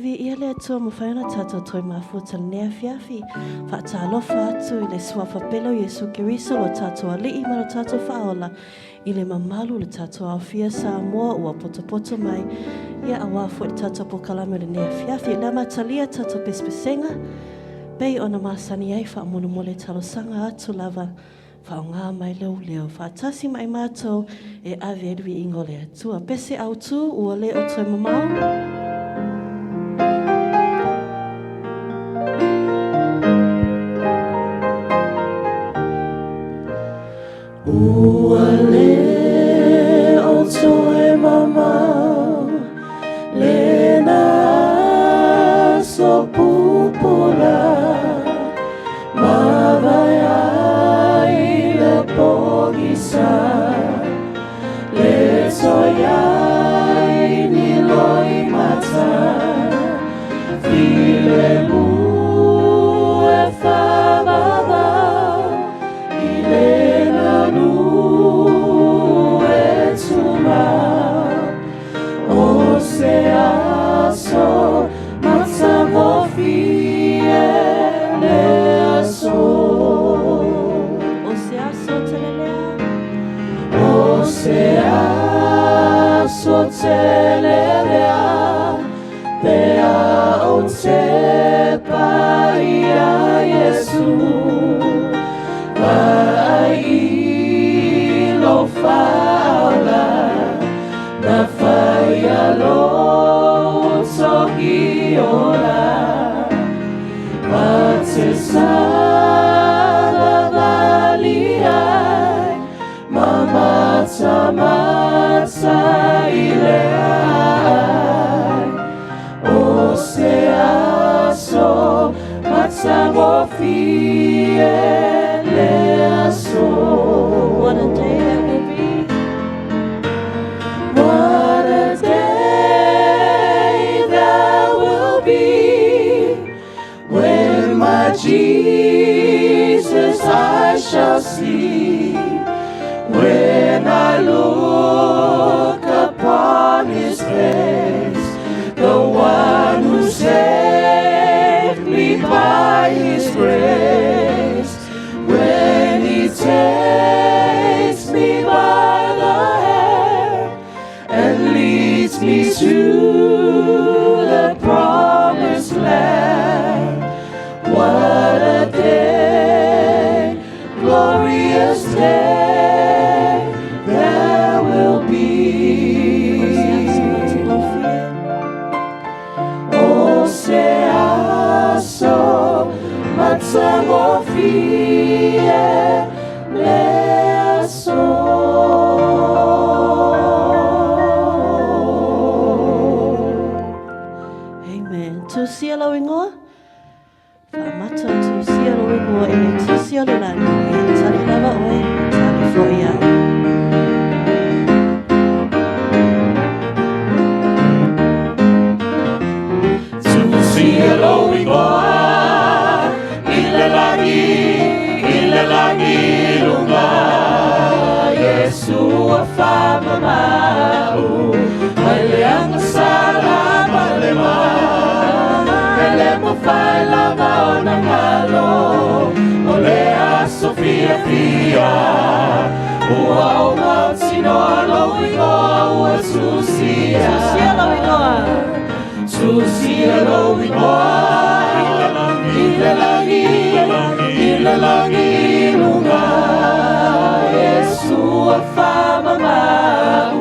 Viia le Atua mafai ona tatou toe mafuta lenei afiafi. Faatalofa atu i le suafa pele o Iesu Keriso lo tatou Alii ma lo tatou Faaola i le mamalu o le tatou aofia Samoa ua potopoto mai ia aua foi le tatou polokalame o lenei afiafi. Le amatalia tatou pesepesega pei ona masani ai faamolemole talosaga atu lava Faaaoga mai lou leo faatasi ma i matou e ave ai le viiga o le Atua. Pese autu ua le o toe mamao. Ua le o toe mamao lena aso pupula mavae ai le pogisa le toe ai ni loimata filemu e faavavau i le manu e tumau o se aso matagofie le aso. O se aso telelea. O se aso telelea pe a ou tepa iā Iesu vaai i lou Faaola na faia lou togi ola ma te savavali ai ma matamata i le aai o se aso matagofie le aso. What a day that will be. What a day that will be when my Jesus I shall see. When I look upon his face, the one who saved me by his grace. When he takes me by the hand and leads me to the promised land. What a day, glorious day that will O se aso be. matagofie. O se aso matagofie le aso. Amen. Tusia lou igoa. Faamata tusia lou igoa i le tusi o le lagi. E tali lava oe, e tali foi au. Tusia lou igoa i le lagi, i le lagi luga Iesu ua faamamau mai le agasala ma le mate E le mafai lava ona galo o le aso fiafia Ua ou mautinoa lou igoa ua tusia. Tusia lou igoa. Tusia lou igoa i le lagi, i le lagi luga Iesu ua faamamau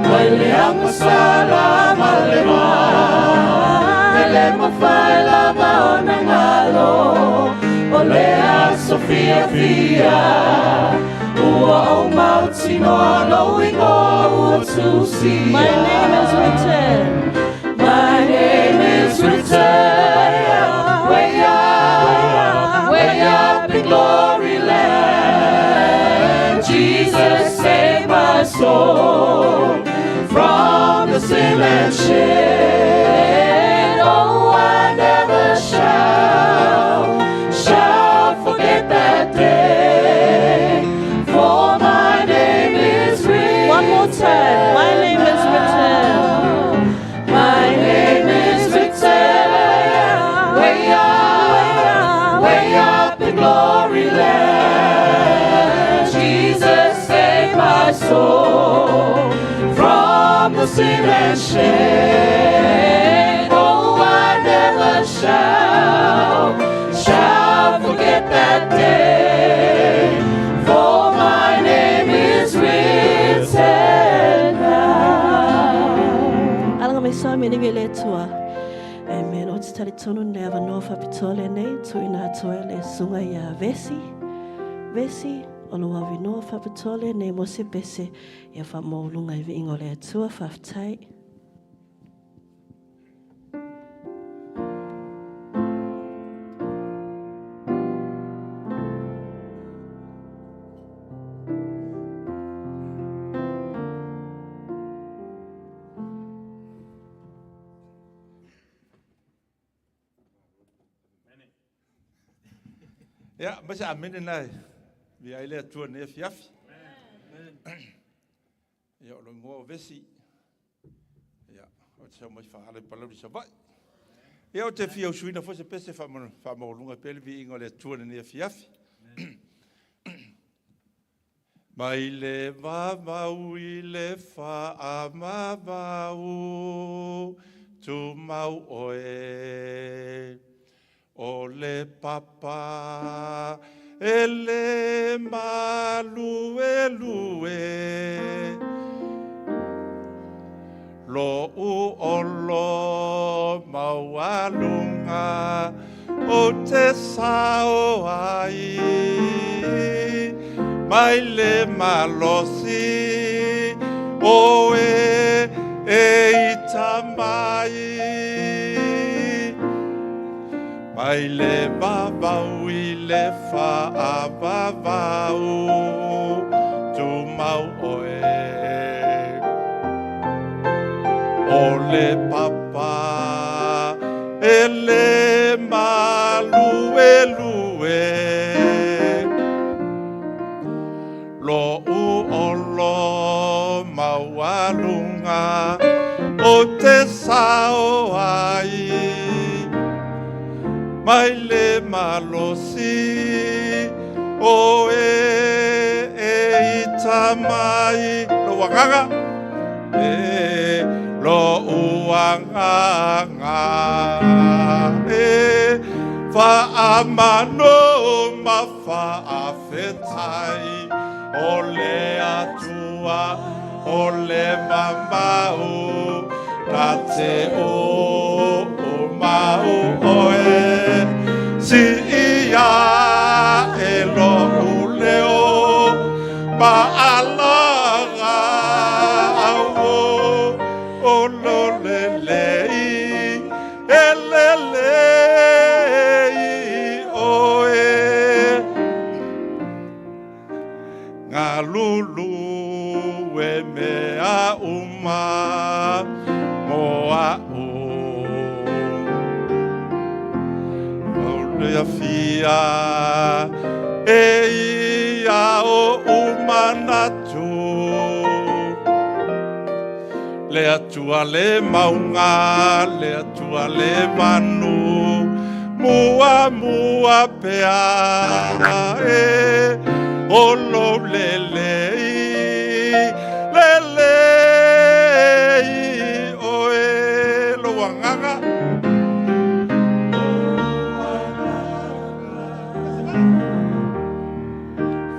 mai le agasala ma le mate E le mafai lava ona galo o le aso fiafia Ua ou mautinoa lou igoa ua tusia. My name is written. My name is written way up, way up in glory land. Jesus saved my soul from the sin and shame. Oh, I never shall forget that day. For my name is written. One more time. My name is written. My name is written sin and shame. Oh, I never shall forget that day, for my name is written down. Alaga mai sa me le Atua. Amen. O te talitonu le avanoa faapitoa lenei, tuuina atu ai le susuga ia Vesi. Vesi, o lou avanoa faapitoa lenei mo se pese ia faamaualuga i viiga o le Atua. Faafetai. Ia, ma se amene na e via ai le Atua nei afiafi. Ia, o lo ingoa o Vesi. Ia, o te sau mai faala i Palauli Savaii. Ia, o te fia usuina foi se pese faamaualuga pea le viiga o le Atua lenei afiafi. Mai le vavau i le faavavau, tumau oe. O le papa e le maluelue, Lo'u olo maualuga ou te sao ai, mai le malosi o e e ita mai. Mai le vavau i le faavavau, tumau oe. O le papa e le maluelue, Lo'u olo maualuga ou te sao ai, mai le malosi o e e ita mai. Lou agaga e lou agaga e faamano ma faafetai, o le Atua o le mamau na te o o mau oe, si ia e lou leo ma alaga au o lo lelei e lelei oe. Galulu e mea uma mo a'u. O le afia e ia o manatu, Le Atua le mauga, le Atua le manu, mua mua pea e o lou lelei, lelei oe lou agaga.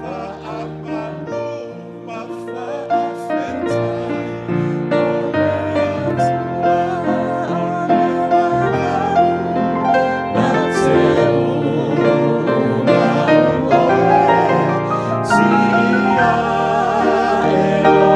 Faamano ma faafetai, o le Atua o le mamau na te umau oe, si ia e lo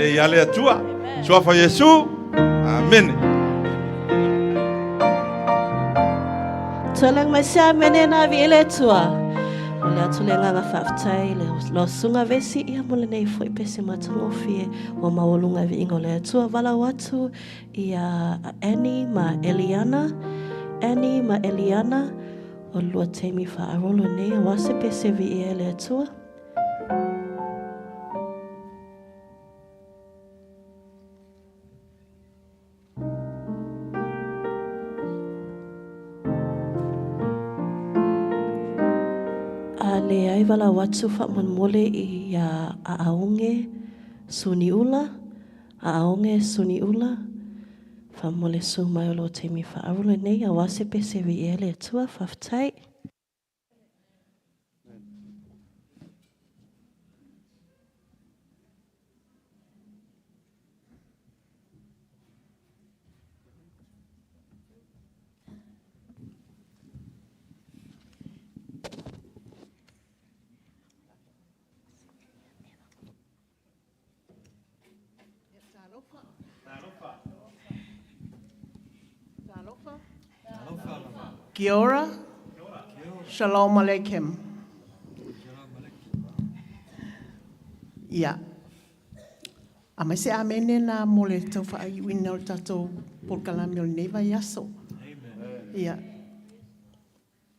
Lelei lava le Atua. Suafa o Iesu. Amene. Tualang mai se amene na vi ele tua. O le atu le nganga whaaftai le lo sunga vesi ia mo le nei foi pese matangofie wa maualunga vi ingo le atua wala watu ia Annie ma Eliana Annie ma Eliana o lua taimi whaarolo nei wa se pese vi ia le atua. A leai walau atu faamolemole iā Aaoge Suniula, Aaoge Suniula, faamolemole su mai o lou taimi faaauro lenei aua se pese viia le Atua. Faafetai. Kia ora. Shalom Aleichem. Ia. Aumai se amene na mo le tau faaiuina o le tatou polokalame o lenei vaiaso. Ia.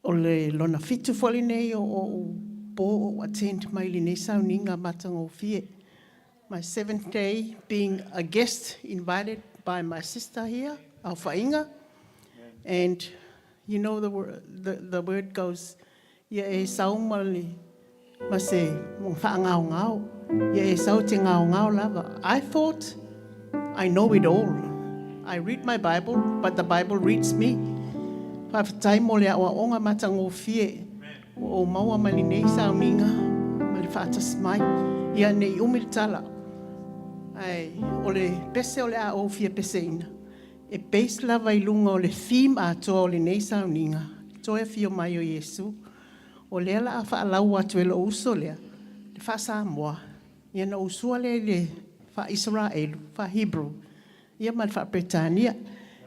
O le lona fitu foi lenei o ou po o attend mai lenei sauniga matagofie. My seventh day being a guest invited by my sister here, Alfainga. And you know the word goes, ia e sau ma le ma se faagaogao, ia e sau te gaogao lava. I thought I know it all. I read my Bible, but the Bible reads me. Faafetai mo le aoaoga matagofie ua ou maua mai lenei sauniga ma le faatasi mai. Ia ne i umi le tala. Ae o le pese o le a ou fia peseina, e base lava i luga o le theme atoa o lenei sauniga, toe afio mai o Iesu. O lea la a faalau atu e lou uso lea, le faa-Samoa, ia na usua lea i le faa-Isaraelu, faa-Hebrew, ia ma le faa-Peretania.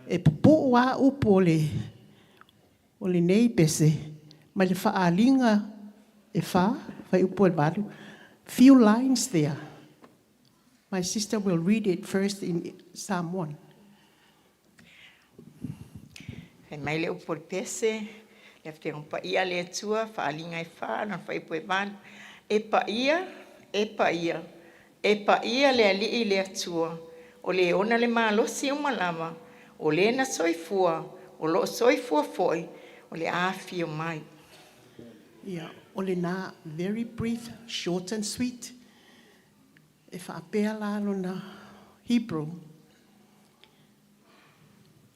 E pupuu lava upu o le o lenei pese mai le faaaliga e fa, fuaiupu e valu. Few lines there. My sister will read it first in Samoan. Fai mai le upu o le pese, le Afioga Paia a le Atua, faaaliga e fa, lona fuaiupu e valu. E paia, e paia, e paia le Alii le Atua, o le ona le malosi uma lava, o le na soifua, o loo soifua foi, o le afio mai. Ia, o lena, very brief, short and sweet. E faapea la lona Hebrew.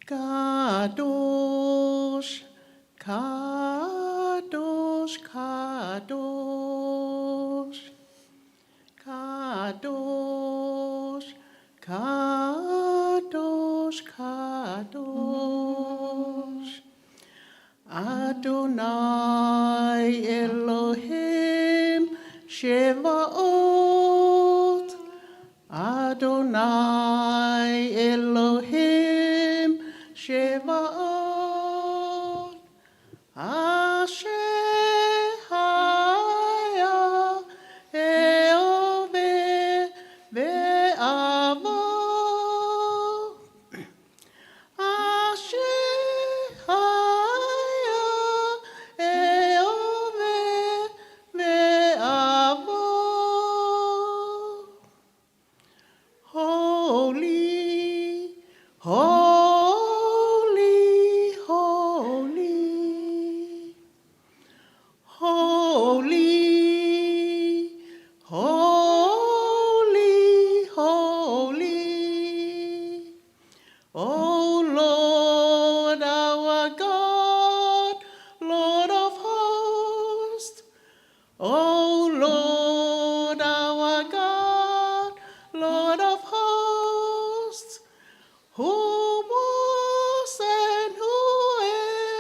Kadosh, Kadosh, Kadosh, Kadosh, Kadosh, Kadosh. Adonai Elohim Shevaot. Adonai Elohim Shevaot. Asher haya Eove ve'avo. Asher haya Eove ve'avo. Holy, holy, holy. Holy, holy, holy. O Lord our God, Lord of hosts. O Lord our God, Lord of hosts, who was and who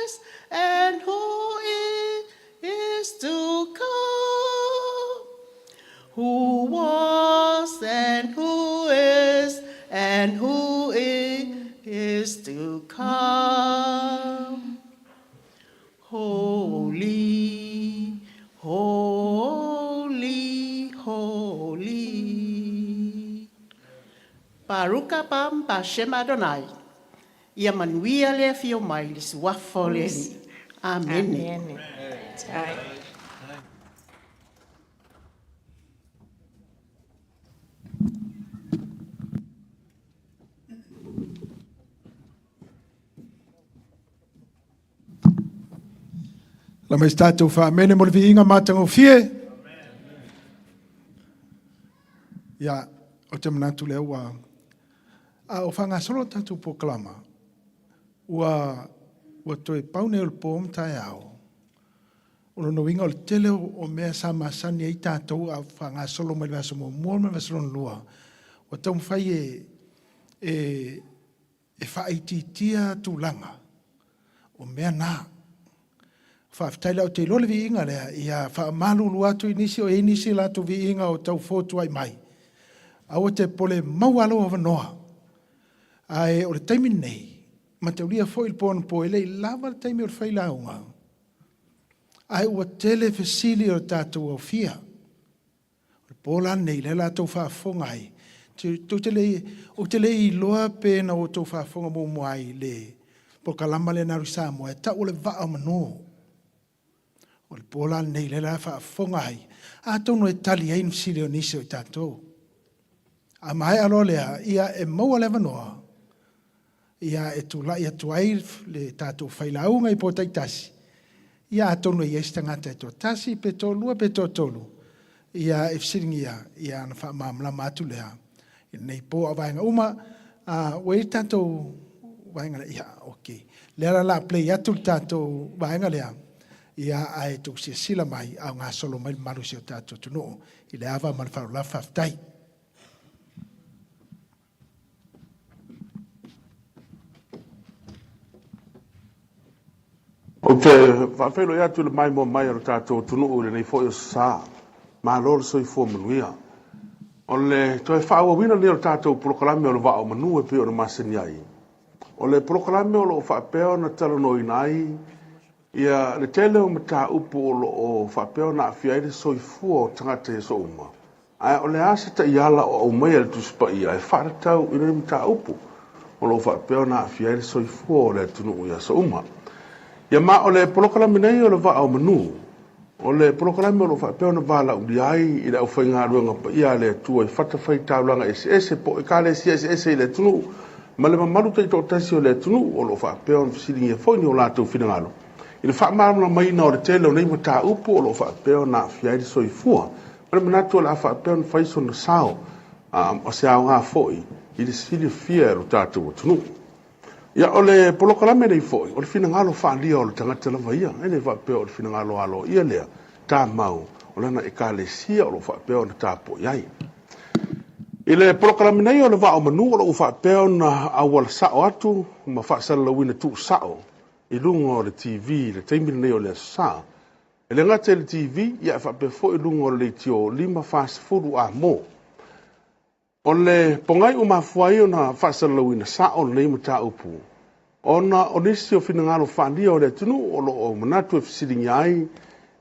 is and who is to come, who was and who and who is to come. Holy, holy, holy. Baruch haba b'Shem Adonai. Ia manuia le afio mai i le Suafa o le Alii. Amene. Amene. Ai. La mai se tatou faamene mo le viiga matagofie. Ia, ou te manatu lea ua a o faagasolo le tatou polokalama, ua ua toe pau nei o le po ma taeao. O lona uiga o le tele o mea sa masani ai tatou a faagasolo mai le vaiaso muamua ma le vaiaso lona lua, ua taumafai e e e faaitiitia tulaga o mea na. Faafetai la, ou te iloa le viiga lea, ia faamalulu atu i nisi o i ai nisi o latou viiga o tau fotuai mai. Aua te popole, e maua lava lou avanoa. Ae o le taimi lenei, mataulia foi le po anapo e le i lava le taimi o le failauga, ae ua tele fesili o le tatou aofia. O le po la lenei, lea o le a outou faafofoga ai, tou te le i, ou te le i iloa pe na outou faafofoga muamua ai i le polokalama lea na alu i Samoa e tau o le Vaa o Manu. O le po la lenei lea o le a faafofoga ai, atonu e tali ai ni fesili o nisi o i tatou. A maea loa lea, ia e maua le avanoa ia e tulai atu ai le tatou failauga i po taitasi, ia atonu e i ai se tagata e toatasi pe toalua pe toatolu ia e fesiligia ia ona faamalamalama atu lea i lenei po. A o vaega uma, ua i ai le tatou vaega lea, ia okei. Lea la o le a play atu le tatou vaega lea, ia ae tou silasila mai a o gasolo mai le mamalu o si o tatou atunuu i le ava ma le faaaloalo lava. Faafetai. Ou te faafeiloai atu i le maimoa mai a lo tatou atunuu i lenei foi aso Sa. Malo le soifua manuia. O le toe faaauauina lenei o le tatou polokalame o le Vaa o Manu e pei ona masani ai. O le polokalame o lo o faapea ona talanoaina ai ia le tele o mataupu o lo o faapea ona aafia ai le soifua o tagata i aso uma. Ae o le a se taiala o aumaia e le Tusi Paia e faatatau i lenei mataupu o lo o faapea ona aafia ai le soifua o le atunuu i aso uma? Ia ma o le polokalame nei o le Vaa o Manu, o le polokalame o lo o faapea ona valaaulia ai i le aufaigaluega paia a le Atua i fatafaitaulaga eseese po o ekalesia eseese i le atunuu ma le mamalu taitoatasi o le atunuu o lo o faapea ona fesiligia foi ni o latou finagalo i le faamalamalamaina o le tele o nei mataupu o lo o faapea ona aafia ai le soifua ma le manatu o le a faapea ona fai sona sao o se aoga foi i le silafia e lo tatou atunuu. Ia, o le polokalame nei foi, o le finagalo faaalia o le tagata lava ia, e le faapea o le finagalo aloaia lea, tamau o lana ekalesia o lo o faapea ona tapuai ai. I le polokalame nei o le Vaa o Manu o lo o ua faapea ona auala sao atu ma faasalalauina tuusao i luga o le TV i le taimi lenei o le Aso Sa. E le gata i le TV, ia ae faapea foi i luga o le leitio 5 40 A mo. O le pogai ua mafua ai ona faasalalauina sao lenei mataupu, ona o nisi o finagalo faaalia o le atunuu o lo o manatu e fesiligia ai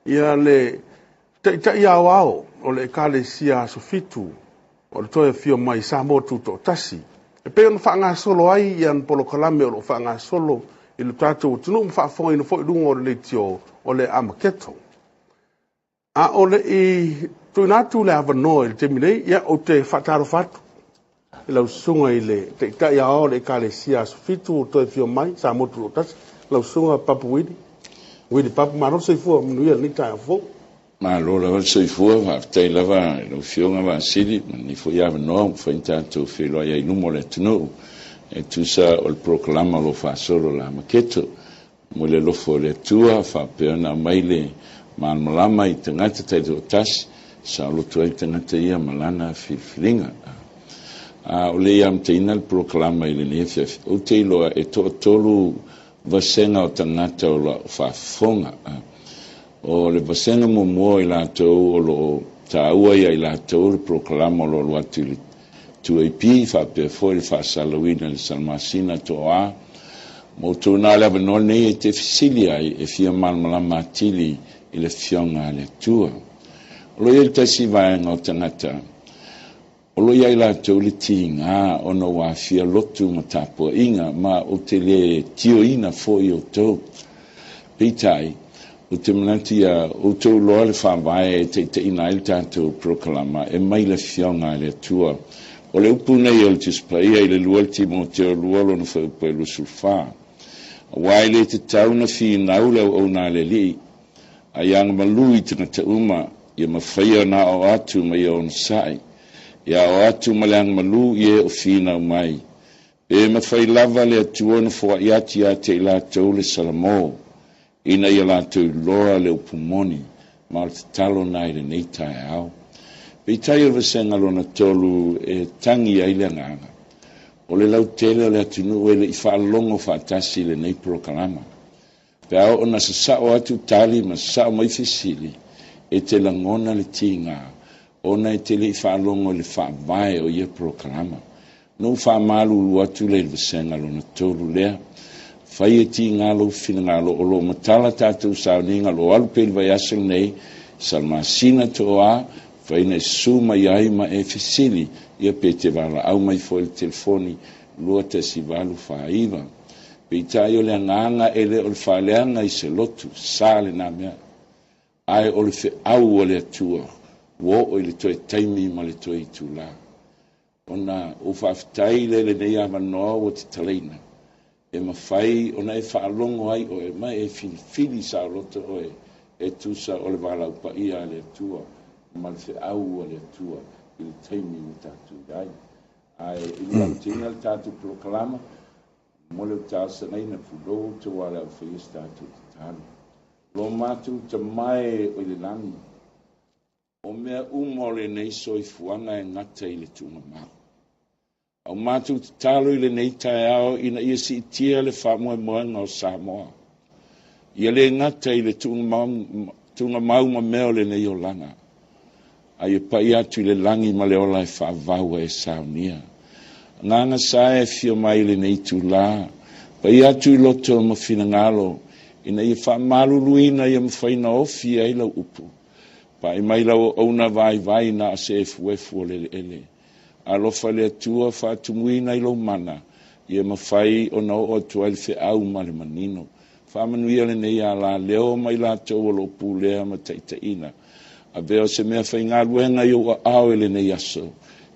ia le Taitai Aoao o le Ekalesia Aso Fitu o le toe afio mai i Samoa Tutoatasi, e pei ona faagasolo ai ia ana polokalame o lo o faagasolo i lo tatou atunuu ma faafofogaina foi i luga o le leitio o le Amaketo. A o le i tuuina atu le avanoa i le taimi nei, ia, ou te faatalofa atu i lau susuga i le Taitai Aoao o le Ekalesia Aso Fitu o toe afio mai, Samoa Tutoatasi, lau susuga Papu Wili. Wili Papu, malo le soifua manuia i lenei taeao fou. Malo lava le soifua, faafetai lava i lau Afioga Vasili ma lenei foi avanoa ua mafai ona tatou feiloai ai i luma o le atunuu e tusa o le polokalama o lo o faasolo o le Amaketo. Mo le alofa o le Atua, faapea ona aumai le malamalama i tagata taitoatasi, saoloto ai tagata ia ma lana filifiliga. A o le i amataina le polokalama i lenei afiafi, ou te iloa e toatolu vasega o tagata o lo o faafofoga. O le vasega muamua o i latou o lo o taua ia i latou le polokalama o lo o alu atu i le 2AP faapea foi le faasalalauina i le Salamasina Toa. Mo outou na le avanoa lenei e te fesili ai e fia malamalama atili i le Afioga a le Atua. O lo o i ai le tasi vaega o tagata, o lo o i ai latou le tiga ona ua aafia lotu ma tapuaiga, ma ou te le tioina foi outou. Peitai, ou te manatu ia outou loa le faavae e taitaiina ai le tatou polokalama e mai le Afioga a le Atua. O le upu nei o le Tusi Paia i le 2 Timoteo 2 lona fuaiupu e 24, Aua e le tatau ona finau le auauna a le Alii, a ia agamalu i tagata uma, ia mafaia ona aoao atu ma ia onosai, ia aoao atu ma le agamalu i e o finau mai, pe mafai lava le Atua ona foai atu ia te i latou le salamo, ina ia latou iloa le upu moni, ma o le tatalo lena i lenei taeao. Peitai o le vasega lona tolu e tagi ai le agaga, o le lautele o le atunuu e le i faalogo faatasi i lenei polokalama. Pe a oo ina sasao atu tali ma sasao mai fesili, e te lagona le tiga ona e te le i faalogo i le faavae o ia polokalama. Na ou faamalulu atu lea i le vasega lona tolu lea. Fai e tiga lou finagalo o lo o matala tatou sauniga o lo o alu pea i le vaiaso lenei, Salamasina Toa, fai ina e susu mai ai ma e fesili, ia pe te valaau mai foi i le telefoni 21849. Peitai o le agaga e le o le faaleaga i se lotu, sa lena mea, ae o le feau a le Atua ua oo i le toe taimi ma le toe itula. Ona ou faafetai lea i lenei avanoa ua tatalaina, e mafai ona e faalogo ai oe ma e filifili saoloto oe e tusa o le valaau paia a le Atua ma le feau a le Atua i le taimi ua tatou i ai. Ae i le lautele le tatou polokalama, mo le talosagaina pulou outou a le au faia se tatou tatalo. Lo matou Tama e o i le lagi, o mea uma o lenei soifuaga e gata i le tuugamau. A o matou tatalo i lenei taeao ina ia siitia le faamoemoega o Samoa, ia le gata i le tuugamau ma mea o lenei olaga, a ia pai atu i le lagi ma le ola e faavavau e saunia. Agaga sa e afio mai i lenei itulā, pai atu i loto ma finagalo, ina ia faamaluluina ia mafai ona ofi ai lau upu. Pai mai lau auauna vaivai na o se efuefu o le eleele. Alofa le Atua faatumuina i lou mana, ia mafai ona oo atu ai le feau ma le manino. Faamanuia lenei alaleo ma i latou o lo o pulea ma taitaiina. Avea o se mea faigaluega i ou aao i lenei aso,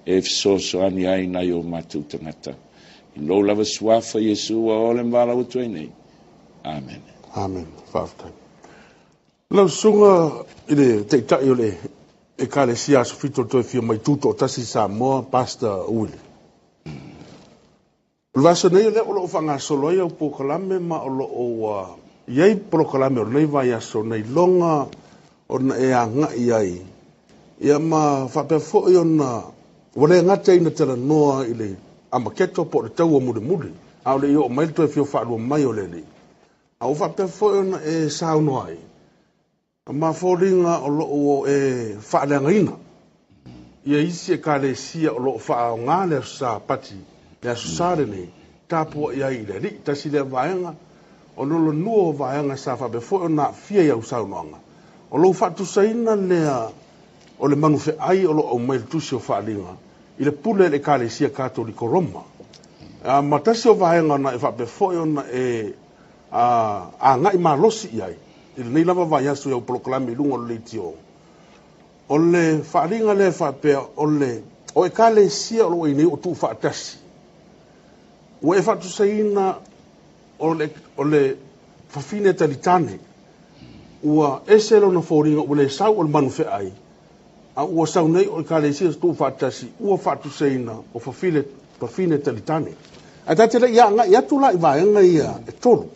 e fesoasoani ai nai o matou tagata. I lou lava suafa Iesu ua oo le ma valaau atu ai nei. Amene. Amen. Faafetai. Lau susuga i le Taitai o le Ekalesia Aso Fito o le Toe Afio Mai Tutoatasi i Samoa, Pastor Uili. O le vaiaso nei o lea o lo o faagasolo ai au polokalame ma o lo o ua i ai polokalame o lenei vaiaso na iloga ona e agai ai ia ma faapea foi ona ua le gata ina talanoa i le Amaketo po o le taua mulimuli a o le i oo mai le toe afio faalua mai o le Alii. A ua faapea foi ona e saunoa ai ma foliga o lo o e faaleagaina ia isi ekalesia o lo o faaaoga le Aso Sapati, le Aso Sa lenei, tapuai ai i le Alii. Tasi lea vaega, o le lua o vaega sa faapea foi ona aafia i au saunoaga, o lou faatusaina lea o le manufeai o lo o aumai i le Tusi o Faaaliga i le pule a le Ekalesia Katoliko Roma. Ma tasi o vaega na e faapea foi ona e agai malosi i ai i lenei lava vaiaso i au polokalame i luga o le leitio, o le faaaliga lea e faapea o le o Ekalesia o lo o i ai nei o tuufaatasi, ua e faatusaina o le, o le fafine talitane, ua ese lona foliga, ua le sau o le manufeai, a ua sau nei o Ekalesia tuufaatasi, ua faatusaina o fafine, fafine talitane. Ae ta te le i agai atu la i vaega ia e tolu.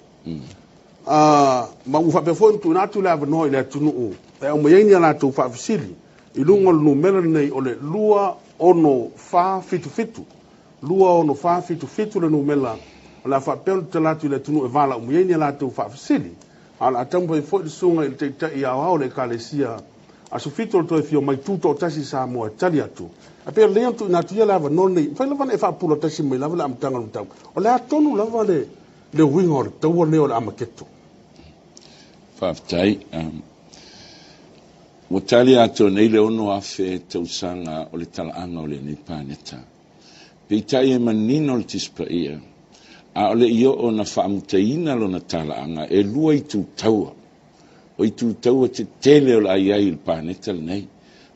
Ma ua faapea foi ona tuuina atu le avanoa i le atunuu e aumai ai ni a latou faafesili i luga o le numera lenei o le 26477. 26477 le numera o le a faapea ona tatala atu i le atunuu e valaau mai ai ni a latou faafesili. A o le a taumafai foi le susuga i le Taitai Aoao o le Ekalesia Aso Fito o le Toe Afio Mai Tutoatasi i Samoa e tali atu. Ae pei o lelei ona tuuina atu ia le avanoa lenei, e mafai lava ona e faapula tasi mai lava le amataga o le mataupu. O le a tonu lava le le uiga o le taua lenei o le Amaketo? Faafetai. Ua tali atoa nei le 6,000 tausaga o le talaaga o lenei paneta. Peitai e manino le Tusi Paia, a o le i oo ona faamutaina lona talaaga, e lua itu taua. O itu taua tetele o le a i ai i le paneta lenei.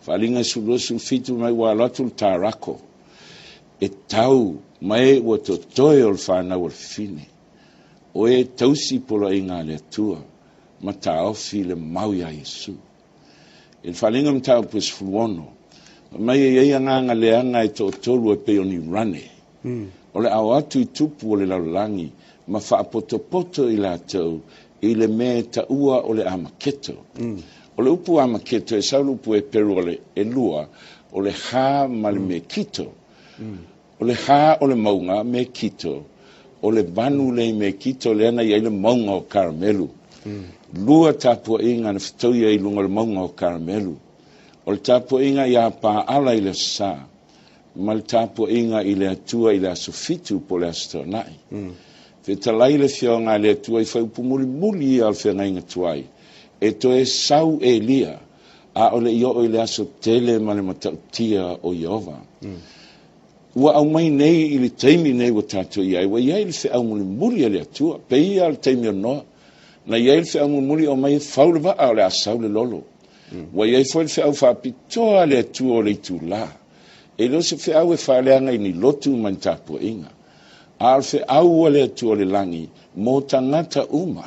Faaaliga 12, 17 mai ua alo atu le Tarako e tau ma e ua totoe o le fanau a le fafine, o e tausi poloaiga a le Atua ma taofi le mau iā Iesu. I le faaaliga mataupu e 16, fai mai e i ai agaga leaga e toatolu e pei o ni rane, o le a o atu i tupu o le lalolagi ma faapotopoto i latou i le mea e taua o le Amaketo. O le upu Amaketo e sau le upu Heperu o le elua, o le Ha ma le Mekito. O le Ha o le mauga, Mekito, o le vanu lea i Mekito lea na i ai le mauga o Karamelu. Lua tapuaiga na fetauia i luga o le mauga o Karamelu. O le tapuaiga iā Paala i le Aso Sa, ma le tapuaiga i le Atua i le aso Fitu po o le Aso Toonai. Fetalai le Afioga a le Atua i faaiupu mulimuli ia o le feagaiga tuai, e toe sau Elia, a o le i oo i le aso tele ma le matautia o Ieova. Ua aumai nei i le taimi nei ua tatou i ai, ua i ai le feau mulimuli a le Atua, pei lava o le taimi o Noa, na i ai le feau mulimuli omai e fau le vaa o le a sau le lolo. Ua i ai foi le feau faapitoa a le Atua o le itulā. E le o se feau e faaleaga i ni lotu ma ni tapuaiga, a o le feau a le Atua o le lagi mo tagata uma.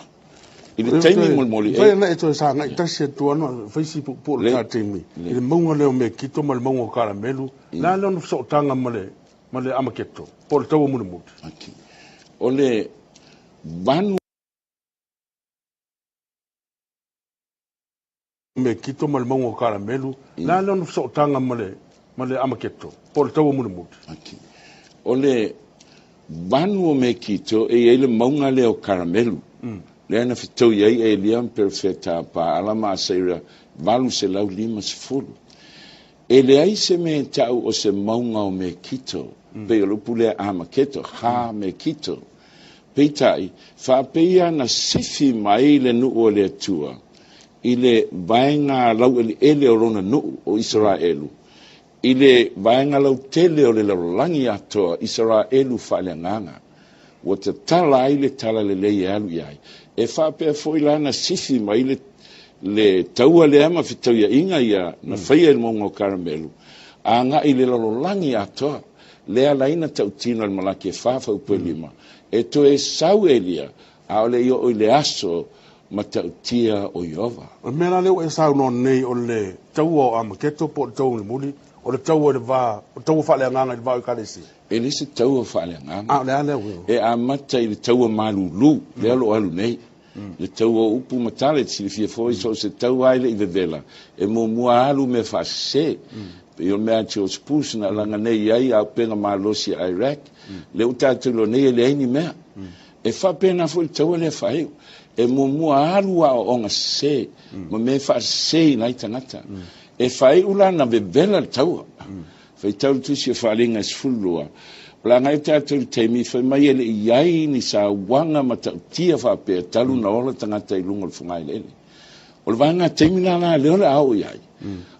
I le taimi mulimuli, e. Mafai ona e toe sagai tasi atu ana e fai si puupuu o le ta taimi i le mauga lea o Mekito ma le mauga o Karamelu, le a lona fesootaga ma le ma le Amaketo po o le taua mulimuli? O le vanu. Mekito ma le mauga o Karamelu, le a lona fesootaga ma le ma le Amaketo po o le taua mulimuli? O le vanu o Mekito e i ai le mauga lea o Karamelu, lea na fetaui ai Elia ma Perofeta a Paala ma Asaira 850. E leai se mea e tau o se mauga o Mekito, pei o le upu lea Amaketo, Ha Mekito. Peitai, faapei na sifi mai le nuu o le Atua i le vaega laueleele o lona nuu o Isaraelu, i le vaega lautele o le lalolagi atoa, Isaraelu faaleagaga, ua tatala ai le talalelei e alu i ai. E faapea foi la na sifi mai le, le taua lea ma fetauiaiga ia na faia i le mauga o Karamelu, agai i le lalolagi atoa, lea ala ai na tautino e le Malaki e fa faaupu e lima, e toe sau Elia, a o le i oo i le aso matautia o Ieova. O le mea la lea ua e saunoa nei o le taua o Amaketo po o le taua mulimuli, o le taua i le va, o le taua faaleagaga i le va o Ekalesia? E le se taua faaleagaga. A o le a lea uiga? E amata i le taua malulu, lea o lo o alu nei. Le taua o upu ma tala, e te silafia foi, so o se taua lava e le i vevela, e muamua alu mea faasese. Pei o le mea a George Bush na alaga nei i ai auupega malosi a Iraq, lea ua tatou iloa nei e leai ni mea. E faapena foi le taua lea faaiu. E muamua alu aoaoga sese ma mea e faaseseina ai tagata. E faaiu la na vevela le taua. Faitau le Tusi o Faaaliga e 12, o le a agai tatou i le taimi fai mai e le i i ai ni sauaga matautia faapea talu na ola tagata i luga o le fogaeleele. O le vaega taimi la la lea o le a oo i ai.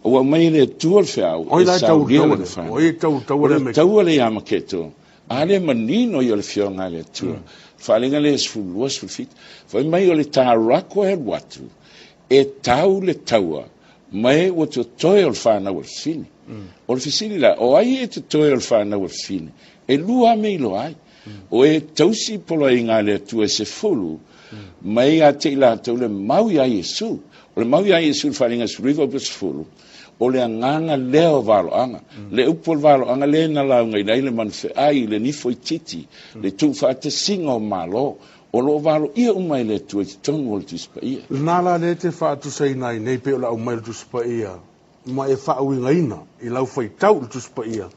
Ua aumai e le Atua le feau e saulia lana fanau. O le taua lea ia Maketo, a lea manino ia o le Afioga a le Atua. Faaaliga lea 12, 17. Fai mai o le tarako e alu atu, e tau le taua, ma e ua totoe o le fanau a le fafine. O le fesili la, o ai e totoe o le fanau a le fafine? E lua lava mea i iloa ai. O e tausi poloaiga a le Atua e sefulu, ma e ia te i latou le mau iā Iesu. O le mau iā Iesu i le Faaaliga 19 po 10, o le agaga lea o valoaga. Le upu o le valoaga lea na laugaina ai le manufeai, le nifo itiiti, le tuufaatasiga o Malo, o lo o valoia uma e le Atua i totonu o le Tusi Paia. Lena la lea e te faatusaina ai nei pei o le aumai o le Tusi Paia ma e faauigaina i lau faitau i le Tusi Paia,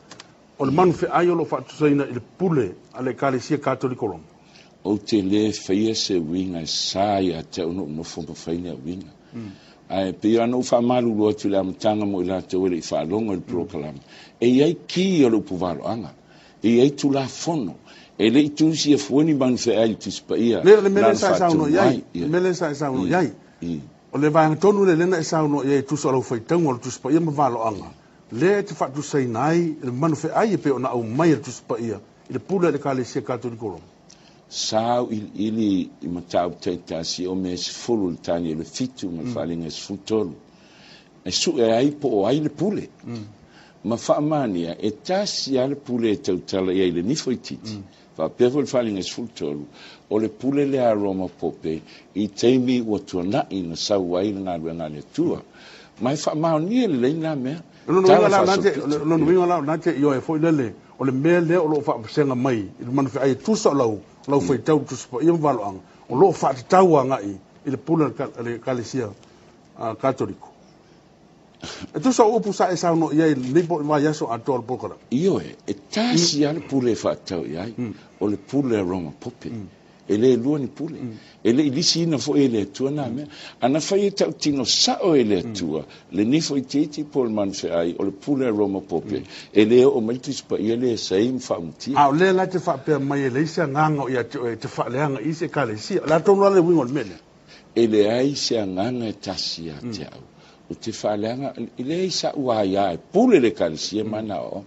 o le manufeai o lo o faatusaina i le pule a le Ekalesia Katoliko Roma. Ou te le faia se uiga e sa ia te au ona ou nofo ma fai lea uiga. Ae pei lava ona ou faamalulu atu i le amataga mo i latou e le i faalogo i le polokalame, e i ai ki o le upu valoaga, e i ai Tulafono, e le i tusia fua ni manufeai i le Tusi Paia Le, o le mea na lea ona sa e faatonu saunoa i ai, ai. le mea lea sa e saunoa i ai. O le vaega tonu lea lea na e saunoa i ai e tusa o lau faitauga o le Tusi Paia ma valoaga, lea e te faatusaina ai le manufeai e pei ona aumai e le Tusi Paia i le pule a le Ekalesia Katoliko o Roma. Sa auiliili i mataupu taitasi o mea e 10 i le Tanielo 7 ma le Faaaliga e 13, e sue ai po o ai le pule. Ma faamaonia, e tasi lava le pule e tautala i ai i le nifo itiiti, faapea foi le Faaaliga e 13, o le pule lea a Roma Pope i taimi ua tuanai na sau ai le galuega a le Atua. Ma e faamaonia lelei na mea. O lona uiga Tala la o lena e te, faasolopito. o lona uiga la o lena e te ioe foi lele, o le mea lea o lo o faavasega mai i le manufeai e tusa o lau, lau faitau i le Tusi Paia ma valoaga, o lo o faatatau agai i le pule a le Ekalesia Katoliko. E tusa o upu sa e saunoa i ai i lenei vaiaso atoa o le polokalame. Ioe, e tasi lava le pule e faatatau i ai, o le pule a Roma Pope. E le lua ni pule. E le i lisiina foi e le Atua na mea. Ana fai e tautino sao e le Atua, le nifo itiiti po o le manufeai, o le pule a Roma Pope, e le oo mai le Tusi Paia lea e sai ma faaumatia. A o lea la e te faapea mai e leai se agaga o ia te oe e te faaleaga i isi Ekalesia. O le a tonu lava le uiga o le mea lea? E leai se agaga e tasi ia te au. O te faaleaga, e leai sa'u aia e pule le Ekalesia ma ana aoaoga.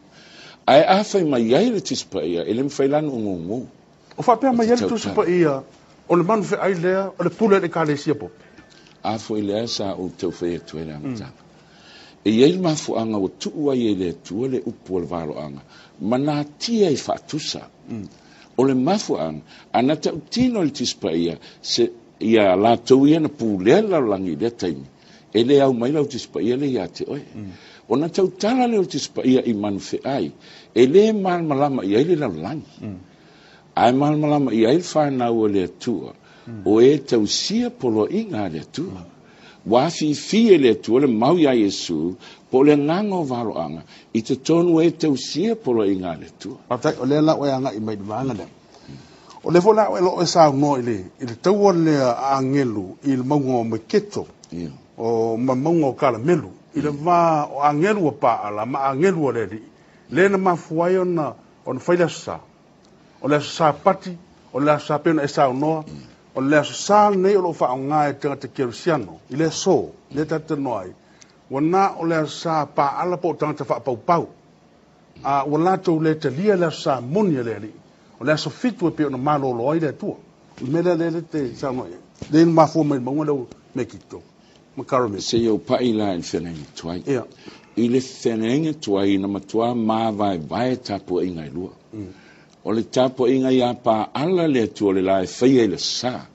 Ae a fai mai ai le Tusi Paia, e le mafai la ona ou gugu. O faapea O mai te ai le Tusi tautala. Paia, o le manufeai lea, o le pule a le Ekalesia Pope. A foi lea sa ou tau fai atu ai le amataga. E i ai le mafuaaga ua tuu ai e le Atua le upu o le valoaga, ma natia i faatusa. O le mafuaaga, ana tautino i le Tusi Paia, se, ia latou ia na pulea le lalolagi i lea taimi, e le au mai lau Tusi Paia lea ia te oe. Ona tautala lea o le Tusi Paia i manufeai, e le malamalama i ai le lalolagi. Ae malamalama i ai le fanau o le Atua, o e tausia poloaiga a le Atua. Ua afifi e le Atua le mau iā Iesu, po o le agaga o valoaga, i totonu o e tausia poloaiga a le Atua. Faafetai, o lea la ua e agai mai i le vaega lea. O lea foi la o lo o e saunoa i le, i le taua lea a agelu i le mauga o Meketo, o ma mauga o Karamelu, i le va o agelu a Paala ma agelu a le Alii, lea na mafua ai ona, ona fai le Aso Sa. O le Aso Sapati, o le Aso Sa pei ona e saunoa, o le Aso Sa lenei o lo o faaaoga e tagata kerisiano i le aso lea tatou te talanoa ai, ua na o le Aso Sa Paala po o tagata faapaupau, a ua latou le talia le Aso Sa moni a le Alii, o le aso 7 e pei ona malolo ai le Atua. O le mea lea lea te saunoa i ai, lea na mafua mai i le mauga lea o Meketo ma Karamelu. Se i ou pai la i le feagaiga tuai. Ia. I le feagaiga tuai na matua mavaevae tapuaiga e lua. O le tapuaiga iā Paala le Atua o le la e faia i le Sa,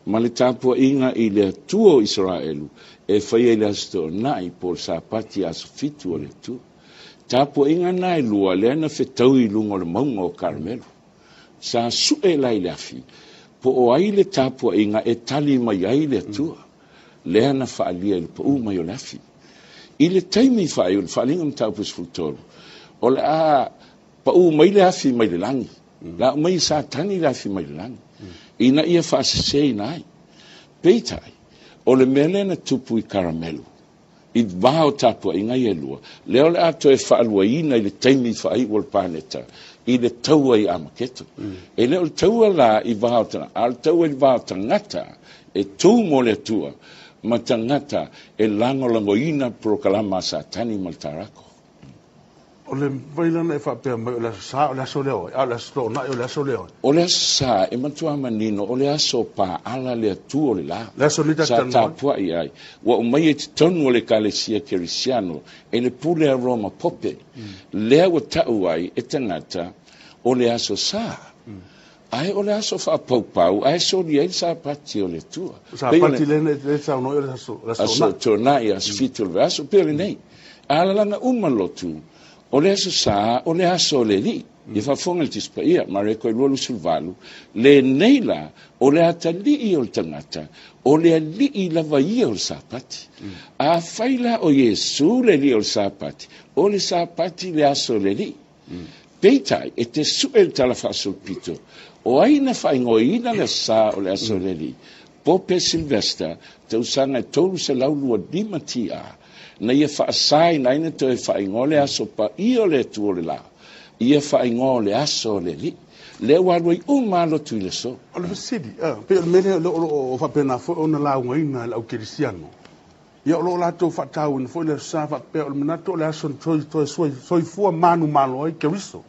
ma le tapuaiga i le Atua o Isaraelu e faia i le Aso Toonai po o le Sapati aso 7 o le Atua. Tapuaiga na e lua lea na fetau i luga o le mauga o Karamelu. Sa sue la i le afi, po o ai le tapuaiga e tali mai ai le Atua, lea na faalia i le pau mai o le afi. I le taimi faaiu, le faaaliga mataupu 13, o le a pau mai le afi mai le lagi, la aumai e Satani le afi mai le lagi, ina ia faaseseina ai. Peitai, o le mea lea na tupu i Karamelu, i va o tapuaiga ia e lua, lea o le a toe faaluaina i le taimi faaiu o le paneta, i le taua i Amaketo. E le o le taua la i va o tagata, a o le taua i le va o tagata e tu mo le Atua, ma tagata e lagolagoina polokalama a Satani ma le tarako. O le vai lana e faapea mai o le Aso Sa, o le aso lea o ai, a o le Aso Toonai, o le aso lea o ai. O le Aso Sa e matua manino, o le aso Paala le Atua o le la. Le aso nei tatou Sa talanoa ai. tapuai ai. Ua aumai i totonu o le Ekalesia Kerisiano e le pule a Roma Pope. Lea ua tau ai e tagata o le Aso Sa. Ae o le aso faapaupau, ae soli ai le Sapati o le Atua. Pei o Sapati le lea e saunoa ai o le Aso, le Aso Aso Toonai. Toonai, aso 7 o le vaiaso, pei o lenei. Alalaga uma lotu, o le Aso Sa, o le aso o le Alii. Ia faafofoga le Tusi Paia, Mareko e 28, lenei la, o le atalii o le tagata, o le Alii lava ia o le Sapati. Afai la o Iesu le Alii o le Sapati, o le Sapati le aso o le Alii. Peitai, e te sue le tala faasolopito, o ai na faaigoaina le Sa o le aso o le Alii, Pope Sylvester, tausaga e 325 TA, na ia faasāina ai na toe faaigoa le aso paia o le Atua o le lā, ia faaigoa o le aso o le Alii. Lea ua alu ai uma lava lotu i le aso. O le fesili, pei o le mea lea o lo o faapena foi ona laugaina e le au kerisiano, ia o lo o latou faatauina foi le Aso Sa faapea o le manatu o le aso na toe soifua manumalo ai Keriso.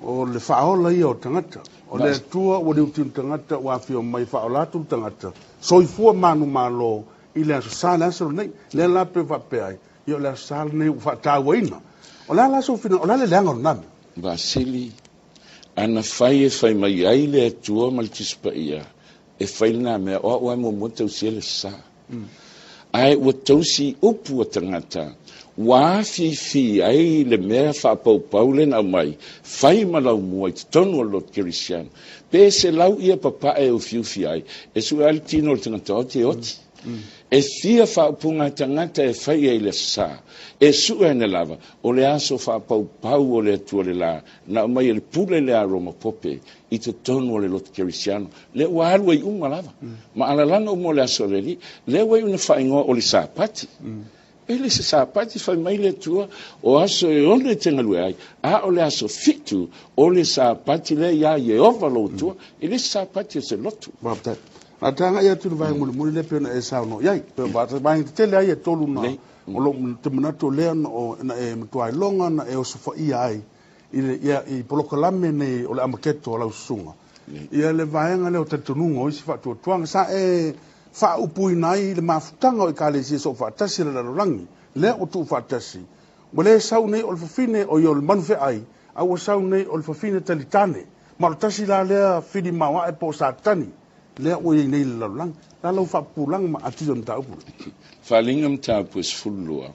O le faaola ia o tagata. O le Atua ua liutinu tagata ua afio mai e faaola atu le tagata, soifua manumalo i le Aso Sa le aso lenei. Lea la pei faapea ai, ia o le Aso Sa lenei ua faatauaina. O le a la sou finagalo, o le a le leaga o lena mea? Vasili, Ana fai e fai mai ai le Atua ma le Tusi Paia, e fai lena mea, o au lava e muamua tausia le Aso Sa. Ae ua tausi upu a tagata, ua afifi ai le mea faapaupau lea na aumai, fai ma laumua i totonu o le lotu kerisiano. Pe 100 ia papae e ufiufi ai, e sue ai le tino o le tagata oti e oti. E fia faaupuga a tagata e fai ai le Aso Sa, e sue ane lava, o le aso faapaupau o le Atua le la, na aumai e le pule lea a Roma Pope i totonu o le lotu kerisiano, lea ua alu ai uma lava, ma alalaga uma o le aso o le Alii, lea ua iu ina faaigoa o le Sapati. E le se Sapati, fai mai le Atua, o aso e ono e te galue ai, a o le aso fitu, o le Sapati lea iā Ieova lou Atua, e le se Sapati o se lotu. Faafetai. A tagai atu i le vaega mulimuli lea pei ona e saunoa i ai, pei o vaega tetele lava ia e tolu na o lou te manatu lea na e matua iloga na e osofaia ai i le ia i polokalame nei o le amaketo a lau susuga. Ia le vaega lea o talitonuga o isi faatuatuaga sa e faaupuina ai le mafutaga o Ekalesia Soofaatasi a le lalolagi, lea ua tuufaatasi, ua le sau nei o le fafine o ia o le manu feai, a ua sau nei o le fafine talitane. Ma o le tasi la lea fili maoae po o Satani lea ua i ai nei i le lalolagi. O le a lau faapupulaga ma atili o le mataupu lea? Faaaliga mataupu e 12,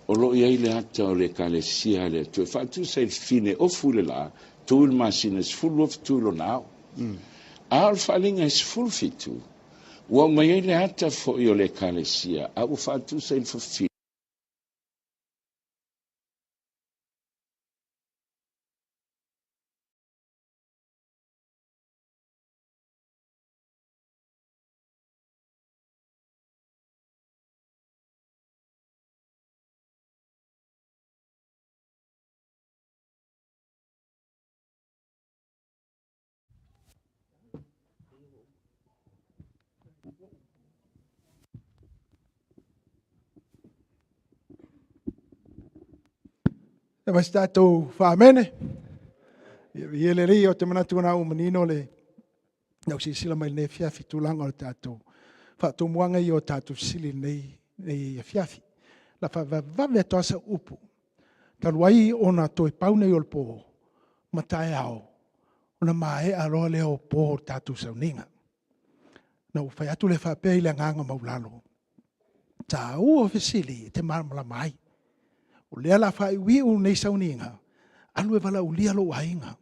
o lo o i ai le ata o le Ekalesia a le Atua e faatusa i le fafine ofu i le la, tu i le masina e 12 fetu i lona ao. A o le faaaliga e 17, ua aumai ai le ata foi o le Ekalesia, a ua faatusa i le fafine. E mai se tatou faamene. Ia viia le Alii, ou te manatu na ua manino le lau silasila mai lenei afiafi i tulaga o le tatou faatumuaga ia o tatou fesili lenei afiafi. La faavavevave atu lava sau upu, talu ai ona toe pau nei o le po ma taeao, ona maea loa lea o po o le tatou sauniga. Na ou fai atu lea faapea i le agaga maualalo, taua fesili e te malamalama ai. O lea o le a faaiuiu nei sauniga, alu e valaaulia lou aiga.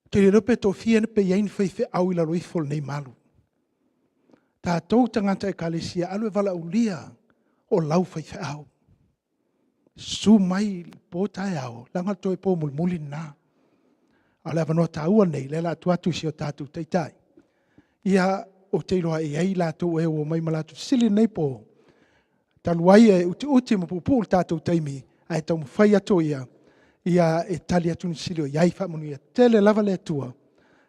Ou te le iloa pe toafia pe i ai ni faifeau i lalo ifo o lenei malu. Tatou tagata Ekalesia, alu e valaaulia o lau faifeau. Susu mai i le po taeao, leaga o le toe po mulimuli lena. A o le avanoa taua lenei, lea o le a tuu atu i si o tatou Taitai. Ia, ou te iloa e i ai i latou e ua omai ma latou fesili i lenei po, talu ai e utiuti ma puupuu le tatou taimi, ae taumafai atu ia e tali atu nisi o i ai. Faamanuia tele lava le Atua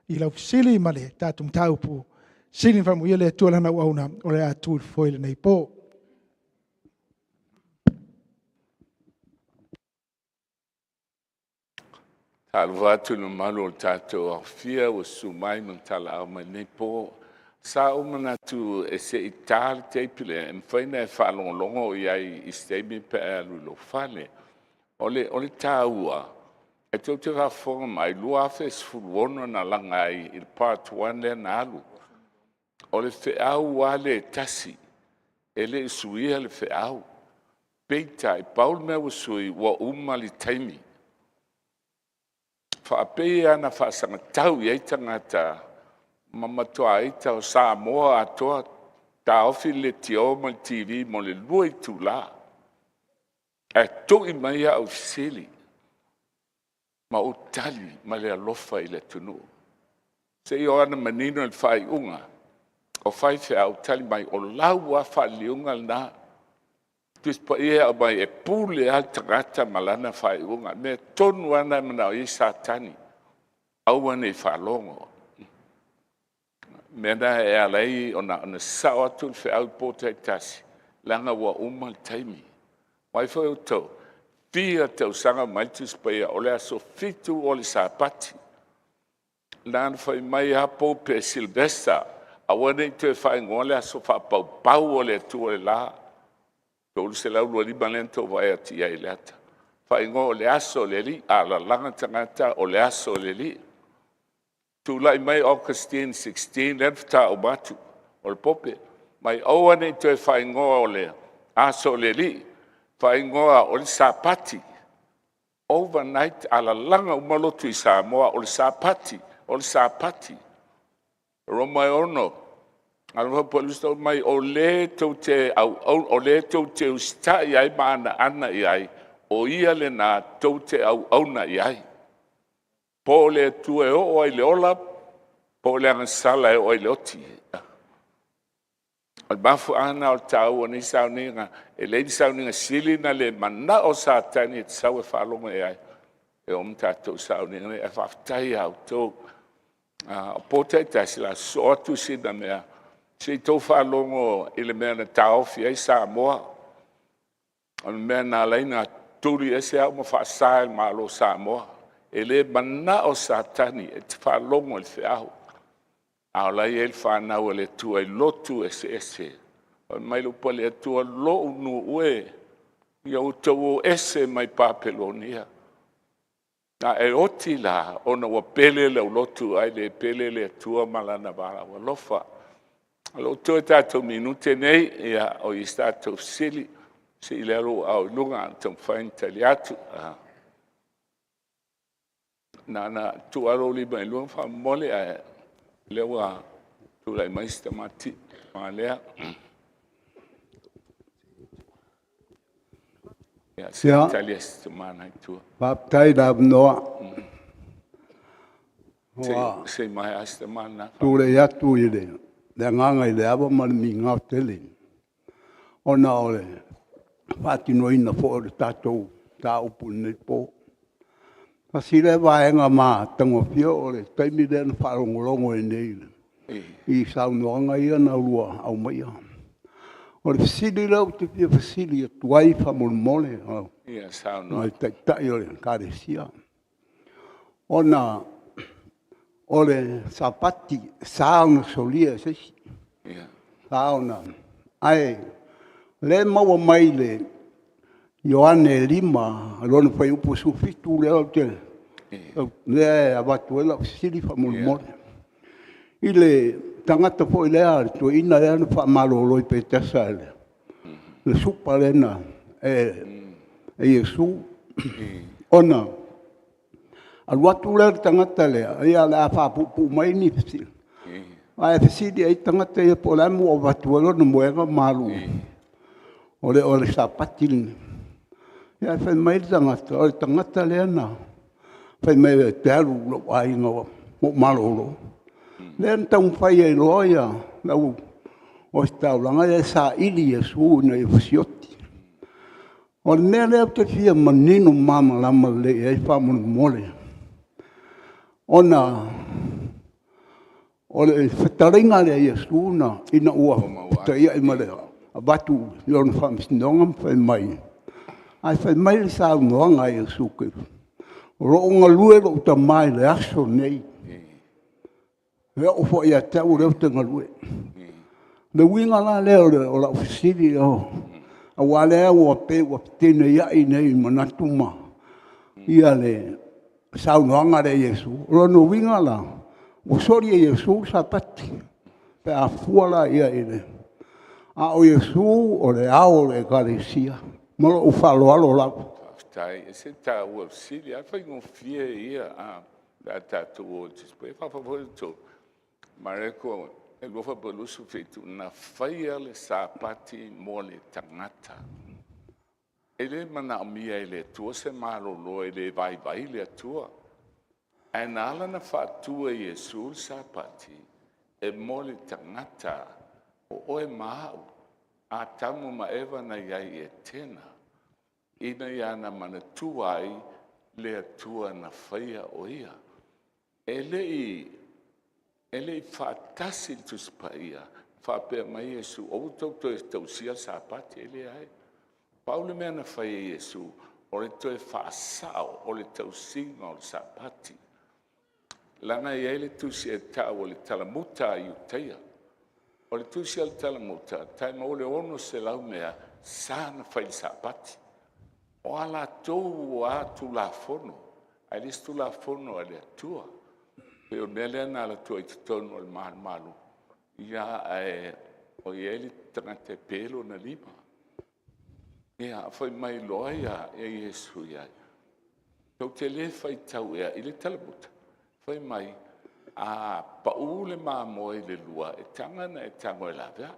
i lau fesili ma le tatou mataupu. Sili ona faamanuia le Atua i lana auauna o le a tu i le foe i lenei po. Talofa atu i le mamalu o le tatou aofia ua susu mai ma talaau mai lenei po. Sa ou manatu e se i ta le tape lea e mafai ona e faalogologo i ai i se taimi pe a e alu i lou fale. O le taua, e tou te faafofoga mai, 2016 na laga ai i le part 1 lea na alu. O le feau lava lea e tasi, e le i suia le feau. Peitai, pau le mea ua sui, ua uma le taimi. Faapei lava ona faasagatau i ai tagata ma matua ita o Samoa atoa, taofi le leitio ma le TV mo le 2 itula, ae tui mai au fesili ma ou tali ma le alofa i le atunuu, seia oo ina manino le faaiuga. O faifeau tali mai, o lau lava faaliliuga lena. Tusi Paia e aumai e pule lava le tagata ma lana faaiuga. O le mea tonu lava lena e manao i ai Satani, aua ne i faalogo. O le mea lena e ala ai ona sasao atu le feau i po taitasi, leaga ua uma le taimi. Vaai foi outou, fia tausaga o aumai le Tusi Paia o le aso 7 o le Sapati. Na ona fai mai lava Pope Sylvester, aua ne i toe faaigoa le aso faapaupau o le Atua i le la 325 lea na outou vaai atu i ai i le ata. Faaigoa o le aso o le Alii, a lalaga tagata o le aso o le Alii. Tulai mai Augustine 16 lea na faatoa uma atu, o le Pope, mai aua ne i toe faaigoa o le aso o le Alii, faaigoa o le Sapati. Overnight, a lalaga uma lotu i Samoa, o le Sapati, o le Sapati. Roma e 6, fai mai, o le tou te auauna, o le tou te usitai ai ma anaana i ai, o ia lena tou te auauna i ai. Po o le Atua e oo ai i le ola, po o le agasala e oo ai i le oti. O le mafuaaga lena o le taua o nei sauniga. E leai ni sauniga sili ona le manao Satani e te sau e faalogo i ai, e om tatou sauniga nei. Ae faafetai ia outou. O po taitasi o le a sosoo atu sina mea se i tou faalogo i le mea na taofi ai Samoa. O le mea na ala ai ona tuli ese au ma faasa e le Malo o Samoa. E le manao Satani e te faalogo i le feau, a o la e i ai le fanau a le Atua i lotu eseese. Fai mai le upu a le Atua, lou nuu e, ia outou o ese mai Papelonia. A e oti la ona ua pele lou lotu ae le pele le Atua ma Lana valaau alofa. O lo o totoe tatou minute nei, ia, o i ai se tatou fesili, sii lea lou aao i luga e taumafai ona tali atu. Na ona tuu lava lou lima i luga faamolemole, ae o lea ua tulai mai si tama lea. Ia, se i tali atu si tama lena i tua. Faafetai i le avanoa. Ua Se i maea lava si tama lena. tulai atu i le agaga i le ava ma le migao tele, ona o le faatinoina foi o le tatou mataupu i lenei po. Tasi lea vaega matagofie o le taimi lea na faalogologo ai nei i saunoaga ia na oulua aumaia. O le fesili lea ou te fia fesili atu ai faamolemole lau Saunoa. Afioga i le Taitai o le Ekalesia, ona o le Sapati e sa ona solia e se isi, sa ona… Ae o lea e maua mai i Ioane 5 lona fuaiupu 17 lea e avatu ai lau fesili faamolemole. I le tagata foi lea le toeaina lea na faamalolo i Petesa i le supa lea na… e Iesu, ona alu atu lea o le tagata lea, ia o le a faapuupuu mai ni… ae fesili i ai le tagata ia po o le a le mea ua avatu ai lona moega ma alu o le Sapati lenei. Ae fai mai le tagata, o le tagata lea na fai mai ou te alu i lou aiga ua ou malolo. Lea na taumafai ai loa le au ositaulaga ia e saili Iesu ina ia fasioti. O le mea lea ou te fia manino malamalama lelei i ai faamolemole, ona o le fetalaiga lea a Iesu ina ua fetaiai ma le… avatu i lona faamasinoga ma fai mai, ae fai mai le saunoaga a Iesu Keriso, o lo o galue lou Tama i le aso lenei, e oo foi ia te au o lea ou te galue. O le uiga la lea o lau fesili, aua o lea ua pei ua feteenaiai nei i manatu le saunoaga lea a Iesu. O lona uiga la, ua soli e Iesu le Sapati pe a fua la i ai i le… A o Iesu o le Ao o le Ekalesia. Ma lou faaaloalo lava. Faafetai. E ese le taua o le fesili. A o le faigofie ia pe a tatou o i le Tusi Paia. Faafogafoga mai outou, Mareko 2:27, na faia le Sapati mo le tagata. E le manaomia e le Atua se malolo, e le vaivai le Atua. Ae na ala ona faatu e Iesu le Sapati, E mo le tagata o oe ma a'u, Atamu ma Eva na i ai i Etena, ina ia na manatua ai le Atua na faia o ia. E le i faatasi le Tusi Paia faapea mai Iesu, aua tou te toe tausia le Sapati. E leai. Pau le mea na fai e Iesu, o le toe faasao o le tausiga o le Sapati. Leaga e i ai le tusi e tau o le Talamuta a Iutaia. O le tusi a le Talamuta, e tai maua le 600 mea sa na fai i le Sapati. O a latou lava Tulafono, ae le o se Tulafono a le Atua. E pei o le mea lea na alu atu ai i totonu o le malumalu, ia ae i ai le tagata e pe lona lima. Ia, fai mai loa Iesu i ai, tou te le faitau ea i le Talamuta? Fai mai, a pau le mamoe i le lua, e taga ona e tago e laveai.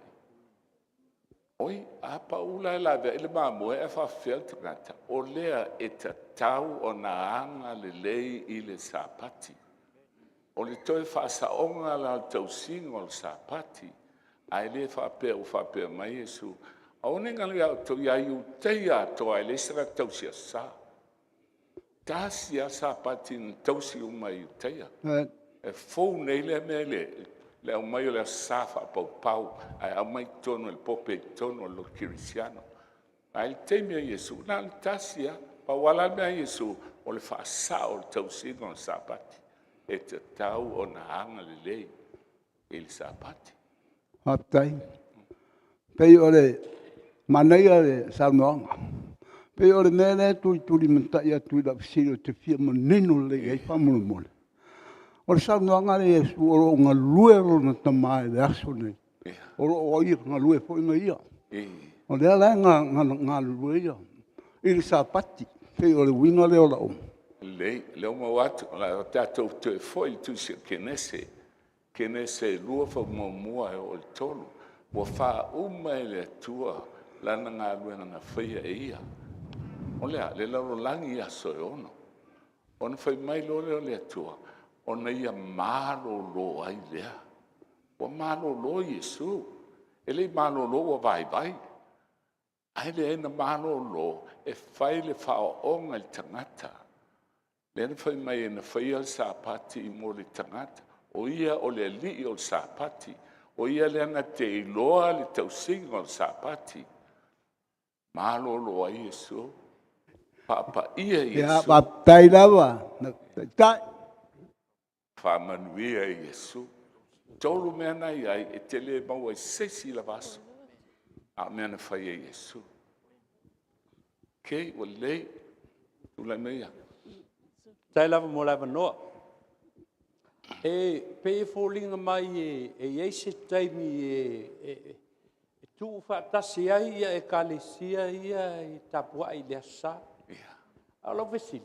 Oi, a pau la e laveai le mamoe ae faapefea le tagata? O lea e tatau ona agalelei i le Sapati. O le toe faasaoga la o le tausiga o le Sapati, ae le faapea ua faapea mai Iesu, aua ne i galo ia outou ia Iutaia atoa e leai se tagata tausi Aso Sa. Tasi lava le Sapati na tausi uma e Iutaia. E fou nei lea mea i le aumai o le Aso Sa faapaupau ae aumai i totonu e le Pope i totonu o le lotu kerisiano. Ae i le taimi o Iesu, na o le tasi lava. Pau lava la le mea a Iesu, o le faasao o le tausiga o le Sapati. E tatau ona agalelei i le Sapati. Faafetai. Pei o le manaia le saunoaga. Pei o le mea lea e tulitulimatai atu i lau fesili ou te fia manino lelei i ai faamolemole. O le saunoaga a Iesu o lo o galue lona Tama i le aso lenei, o lo o galue foi ma ia. O lea la e galulue ia i le Sapati. E pei o le uiga lea o lau… Lelei, o lea ua maua atu. O le a tatou toe foi i le tusi o Kenese, Kenese 2 faamuamua e oo i le 3. Ua faauma e le Atua lana galuega na faia e ia. O le a? Le lalolagi i aso e 6. Ona fai mai loa lea o le Atua, ona ia malolo ai lea. Ua malolo Iesu, e le i malolo ua vaivai. Ae leai na malolo e fai le faaoaoga i le tagata. Lea na fai mai ai na faia le Sapati mo le tagata. O ia o le Alii o le Sapati. O ia lea na te iloa le tausiga o le Sapati. Malolo ai Iesu. Faapaia Iesu. Ia, faafetai lava, Taitai. Faamanuia e Iesu. 3 mea na i ai e te le maua i se isi lava aso, a o mea na fai e Iesu. Ok, ua lelei. Tulai maia. Faafetai lava mo le avanoa. E pei e foliga mai e i ai se taimi e tuufaatasi ai Ekalesia ia e tapuai i le Aso Sa. A o lau fesili,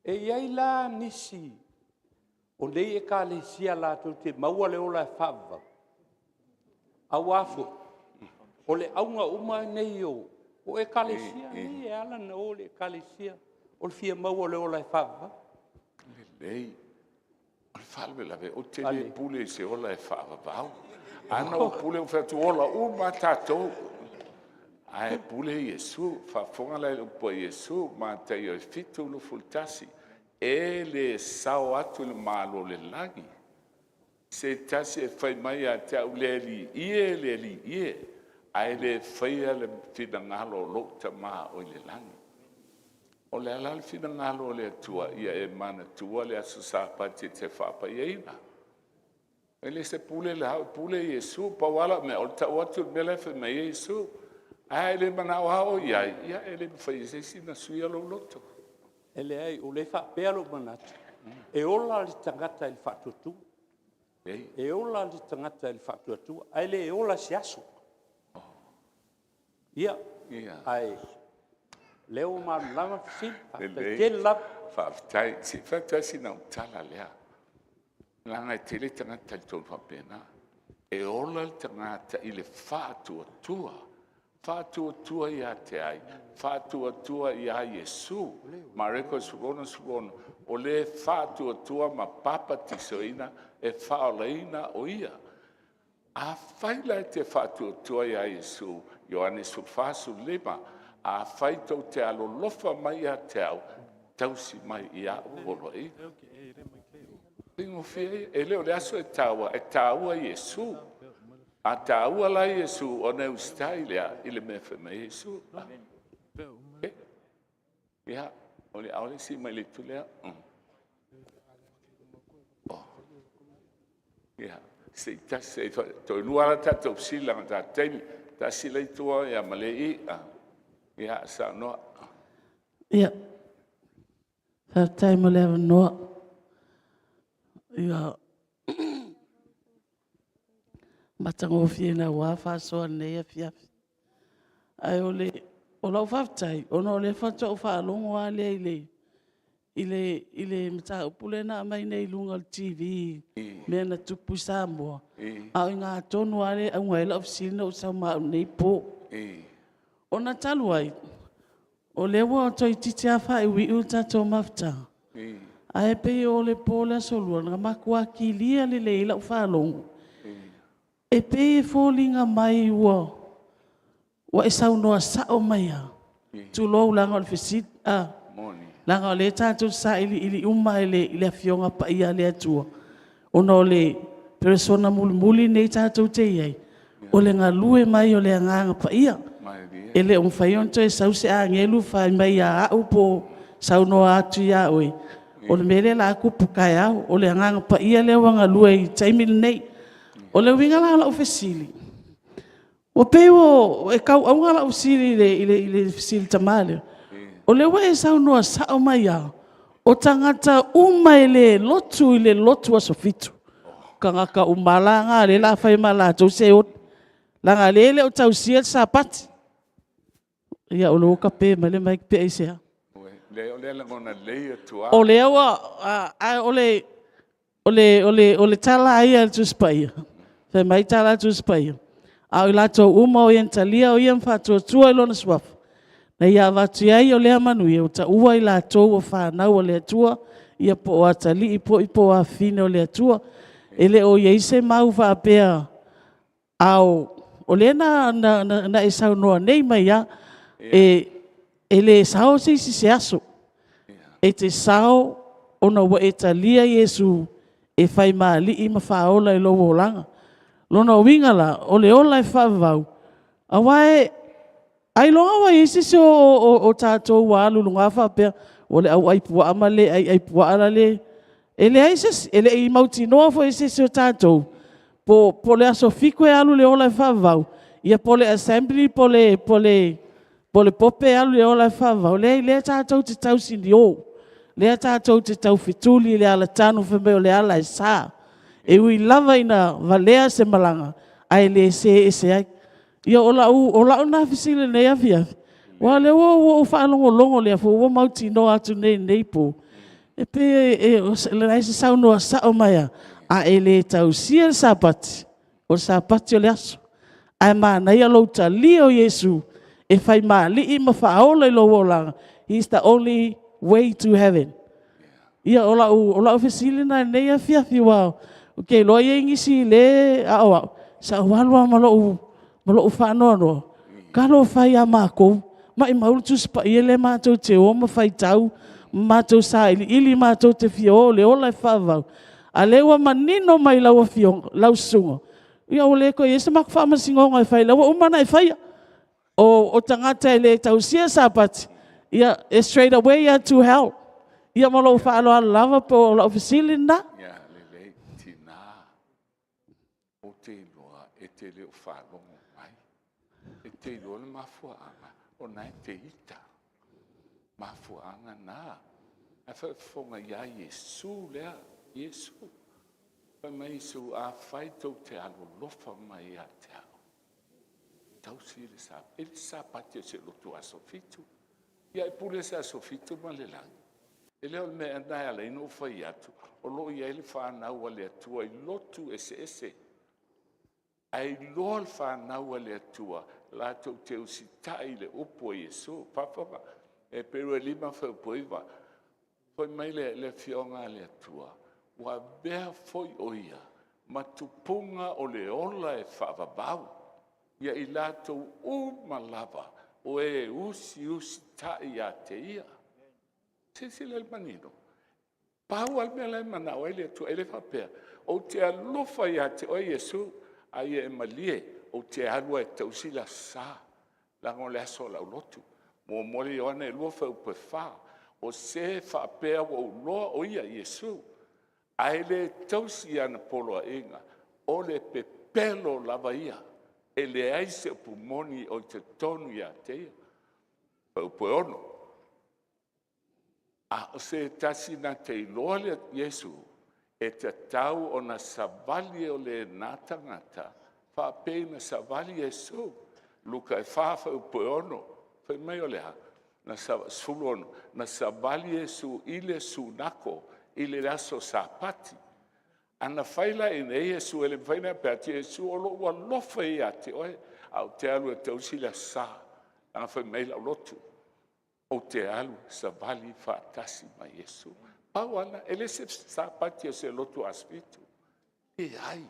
e i ai la nisi o nei Ekalesia latou te maua le ola e faavavau? Aua foi o le auga uma lenei o Ekalesia nei e ala ona o i le Ekalesia, o le fia maua o le ola e faavavau. Lelei. O le faalavelave, ou te le pule i se ola e faavavau. A na ou pule, ou fai atu, ola uma lava tatou. Ae pule Iesu. Faafofoga la i le upu a Iesu, Mataio 7:21, e le sao atu i le Malo o le lagi se tasi e fai mai ia te au, le Alii e, le Alii e, ae le faia le finagalo o lou Tama o i le lagi. O le a la le finagalo o le Atua? Ia e manatua le aso Sapati e te faapaiaina. E le se pule la au, e pule Iesu. Pau lava lau mea, o le tau atu o le mea la e fai mai ai Iesu. Ae a e le manao lava oe i ai, ia e le mafai e se isi ona suia lou loto. E leai, o lea e faapea lou manatu, e ola le tagata i le faatuatua. E ola le tagata i le faatuatua, ae le ola i se aso. Ia, ae o lea ua malamalama le fesili. Faafetai tele lava. Faafetai. Se i fai atu lava sina au tala lea, leaga e tele tagata e talitonu faapena. E ola le tagata i le faatuatua. Faatuatua ia te ai? Faatuatua iā Iesu. Mareko 16, 16, O le faatuatua ma papatisoina e faaolaina o ia. Afai la e te faatuatua iā Iesu, Ioane 14, 15, Afai tou te alolofa mai ia te au, tausi mai i a'u poloaiga. Faigofie ia. E le o le aso e taua, e taua Iesu. A taua la Iesu, ona e usitai lea i le mea e fai mai ai Iesu. Okay. Ia, o le ao le isi mai le itu lea. Oh. Ia, se i tasi, se i toelua la tatou fesili leaga o le tatou taimi. Tasi le i tua ia ma le i. Ia, saunoa. Ia, faafetai mo le avanoa. Ia, matagofie naua faasoa i lenei afiafi. Ae o le o lau faafetai, ona o lea faatoa ou faalogo lava lea i le mataupu lea na aumai nei i luga o le TV i mea na tupu i Samoa, a o i ina tonu lava lea e auga ai lau fesili na ou sau ma au i lenei po. Ona talu ai, o lea ua toeitiiti lava faaiuiu le tatou mafutaga, ae pei o le po o le Aso Lua, na matua kilia lelei ai lau faalogo, e pei e foliga mai ua e saunoa sao mai lava, tulou leaga o le fesili, leaga o lea tatou te sailiili uma lava i le Afioga Paia a le Atua, ona o le Perisona mulimuli lenei tatou te i ai, o le galue mai o le Agaga Paia. E le o mafai ona toe sau se agelu fai mai ia au po o saunoa atu ia oe, o le mea lea o le a tupu taeao. O le Agaga Paia lea ua galue i le taimi lenei. O le uiga la o lau fesili, e pei e tau auga lau fesili i le fesili tama lea, o lea ua e saunoa sao mai lava, o tagata uma e le lotu i le lotu Aso Fitu, o tagata uma lava la na o lea o le a fai ma latou seoli, leaga o lea e le o tausia le Sapati. Ia o lea ua tape mai le mic pe aisea. Leai o lea e lagona lelei atu lava. O lea ua… ae o le tala lava ia a le Tusi Paia, fai mai le tala a le Tusi Paia, “A o i latou uma o e na talia o Ia ma faatuatua i Lona Suafa, na Ia avatu i ai lea manuia, ua taua i latou o fanau a le Atua,” ia po o atalii foi po o afafine o le Atua. E le o i ai se mau faapea a o lea na e saunoa nei mai lava, e le sao se isi i se aso. E te sao ona ua e talia Iesu e fai ma Alii ma Faaola i lou olaga. O lona uiga la, o le ola e faavavau, aua ailoga ua i ai se isi o tatou ua alu i luga faapea, o le au ai puaa ma le le ai puaa. E leai se isi, e le i mautinoa foi e se isi o tatou po o le aso Fitu e alu i le ola e faavavau, ia po o le assembly po o le Pope e alu i le ola e faavavau. E leai, o lea tatou te tausinio, o lea tatou te taufetuli i le ala tanu fai mai o le ala e sa. E ui lava ina valea se malaga, ae le sē ese ai. Ia o lau lena fesili i lenei afiafi, aua o lea ua ou faalogologo, o lea foi ua mautinoa atu nei i lenei po, e pei o lena e te saunoa sao mai lava, a e le tausia le Sapati, o le Sapati o le aso, ae manaia lou talia o Iesu e fai ma Alii ma Faaola i lou olaga, He is the only way to heaven. Ia, o lau fesili lena i lenei afiafi, aua ou te iloa e i ai nisi o lea… a o au, sa ou alu lava ma lou faanoanoa, talofa e ia matou, maumau le Tusi Paia lea matou te o ma faitau ma matou sailiili matou te fia o i le ola e faavavau, a o lea ua manino mai i lau susuga, ia ua le toe i ai se matou faamasinoga e fai, o lea ua uma ona e faia. O tagata e le tausia Sapati, ia e straight away lava to hell. Ia ma lou faaaloalo lava po o lau fesili lena. Ia, lelei. Tina, ou te iloa e te le o faalogo mai. E te iloa le mafuaaga, o lena e te ita. Mafuaaga na. Ae faafofoga ia Iesu lea, Iesu. Fai mai Iesu, afai tou te alolofa mai ia te au, tausi le Sapati. E le Sapati o se lotu aso Fitu. Ia e pule se aso Fitu ma le lagi? E le o le mea ea lena e ala ai ona ou fai atu, o lo o i ai le fanau a le Atua i lotu eseese. Ae iloa le fanau a le Atua latou te usitai i le upu a Iesu. Faafofoga, Heperu e 5 fuaiupu 9, fai mai le Afioga a le Atua, ua avea foi o Ia ma tupuga o le ola e faavavau, ia i latou uma lava o e usiusitai ia te Ia. Silasila i le manino? Pau lava le mea la e manao ai le Atua, e le faapea, ou te alofa ia te oe Iesu, a ia e malie ou te alu lava e tausi le Aso Sa, leaga o le aso o lau lotu. 1 Ioane 2 fuaiupu e 4, o se e faapea ua ou iloa o ia Iesu, ae le tausi ana poloaiga, o le pepelo lava ia, e leai se upu moni o i totonu ia te ia. Fuaiupu e 6. A o se tasi na te iloa Iesu, e tatau ona savali e lena tagata faapei ona savali Iesu. Luka e 4 fuaiupu e 6, fai mai o le a? 16, na savali Iesu i le sunato i le aso Sapati. A na fai la i inei Iesu, e le mafai ona faapea atu Iesu, o lou alofa ia te oe, ae ou te alu e tausi le Aso Sa, leaga fai mai lau lotu ou te alu e savali faatasi ma Iesu. Pau lava lena, e le o se Sapati o se lotu Aso Fitu, leai.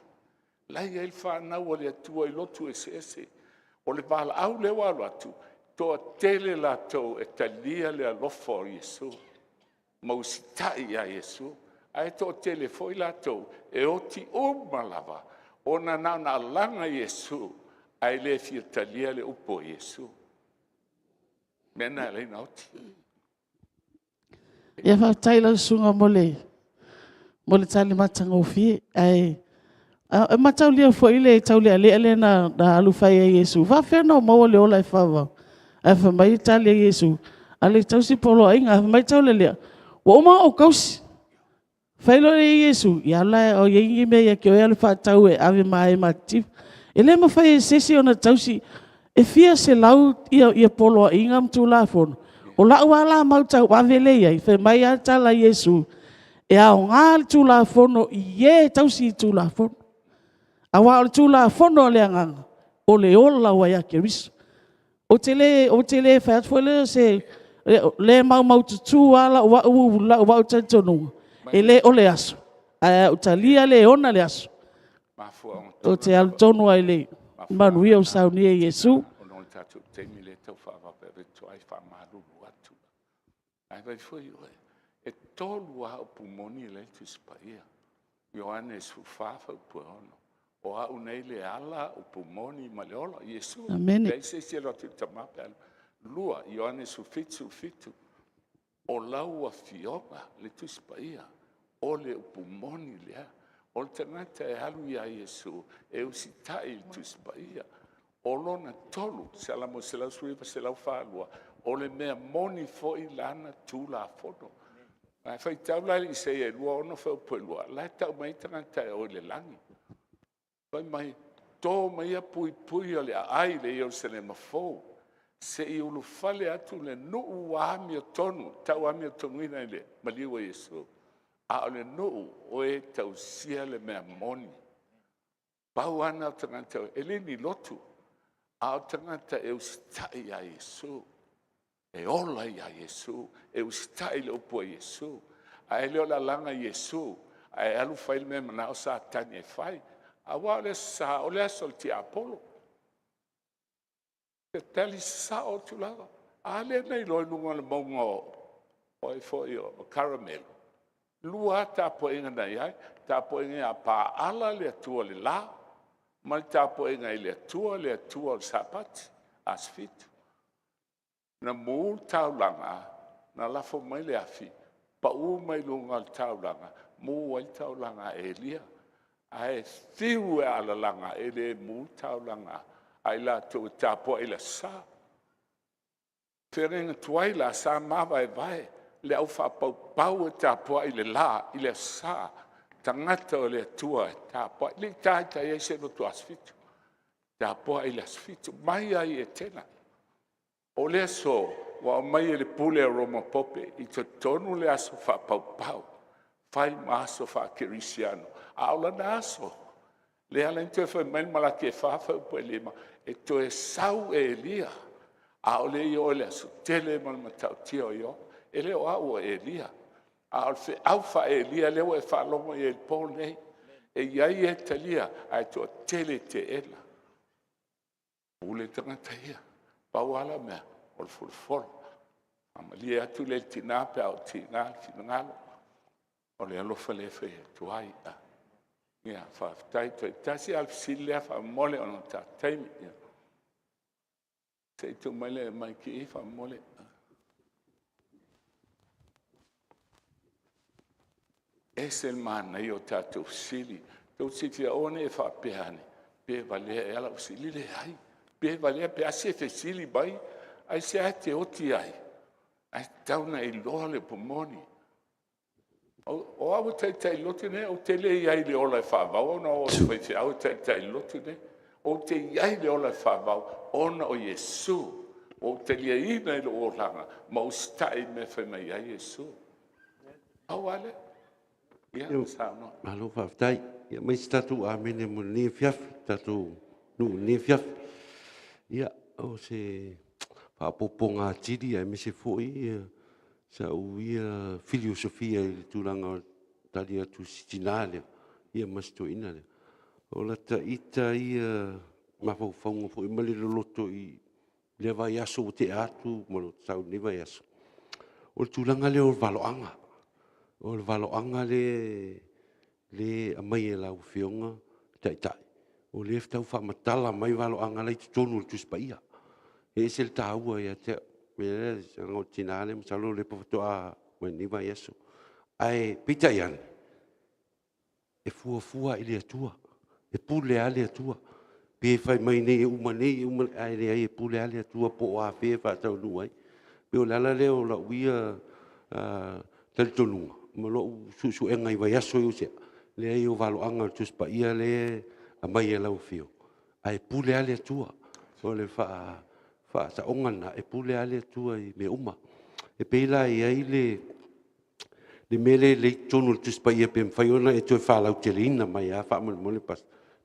O la e i ai le fanau a le Atua i lotu eseese. O le valaau lea ua alu atu, e toatele latou e talia le alofa o Iesu ma usitai ia Iesu, ae toatele foi latou e oti uma lava ona na ona alaga Iesu ae le fia talia le upu a Iesu. O le mea lena e ala ai ona oti. Ia faafetai i lau susuga mo le tali matagofie. Ae mataulia foi le taulealea lea na alu fai ai e Iesu, e faapefea ona ou maua le ola e faavavau? Ae fai mai le tali a Iesu, alu e tausi poloaiga. Ae fai mai le taulealea, ua uma ona ou tausi. Fai loa lea e Iesu, ia alu la o i ai ni mea ia te oe alu faatau e ave ma e matitiva. E le mafai e se isi ona tausi, e fia selau ia poloaiga ma tulafono, o lau lava la mau tauave lea e i ai, fai mai lava le tala a Iesu, e aoga le tulafono i e e tausi i tulafono. Aua o le tulafono a le Agaga, o le ola ua ia Keriso. Ou te le fai atu foi lea o se… o lea e maumaututu lava lou au talitonuga, e le o le aso, ae a ou talia le e ona le aso, ou te alu tonu lava i le manuia ua saunia e Iesu. Amene. Fai mai, to maia puipui o le aai i le Ierusalema fou, se i ulufale atu le nuu ua amiotonu, tau amiotonu i le maliu o Iesu, a o le nuu o e tausia le mea moni. Pau lava lena o tagata, e le ni lotu, a o tagata e usitai ia Iesu, e ola ia Iesu, e usitai i le upu a Iesu. Ae le o le alaga Iesu ae alu fai le mea e manao Satani e fai. Aua o le Aso Sa, o le aso o le tiapolo. E tali sasao atu lava. A lea na iloa i luga o le mauga o ai foi o Karamelo, e 2 lava tapuaiga na i ai, tapuaiga ia Paala le atua o le la, ma le tapuaiga i le Atua, le Atua o le Sapati, Aso Fitu. Na mu le taulaga na lafo mai le afi, pau mai luga o le taulaga, mu ai le taulaga a Elia. Ae fiu e alalaga, e le mu le taulaga a i latou e tapuai i le Aso Sa. O feagaiga tuai la sa mavaevae le au faapaupau e tapuai i le la i le Aso Sa, tagata o le Atua e tapuai. E le i taitai ai se lotu Aso Fitu, tapuai i le Aso Fitu, mai lava i Etena. O le aso ua aumai e le pule a Roma Pope i totonu le aso faapaupau, fai ma aso faakerisiano. A o lana aso Lea la toe fai mai le Malaki e 4 fuaiupu e 5, e toe sau Elia, a o le i oo i le aso tele ma le matautia o Ieova. E le o au o Elia, a o le feau faa-Elia lea ua e faalogo i ai i le po lenei. E i ai e talia, ae toatele e teena. Pule le tagata ia. Pau lava lau mea, o le folafola. Faamalie atu lea i le tina pe a oo i le tina le finagalo, o le alofa lea e fai atu ai. Ia faafetai. Toe tasi lava le fesili lea faamolemole ona o le tatou taimi. Se i tuu mai le maiki i faamolemole. E ese le manaia o tatou fesili. Tou te silafia aua ne i e faapea ane, pe valea ea lau fesili. Leai, pe valea pe a se i e fesili mai, aisea e te oti ai? Ae tatau ona e iloa le upu moni. O au e taitai i le lotu lenei, ou te le i ai i le ola e faavau ona o atu faifeau e taitai i le lotu lenei. Ou te i ai i le ola e faavau ona o Iesu ua ou taliaina i lou olaga ma ou usitai i le mea e fai mai ai Iesu. Pau lava lea. Ia, saunoa. Malo faafetai. Ia aumai se tatou amene mo lenei afiafi, le tatou nuu i lenei afiafi. Ia, o se faaopoopoga atili aemaise foi sau ia filiosofia i le tulaga o le tali atu i si tina lea ma si toeaina lea. O lata ita ia mafaufauga foi ma le loloto i lea vaiaso ua tea atu ma lou sau i lenei vaiaso, o le tulaga lea o valoaga. O le valoaga lea e aumai e lau Afioga le Taitai, o lea e tau faamatala mai valoaga la e i totonu o le Tusi Paia. E ese le taua ia te au, leaga o le tina lea masalo o lea faatoa oo mai i lenei vaiaso. Ae peitai ane, e fuafua lava i le Atua, e pule lava le Atua. Pe fai mai nei e uma nei, uma nei, ae leai e pule lava le Atua po o afea e faataunuu ai. E pei o le ala lea o lou ia talitonuga ma lou suesuega i vaiaso ia ua tea, leai o valoaga o le Tusi Paia lea e aumai e lau Afioga, ae pule lava le Atua. O le faasaoga lena, e pule lava le Atua i mea uma. E pei la e i ai le mea lea i totonu o le Tusi Paia pe mafai ona e toe faalauteleina mai lava faamolemole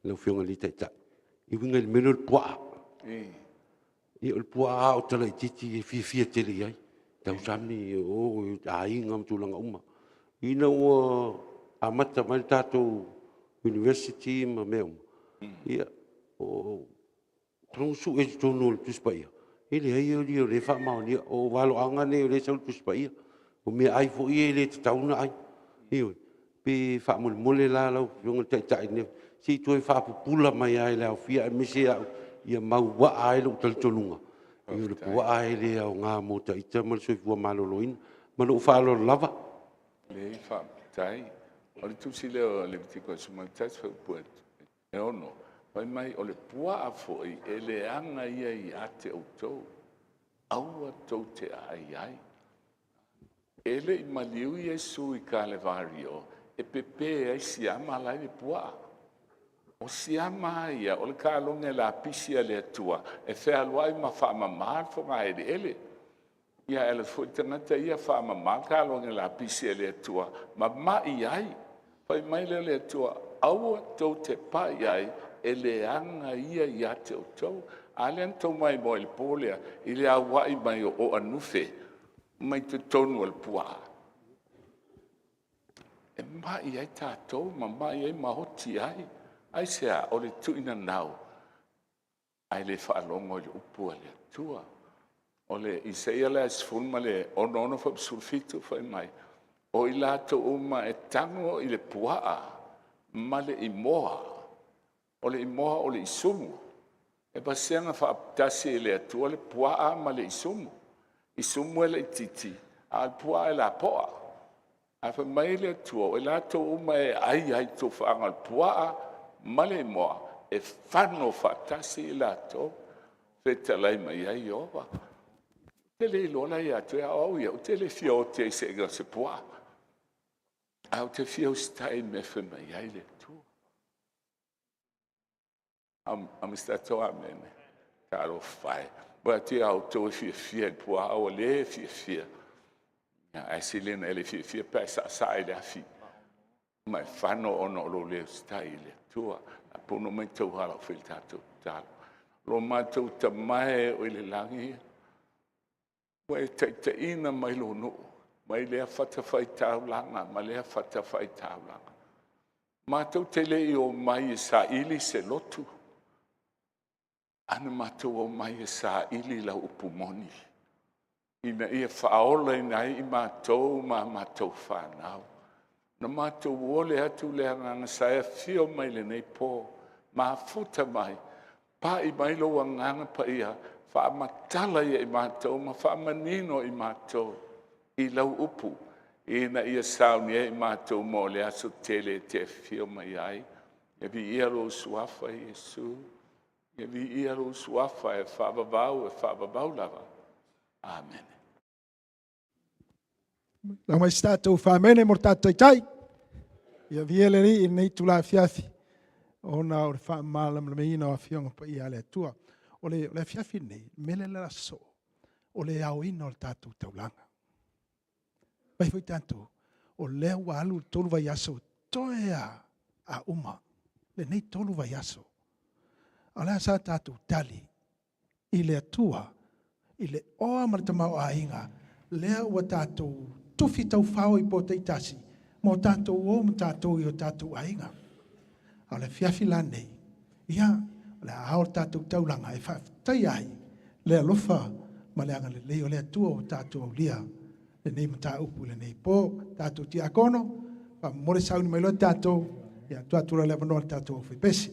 lau Afioga i le Taitai, e uiga i le mea lea o le puaa. Ia o le puaa lava a o tala itiiti e fiafia tele i ai, tausami i o i aiga ma tulaga uma. Ina ua amata mai le tatou University ma mea uma, ia, na sue i totonu o le Tusi Paia, e leai alii o lea e faamaonia. O valoaga nei o lea e sau i le Tusi Paia. O meaai foi ia e le tatau ona ai. Ioe. Pe faamolemole la lau Afioga i le Taitai, se i toe faapupula mai lava i le aofia aemaise au ia mauaa ai lou talitonuga, o le puaa e le aoga mo ita ma le soifua maloloina. Ma lou faaaloalo lava. Lelei faafetai. O le tusi lea o Levitiko 11 fuaiupu e 6, fai mai o le puaa foi e leaga ia ia te outou, aua tou te aai ai. E le i maliu Iesu i Kalevario e pepe ai siama la e i le puaa. O siama lava ia, o le kalogo lapisi a le Atua e fealuai ma faamama le fogaeleele. Ia ae alu atu foi le tagata ia faamama le kalogo lapisi a le Atua ma mai ai. Fai mai lea o le Atua, aua tou te pai i ai, e leaga ia ia te outou. A lea na tou maimoa i le po lea i le auai mai o oanufe mai totonu o le puaa. E mai ai tatou ma mai ai ma oti ai. Aisea? O le tuuinanau ae le faalogo i le upu a le Atua. O le Isaia la e 66 fuaiupu 17 fai mai, o i latou uma e tago i le puaa ma le imoa, o le imoa o le isumu. E vasega faatasi e le Atua le puaa ma le isumu. Isumu e laitiiti, a o le puaa e lapoa. Ae fai mai le Atua, o i latou uma e aai ai i tofaaga o le puaa ma le imoa, e fano faatasi i latou, fetalai mai ai Ieova. Ou te le iloa la ia te oe, a o au ia, ou te le fia oti ai i se puaa, ae ou te fia usitai i le mea e fai mai ai le Atua. A se tatou amene? Talofa e, vaai atu ia outou e fiafia i le puaa, a o au e le fiafia. Ae sili ona e le fiafia pe a e saasaa i le afi. Ma e fano ona o lou le usitai i le Atua. A pono mai tau ala o fai tatou tatalo. Lo matou tamae o i le lagi, ua e taitaiina mai lou nuu, mai lea fatafaitaulaga ma lea fatafaitaulaga. Matou te le i omai e saili se lotu, a na matou omai e saili lau upu moni, ina ia faaolaina ai i matou ma a matou fanau. Na matou ole atu le Agaga sa e afio mai lenei po, mafuta mai, pai mai lou Agaga Paia, faamatala ia i matou ma faamanino i matou i lau upu, ina ia saunia ai i matou mo le aso tele e te afio mai ai. Ia viia lou Suafa Iesu, ia viia lou Suafa e faavavau e faavavau lava. Amene. Lau mai se tatou faamene mo le tatou taitai. Ia viia le Alii i lenei itula afiafi ona o le faamalamalamaina o Afioga Paia a le Atua. O le afiafi lenei, o le mea lea o le a sosoo, o le aoina o le tatou taulaga. Vaai foi tatou, o lea ua alu le 3 vaiaso, toe lava a uma lenei 3 vaiaso. A o le a sa tatou tali i le Atua i le oa ma le tamaoaiga lea ua tatou tufi taufao i po taitasi ma o tatou o ma tatou i o tatou aiga. A o le afiafi la lenei, ia, o le a ao le tatou taulaga e faafetaia ai le alofa ma le agalelei o le Atua ua tatou aulia lenei mataupu i lenei po. Tatou tiakono, faamomoli sauni mai loa tatou, ia tuu atu loa le avanoa i le tatou aufaipese.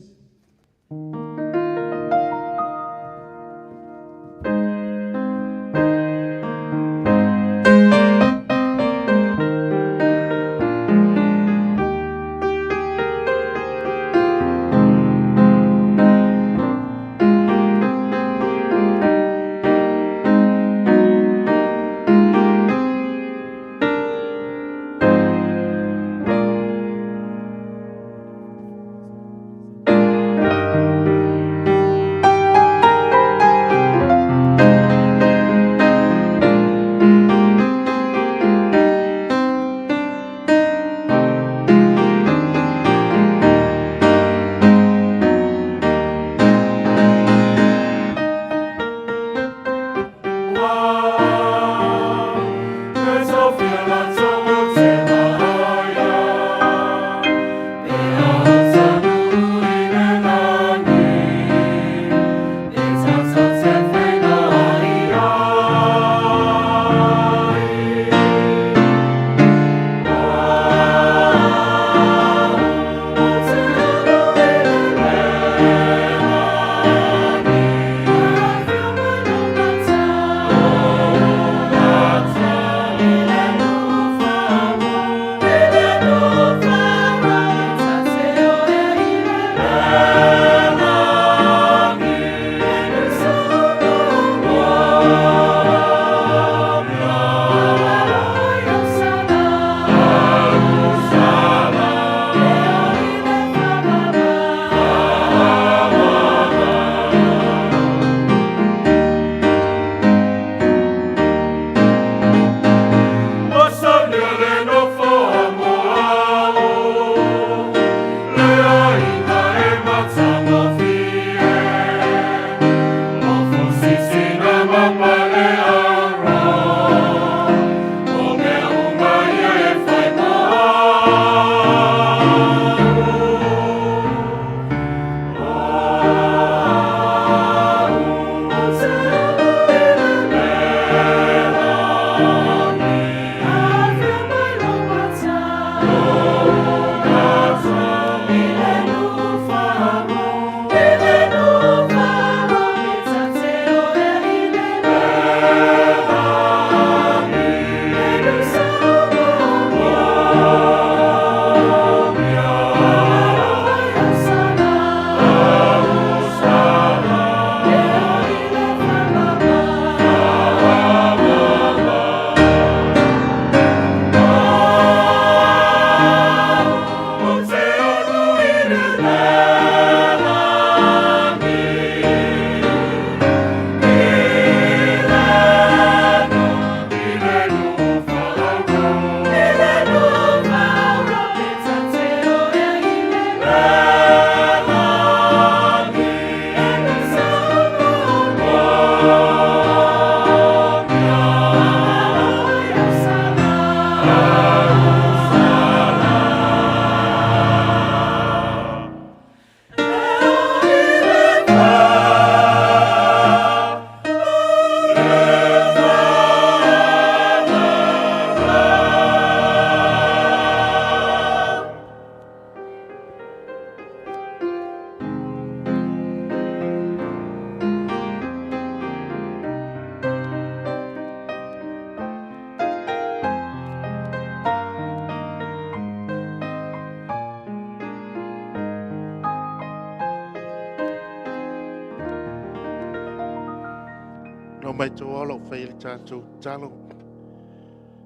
matau lava o lau fai i le tatou tatalo.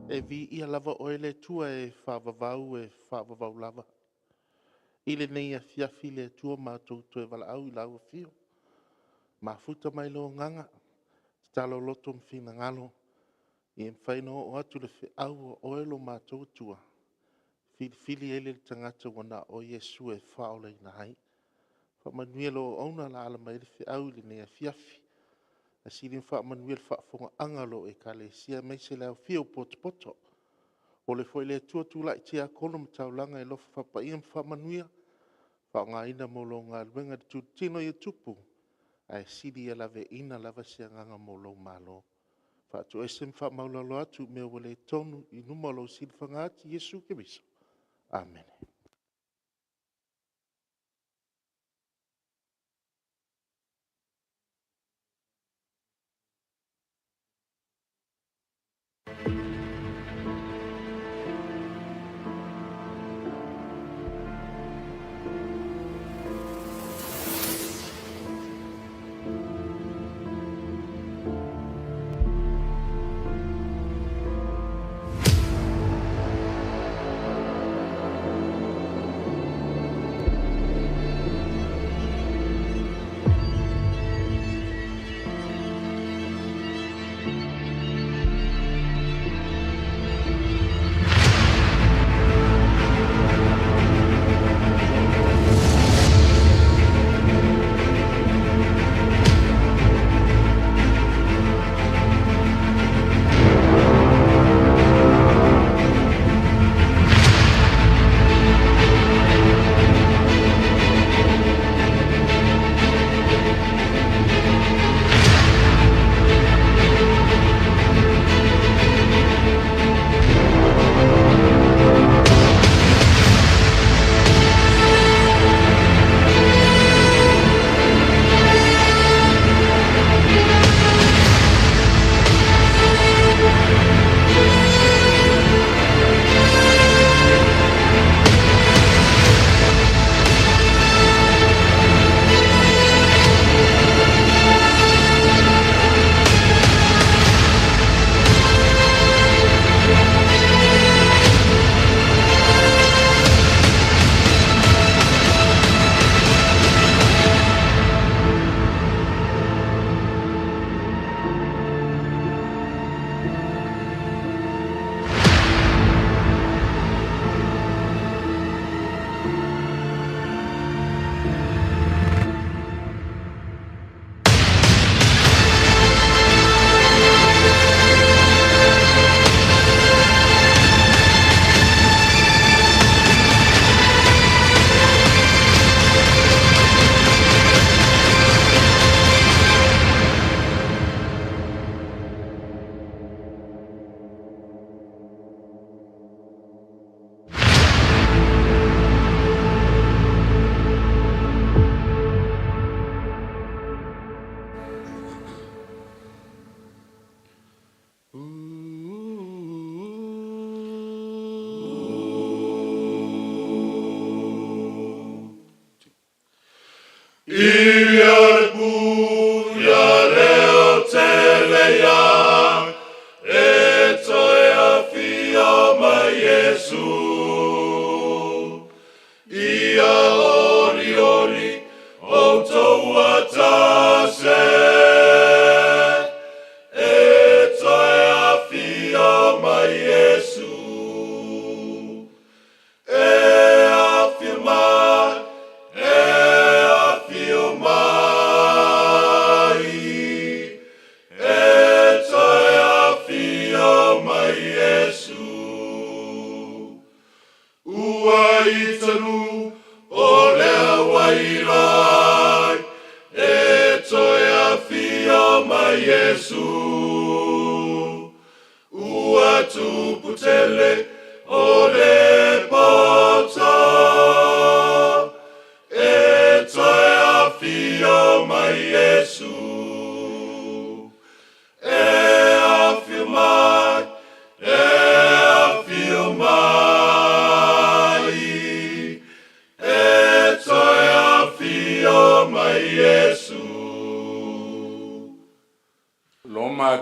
E viia lava oe le Atua e faavavau e faavavau lava. I lenei afiafi le Atua matou toe valaau i lau afio. Mafuta mai lou agaga, tatalo loto ma finagalo, ia mafai ona oo atu le feau o oe lo matou Atua, e filifili ai le tagata ua na o Iesu e faaolaina ai. Faamanuia i lau auauna o le a ala mai ai le feau i lenei afiafi. Ae sili ona faamanuia i le faafofogaaga a lau Ekalesia aemaise le afifio o potopoto. Momoli foi i le Atua tulai tiakono ma taulaga e alofa faapaia ma faamanuia, faaaogaina mo lau galuega i le itutino ia tupu, ae sili ia laveaiina lava se agaga mo lou Malo. Faatoese ma faamaualalo atu i mea ua le tonu i luma o lou silafaga atu Iesu Keriso. Amene.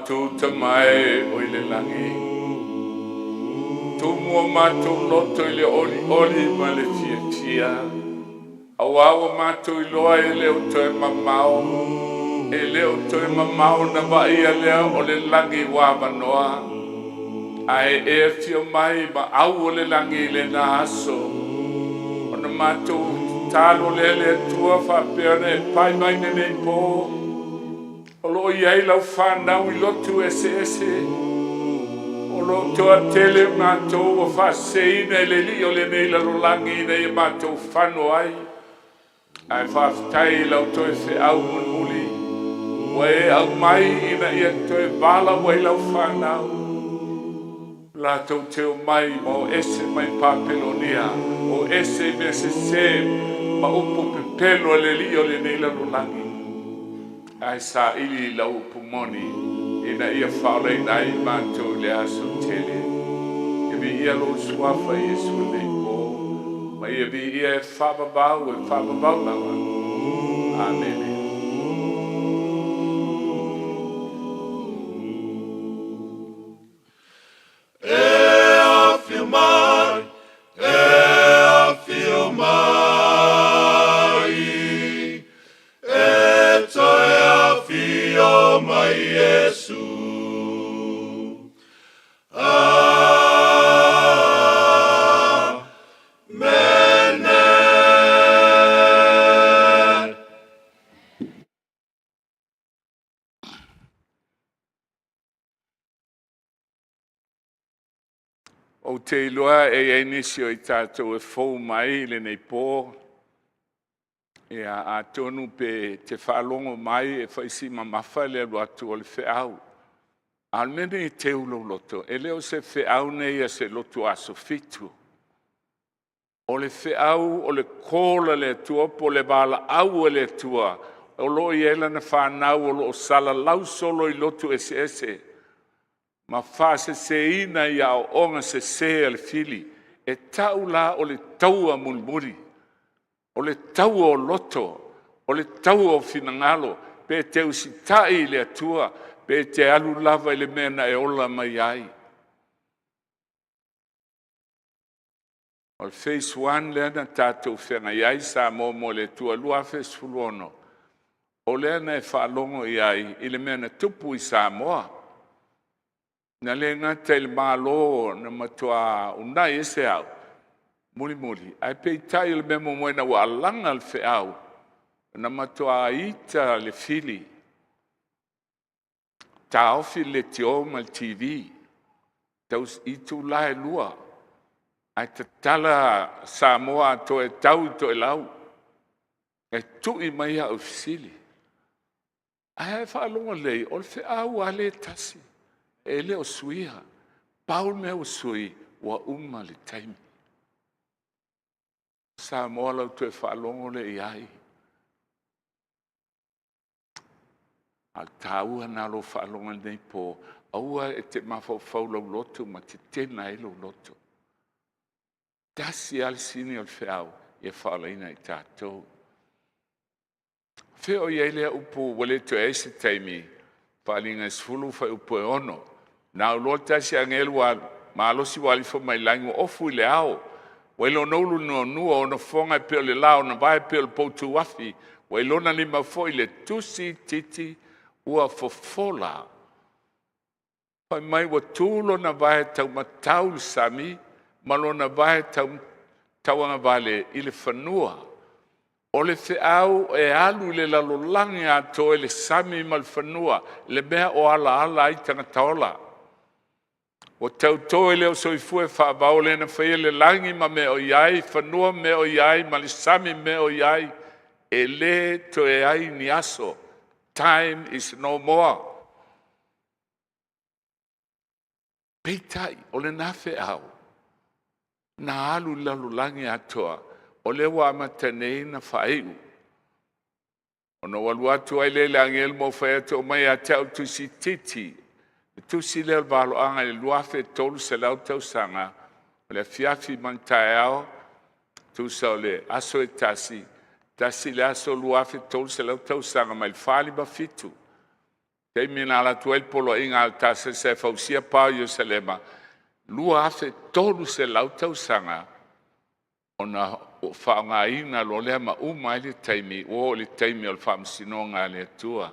Matou Tama e o i le lagi, tumu o matou loto i le olioli ma le fiafia, auā ua matou iloa e le o toe mamao, e le o toe mamao ona vaaia lea o le lagi ua avanoa, ae e afio mai ma au o le lagi i lena aso. Ona matou tatalo lea le Atua faapea ona e pai mai lenei po, O lo o i ai lau fanau i lotu eseese, o lo o toatele matou ua faaseseina e le alii o lenei lalolagi ina ia matou fano ai. Ae faafetai i lau toe feau mulimuli ua e aumai ina ia toe valaau ai lau fanau latou te omai ma o ese mai Papelonia, o ese i mea sese ma upu pepelo a le alii o lenei lalolagi. Ae saili i lau upu moni ina ia faaolaina ai matou i le aso tele. Ia viia lou Suafa Iesu i lenei po, ma ia viia e faavavau, e faavavau lava. Amene. E afio mai, e afio mai, e toe afio mai Iesu. Amene. Ou te iloa e i ai nisi o i tatou e fou mai i lenei po. Ia, atonu pe te faalogo mai e fai si mamafa le alu atu o le feau. A o le mea nei e teu lou loto, e le o se feau nei a se lotu aso 7. O le feau o le call a le Atua po o le valaau a le Atua o lo o i ai lana fanau o lo o salalau solo i lotu eseese ma faaseseina i aoaoga sese a le fili. E tau la o le taua mulimuli, o le taua o loto, o le taua o finagalo, pe te usitai i le Atua, pe te alu lava i le mea na e ola mai ai. O le phase 1 lea na tatou feagai ai Samoa mo le Atua 2016, o lea na e faalogo i ai i le mea na tupu i Samoa. Na le gata i le Malo na matua unai ese au, mulimuli, ae peitai o le mea muamua ina ua alaga le feau, na matua ita le fili, taofi le leitio ma le TV, itula e 2, ae tatala Samoa atoa e tau i Toelau, e tui mai au e fesili. Ae a faalogo lelei, o le feau lava lea e tasi, e le o suia. Pau le mea ua sui, ua uma le taimi. Samoa lau toe faalogo lea i ai. A o le taua lena o lou faalogo i lenei po, aua e te mafaufau i lou loto ma tetena ai lou loto. Tasi lava le sini o le feau, ia faaolaina i tatou. Fea o i ai lea upu ua le toe i ai se taimi, Faaaliga e 10 fuaiupu e 6. Na auloa tasi agelu ua malosi ua alifa mai lagi ua ofu i le ao. Ua i lona ulu nuanua, ona fofoga e pei o le la, ona vae e pei o le poutu afi. Ua i lona lima foi le tusi itiiti ua fofola. Fai mai ua tu lona vae taumatau i le sami ma lona vae tauagavale i le fanua. O le feau e alu i le lalolagi atoa i le sami ma le fanua, le mea o alaala ai tagata ola. Ua tauto e le o soifua e faavao le na faia le lagi ma mea o i ai, fanua ma mea o i ai, ma le sami ma mea o i ai, e le toe ai ni aso. Time is no more. Peitai, o lena feau, na alu i le lalolagi atoa, o lea ua amata nei ona faaiu. Ona ou alu atu ai lea i le agelu ma ou fai atu, “Aumai ia te au le tusi itiiti.” Le tusi lea o le valoaga i le 2300 tausaga, o le afiafi ma le taeao, tusa o le aso e tasi, tasi le aso 2300 tausaga mai le 457. Taimi na alu atu ai le poloaiga a Aritasasa e fausia pa o Ierusalema, 2300 tausaga ona faaaogaina loa lea ma uma ai le taimi ua oo i le taimi o le faamasinoga a le Atua.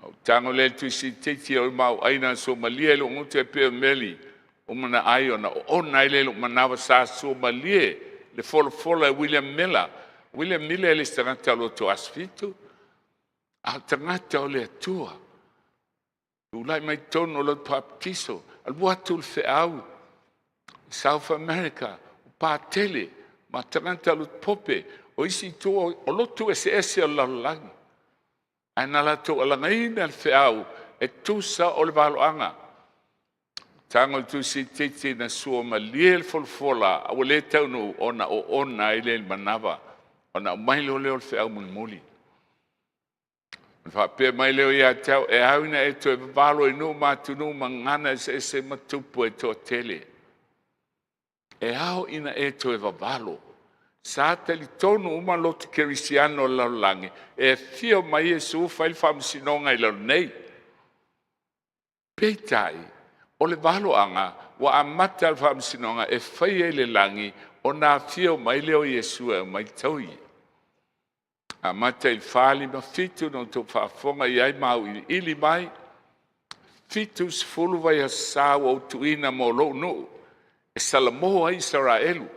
Ou tago lea i le Tusi Itiiti o le maau'aina na suamalie ai lou gutu e pei o le meli uma na ai ona oona ai lea i lou manava. Sa suamalie le folafola e William Miller. William Miller e le se tagata o loto Asofitu, a o le tagata o le Atua. Tulai mai totonu o loto Papatiso, alu atu le feau i South America, patele ma tagata o loto pope o isi itu o lotu eseese o le lalolagi, ae na latou alagaina le feau e tusa o le valoaga. Tago i le Tusi Itiiti na suamalie le folafola a ua le taunuu ona oona ai lea i le manava, ona aumai loa lea o le feau mulimuli. Ona faapea mai lea ia te au, e ao ina e toe vavalo i nuu ma atunuu ma gagana eseese ma tupu e toatele. E ao ina e toe vavalo. Sa talitonu uma lotu kerisiano o le lalolagi e afio mai Iesu fai le faamasinoga i lalo nei. Peitai, o le valoaga ua amata le faamasinoga e faia i le lagi ona afio mai lea o Iesu e aumai taui. Amata i le 457 na outou faafofoga i ai ma auiliili mai, 70 vaiaso sa ua ou tuuina mo lou nuu e salamo ai Isaraelu.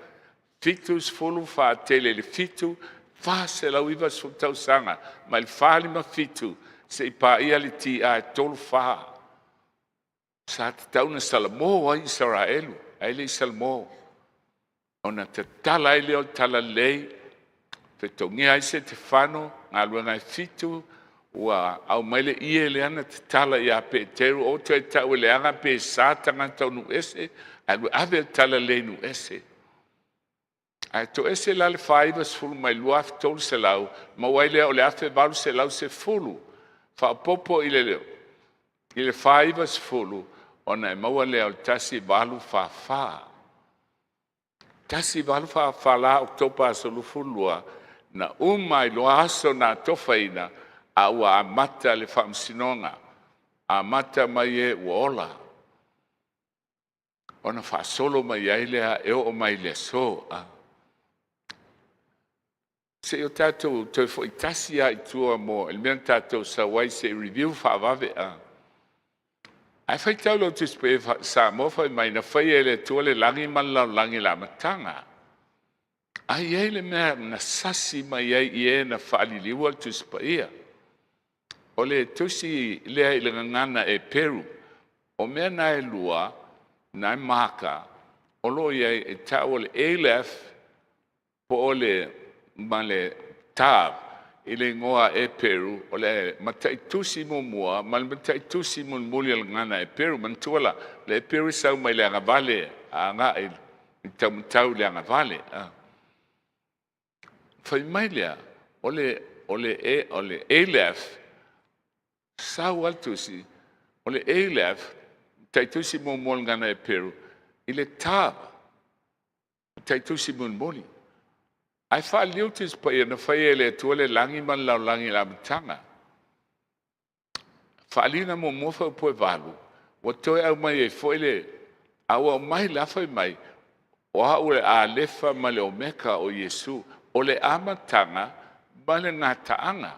70 faatele i le 7, 490 tausaga mai le 457 seia paia le TI 34. Sa tatau ona salamo ai Isaraelu, ae le i salamo. Ona tatala ai lea o le talalelei, fetogia ai Setefano, galuega e 7, ua aumai le ie lea na tatala ia Peteru, aua e te tau e leaga pe sa tagata o nuu ese, ae alu e ave le talalelei i nuu ese. Ae toese la le 490 mai le 2300, maua ai lea o le 1810, faaopoopo i le 490, ona e maua lea o le 1844. 1844 la Oketopa aso 22, na uma ai loa aso na atofaina, a ua amata le faamasinoga, amata mai e ua ola, ona faasolo mai ai lea e oo mai le aso. Se i o tatou toe foi tasi lava i tua mo le mea na tatou sau ai se i review faavave. Ae faitau lau Tusi Paia Samoa fai mai na faia e le Atua le lagi ma le lalolagi i le amataga. Ae i ai le mea na sasi mai ai i e na faaliliua le Tusi Paia. O le tusi lea i le gagana Eperu, o mea na e lua, na e maka, o lo o i ai e tau o le Aleph po o le ma le Tav i le igoa Eperu, o le mataitusi muamua ma le mataitusi mulimuli o le gagana Eperu. Manatua la, le Eperu e sau mai le agavale agai i taumatau i le agavale. Fai mai lea, o le Aleph, sau lava le tusi, o le Aleph, mataitusi muamua o le gagana Eperu, i le Tav, mataitusi mulimuli. Ae faaliliu le Tusi Paia na faia e le Atua le lagi ma le lalolagi i le amataga. Faaaliga muamua fuaiupu e 8, ua toe aumai ai foi le, a ua aumai la fai mai, o au o le Alefa ma le Omeka o Iesu, o le amataga ma le gataaga.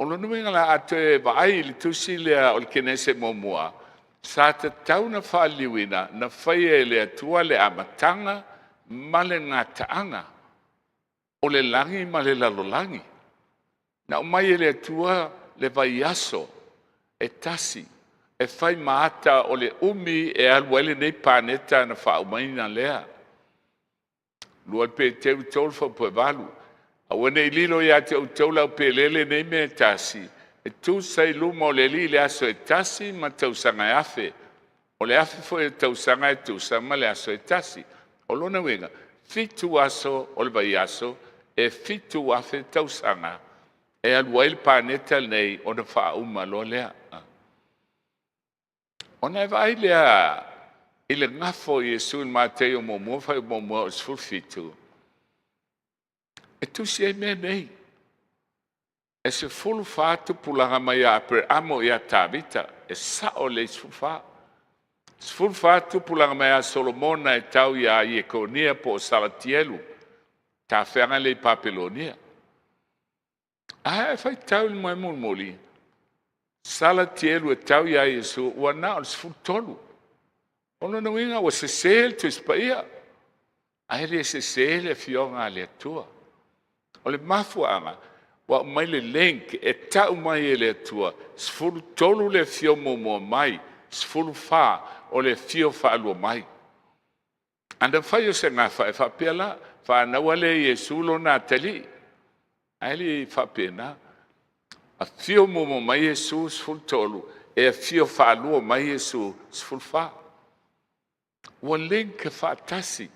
O lona uiga la a toe vaai i le tusi lea o le Kenese muamua, sa tatau ona faaliliuina na faia e le Atua le amataga ma le gataaga o le lagi ma le lalolagi. Na aumai e le Atua le vaiaso e tasi e fai ma ata o le umi e alu ai lenei paneta ona faaumaina lea. 2 Peteru 3 fuaiupu e 8. Aua ne i lilo ia te outou le aupeelele nei mea e tasi, e tusa i luma o le Alii le aso e tasi ma tausaga e 1000. O le 1000 foi o tausaga e tusa ma le aso e tasi. O lona uiga, 7 aso o le vaiaso e 7,000 tausaga e alu ai le paneta lenei ona faauma loa lea. Ona e vaai lea i le gafa o Iesu i le Mataio muamua fuaiupu muamua e oo i le 17, e tusi ai mea nei. E 14 tupulaga mai ia Aperamo ia Tavita, e sao lelei 14. 14 tupulaga mai ia Solomona e tau ia Iekonia po o Salatielu, tafeaga lea i Papelonia. Ae a faitau i le moe mulimuli, Salatielu e tau ia Iesu ua na o le 13. O lona uiga ua sese le Tusi Paia, ae le sese le Afioga a le Atua. O le mafuaaga ua aumai le link e tau mai e le Atua, 13 le afio muamua mai, 14 o le afio faalua mai. Ana fai o se gafa, e faapea la, fanau lea e Iesu lona atalii, ae le i faapena. Afio muamua mai Iesu 13, e afio faalua mai Iesu 14. Ua link faatasi.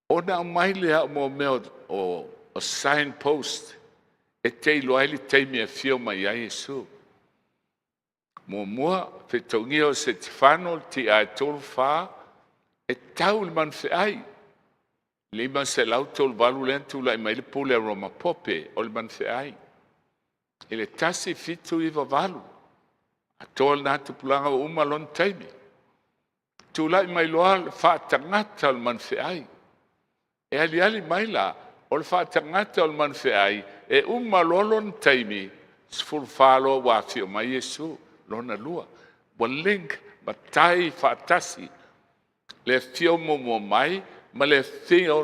Ona aumai lea o mea o sign post e te iloa ai le taimi e afio mai ai Iesu. Muamua, fetaugia o Setefano, le ti'a e 34, e tau i le manufeai. 538 lea na tulai mai ai le pule a Roma Pope o le manufeai. I le 1798, atoa lena tupulaga ua uma lona taimi. Tulai mai loa le faatagata o le manufeai. E aliali mai la, o le faatagata o le manufeai, e uma loa lona taimi, 14 loa ua afio mai Iesu, lona lua. Ua link, matai faatasi le afio muamua mai ma le afio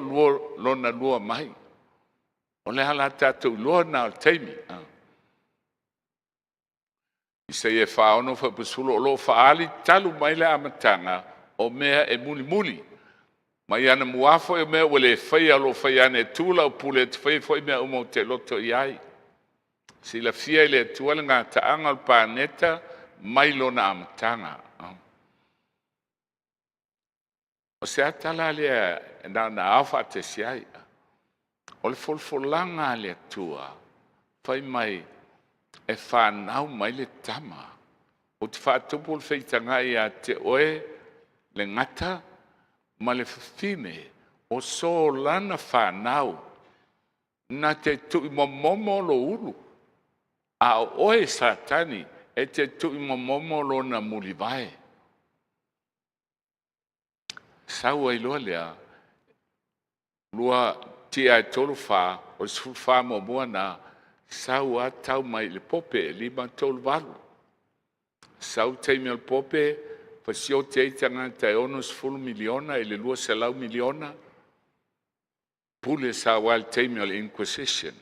lona lua mai. O le a tatou iloa lena o le taimi. Isaia 46 fuaiupu 10, o lo o faaali talu mai le amataga o mea e mulimuli. Mai anamua foi o mea ua le faia, o lo o faia ane e tu lau pule ou te faia foi mea uma ou te loto i ai. Silafia e le Atua le gataaga o le paneta mai lona amataga. O se ata la lea na ona ao faatasi ai. O le folafolaga a le Atua, fai mai e fanau mai le tama, ou te faatupu le feitagai ia te oe le gata ma le fafine o so o lana fanau na te tuuimomomo lou ulu, a o oe Satani e te tuuimomomo lona mulivae. Sau ai loa lea, lua tia e 3, 4, o le 14 muamua lena, sau lava tau mai i le Pope e 538. Sau le taimi o le Pope, fasioti ai tagata e 60 miliona i le 200 miliona, pule saua i le taimi o le Inquisition.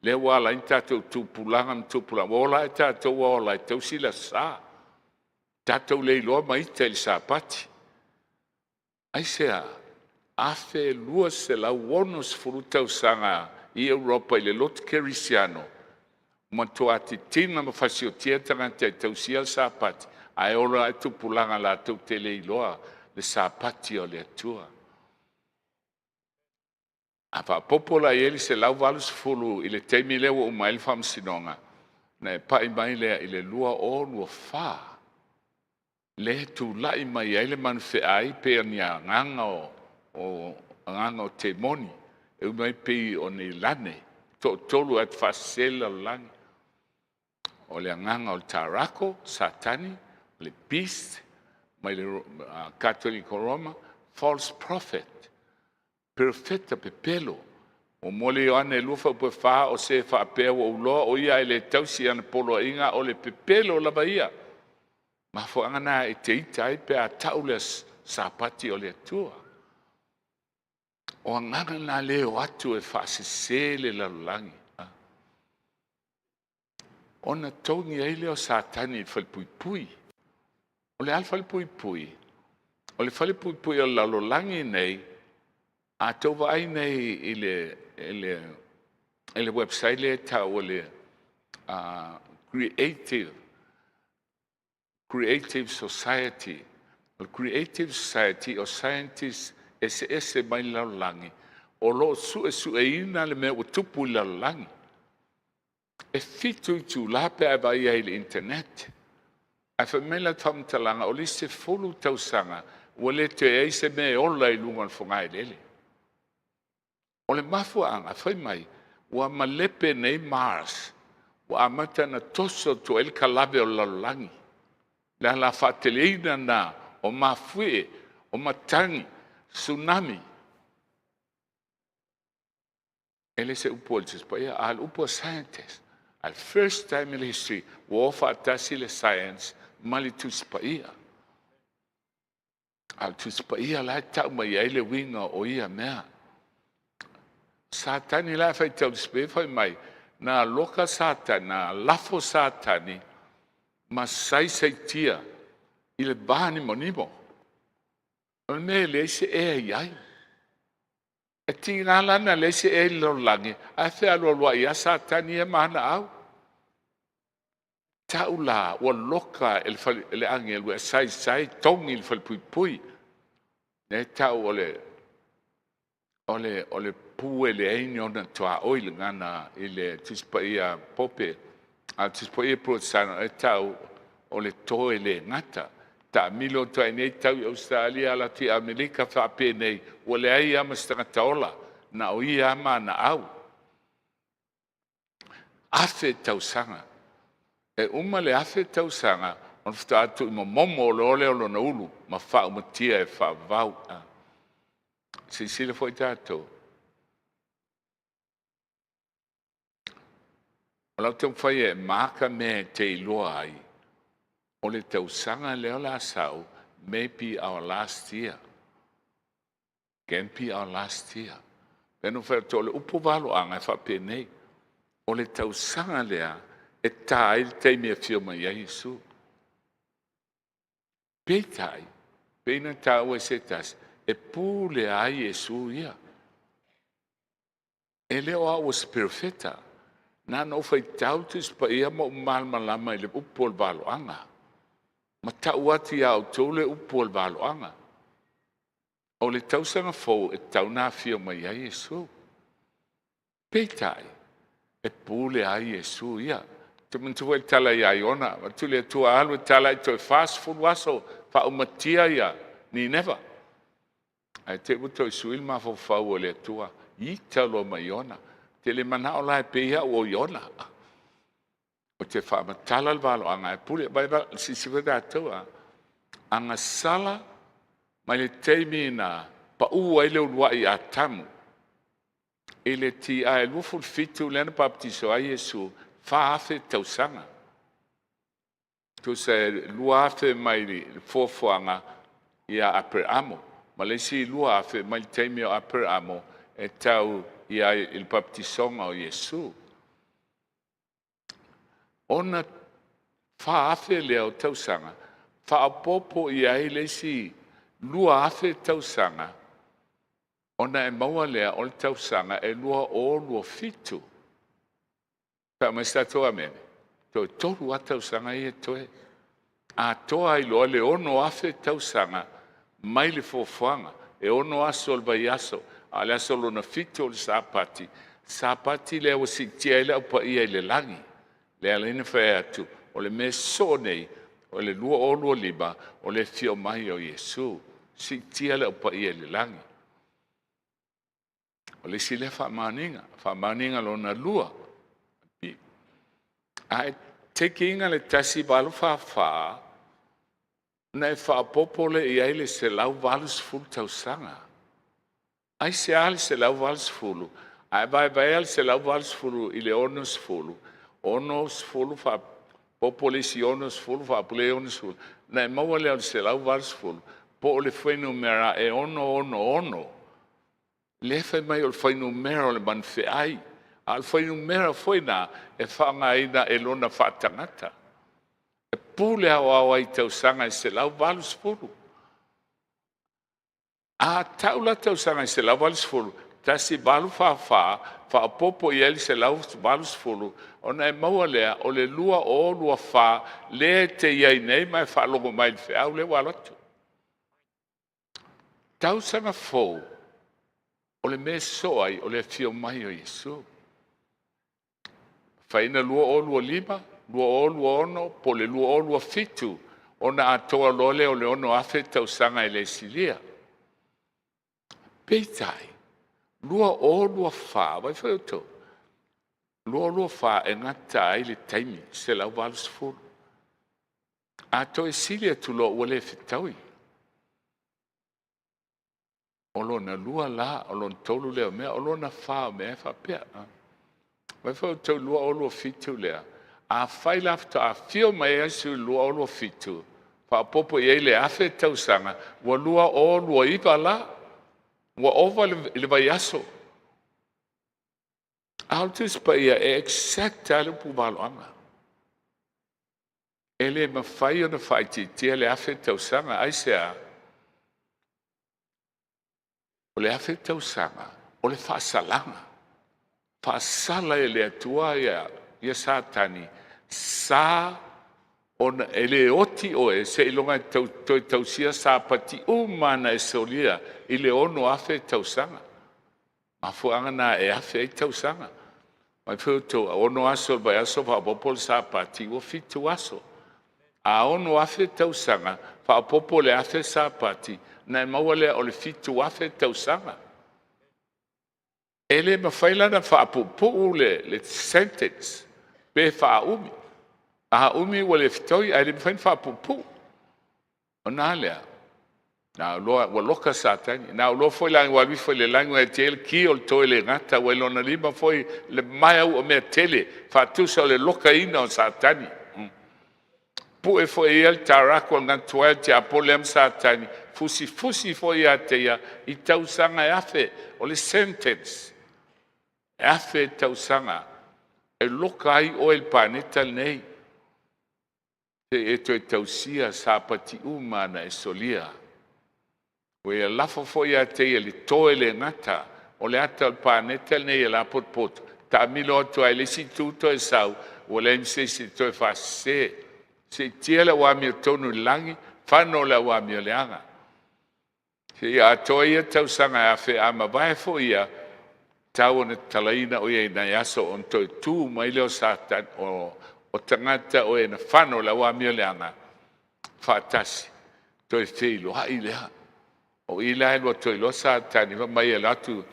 Lea ua ala ai ona tatou tupulaga ma tupulaga, ua ola ae tatou ua ola e tausi le Aso Sa. Tatou le iloa ma ita i le Sapati. Aisea? 1260 tausaga i Europa i le lotu kerisiano, matua titina ma fasiotia tagata e tausia le Sapati, ae ola ae tupulaga latou te le iloa le Sapati o le Atua. A faaopoopo la i ai le 180 i le taimi lea ua uma ai le faamasinoga, ona e pai mai lea i le 2024, lea e tulai mai ai le manufeai pei o ni agaga o agaga o temoni, e ui mai pei o ni lane, toatolu e atu faasese le lalolagi. O le agaga o le Tarako, Satani, le beast mai le Katoliko Roma, false prophet, perofeta pepelo. Muamua le Ioane 2 fuaiupu e 4, o se faapea ua ou iloa o ia ae le tausi ana poloaiga, o le pepelo lava ia. Mafuaaga na e te ita ai pe a tau le Sapati o le Atua. O agaga na lea e o atu e faasese le lalolagi. Ona togi ai lea o Satani i le falepuipui. O le a le falepuipui? O le falepuipui o le lalolagi nei, a tou vaai nei i le website lea e tau o le Creative Society. O le Creative Society o scientists eseese mai le lalolagi o lo o suesueina le mea ua tupu i le lalolagi. E 7 itula pe a e vaai ai i le internet. Ae fai mai la faamatalaga, o le isi 10 tausaga ua le toe ai se mea e ola i luga o le fogaeleele. O le mafuaaga, fai mai, Ua malepe nei Mars, ua amata ona toso atu ai le kalave o le lalolagi. Le ala faateleina lena o mafuie, o matagi, tsunami. E le se upu a le Tusi Paia, a o le upu a scientist. A le first time in history, ua o faatasi le science ma le Tusi Paia. A o le Tusi Paia la e tau mai ai le uiga o ia mea. Satani la e faitau i le Spirit fai mai, na loka Satani, na lafo Satani ma saisaitia i le va nimonimo. O le mea e leai se ea i ai. E tiga la ona leai se ea i le lalolagi, ae fealualuai lava Satani ia ma ana au. Tau la ua loka e le agelu e saisai togi i le falepuipui. Lea e tau o le pu e leai ni ona tuaoi i le gagana i le Tusi Paia Pope. A o le Tusi Paia Peretesana e tau o le to e le gata. Taamilo atu ai nei tau i Ausetalia ala atu i Amerika faapenei, ua leai lava ma se tagata ola, na o ia lava ma ana au. 1000 tausaga. E uma le 1000 tausaga ona faatoa tuumomomo loa lea o lona ulu ma faaumatia e faavavau. Silasila foi tatou, o lau taumafai e maka mea e te iloa ai, o le tausaga lea o le a sau, maybe our last year. Can be our last year. Pe na fai atu o le upu valoaga e faapenei, o le tausaga lea e ta ai le taimi e afio mai ai Iesu. Peitai, pei na taua e se tasi, e pule ai Iesu ia. E le o au o se perofeta. Na ona ou faitau Tusi Paia ma ou malamalama i le upu o le valoaga. Ma tau atu ia outou le upu o le valoaga. O le tausaga fou e tatau ona afio mai ai Iesu. Peitai, e pule ai Iesu ia. Ou te manatua foi le tala ia Iona, avatu le Atua alu e talai toe 40 aso faaumatia ia Nineva. Ae te i ua toe sui le mafaufau o le Atua, ita loa ma Iona. Ou te le manao la e pei au o Iona. Ou te faamatala le valoaga e pule. Silasila foi tatou, a agasala mai le taimi na pau ai le uluai ia Atamu i le TI 27 lea na papatiso ai Iesu, 4,000 tausaga. Tusa e 2,000 mai le foafoaga ia Aperamo, ma le isi 2,000 mai le taimi o Aperamo e tau i ai i le baptisoga o Iesu. Ona 4,000 lea o tausaga, faaopoopo i ai le isi 2,000 tausaga, ona e maua lea o le tausaga e 2027. Fai mai se tatou amene. Toe 3 lava tausaga ia totoe. Atoa ai loa le 6,000 tausaga mai le foafoaga. E 6 aso o le vaiaso, a o le aso lona 7 o le Sapati. Sapati lea ua siitia ai le Au Paia i le lagi. Lea ala ai ona fai atu, o le mea soo nei, o le 2025, o le afio mai o Iesu. Siitia le Au Paia i le lagi. O le isi lea faamaoniga. Faamaoniga lona lua. A e take ina le 1844, ona e faaopoopo lea i ai le 180 tausaga. Aisea le 180? A e vaevaea le 180 i le 60, 60 faaopoopo le isi 60 faaopoopo le isi 60, ona e maua lea o le 180, po o le fuainumera e 666. Lea fai mai o le fuainumera o le manufeai, a o le fuainumera foi lena e faaaogaina e lona faatagata. E pule aoao ai i tausaga e 180. A tau la tausaga e 180, 1844, faaopoopo i ai le 180, ona e maua lea o le 2024 lea e te i ai nei ma e faalogo mai i le feau lea ua alu atu. Tausaga fou, o le mea e sosoo ai, o le afio mai o Iesu. Faiina 2025, 2026 po o le 2027, ona atoa loa lea o le 6,000 tausaga e le silia. Peitai, 2024, vaai foi outou, 224 e gata ai le taimi 180. A toe sili atu loa ua le fetaui. O lona lua la, o lona tolu lea o mea, o lona fa o mea e faapea. Vai foi o tau 2027 lea, afai la faatoa afio mai ai Iesu i le 2027, faaopoopo i ai le 1,000 tausaga, ua 2029 la, ua ova i le vaiaso. A o le Tusi Paia, e exact lava le upu valoaga. E le mafai ona faaitiitia le 1,000 tausaga. Aisea? O le 1,000 tausaga, o le faasalaga. Faasala e le Atua ia Satani, sa ona e le oti oe seiloga e toe tausia sapati uma na e solia i le 6,000 tausaga. Mafuaaga na e 1,000 ai tausaga. Mai foi outou, 6 aso o le vaiaso faaopoopo le Sapati, ua 7 aso. A 6,000 tausaga, faaopoopo le 1,000 Sapati, ona e maua lea o le 7,000 tausaga. E le mafai la ona faapuupuu le sentence pe faaumi. A umi ua le fetaui, ae le mafai ona faapuupuu. Ona a lea? Na iloa ua loka Satani. Na iloa foi la ua alu ifo i le lagi ua ia le ki o le toe le gata, ua i lona lima foi le maea ua mea tele, faatusa o le lokaina o Satani. Pue foi ia le taraku o le gatuai o le tiapolo lea ma Satani, fusifusi foi ia te ia i tausaga e 1,000. O le sentence, e 1,000 tausaga e loka ai oe i le paneta lenei, se i e toe tausia sapati uma na e solia. Ua ia lafo foi ia te ia le toe le gata, o le ata o le paneta lenei e lapotopoto, taamilo atu lava i le isi itu toe sau, ua leai ma se isi e toe faasese. Siitia le au amiotonu i le lagi, fano le au amioleaga. Seia atoa ia tausaga e 1,000, a mavae foi ia, tau ona tatalaina o ia i nai aso, ona toe tu mai lea o Satani, o tagata o e na fano le au amioleaga, faatasi, toe feiloai lea. O i la e alu atu ai loa Satani, fai mai e alu atu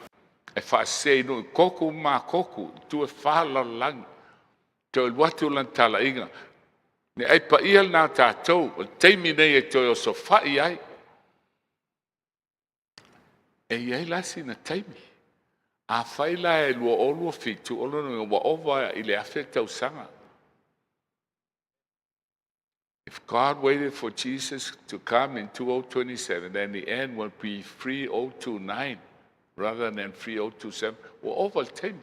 e faasese i nuu i Koku ma Makoku, itu e fa o le lalolagi. Toe alu atu lana talaiga. Le ai paia lena a tatou, o le taimi lenei e toe osofai ai. E i ai la sina taimi. Afai la e 2027, o lona uiga ua ova i le 1,000 tausaga. If God waited for Jesus to come in 2027, then the end will be 3029 rather than 3027. Ua ova le taimi.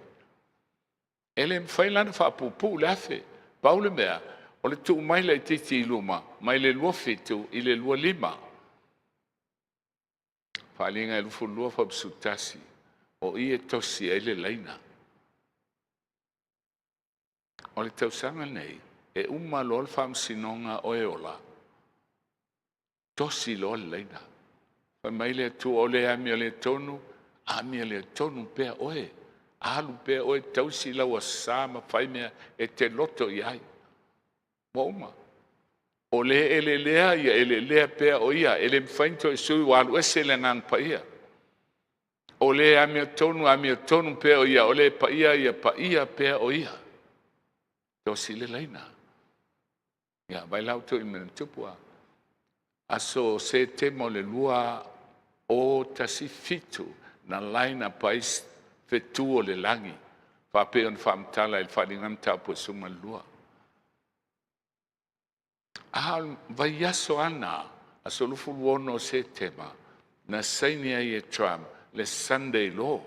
E le mafai la ona faapuupuu le 1,000. Pau le mea, o le tuu mai laitiiti i luma, mai le 27 i le 25. Faaaliga e 22 fuaiupu 11, o i e tosi ai le laina. O le tausaga lenei, e uma loa le faamasinoga o e ola, tosi loa le laina. Fai mai le Atua, o le amioleatonu, amioleatonu pea oe. Alu pea oe tausi lau asa ma fai mea e te loto i ai. Ua uma. O le elelea, ia elelea pea o ia. E le mafai ona toe sui, ua alu ese le agaga paia. O le amiotonu, amiotonu pea o ia. O le paia, ia paia pea o ia. Tosi le laina. Ia, vai lau tu i mea tupu a. Aso Setema o le 2017, na line up ai fetu o le lagi, faapei ona faamatala i le Faaaliga Mataupu e 12. A o le vaiaso lava aso 26 o Setema, na saini ai e Trump le Sunday Law.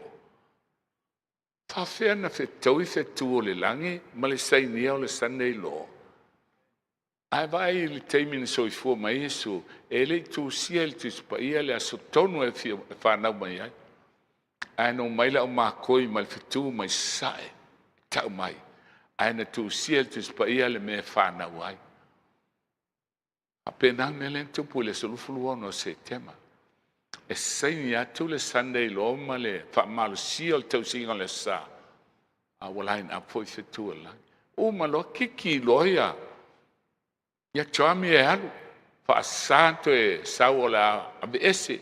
Faafefea na fetaui fetu o le lagi ma le sainia o le Sunday Law? Ae vaai i le taimi na soifua mai ai Iesu, e le i tusia i le Tusi Paia le aso tonu e fanau mai ai. Ae na omai le aumakoi mai le fetu mai sasae, tau mai. Ae na tusia i le Tusi Paia le mea e fanau ai. Faapena le mea lea na tupu i le aso 26 o Setema. E saini atu le Sunday Law ma le faamalosia o le tausiga o le Aso Sa, a ua line up foi fetu o le lagi. Uma loa kiki loa ia Trump ia e alu. Faasa toe sau o le a aveese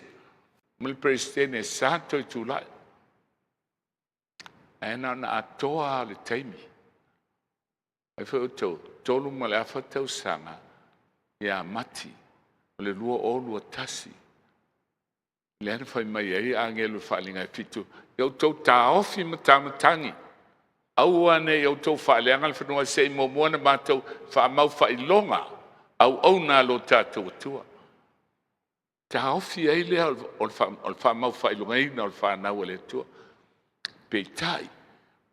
ma le Peresetene, sa toe tulai. Ae na ona atoa lava o le taimi. Ai foi outou, 3.5 tausaga ia Mati o le 2021, lea na fai mai ai agelu i le faaaliga e fitu, ia outou taofi matamatagi, aua ne i outou faaleaga le fanua se i muamua ona matou faamau faailoga auauna a lo tatou Atua. Taofi ai lea o le faamaufaailogaina o le fanau a le Atua. Peitai,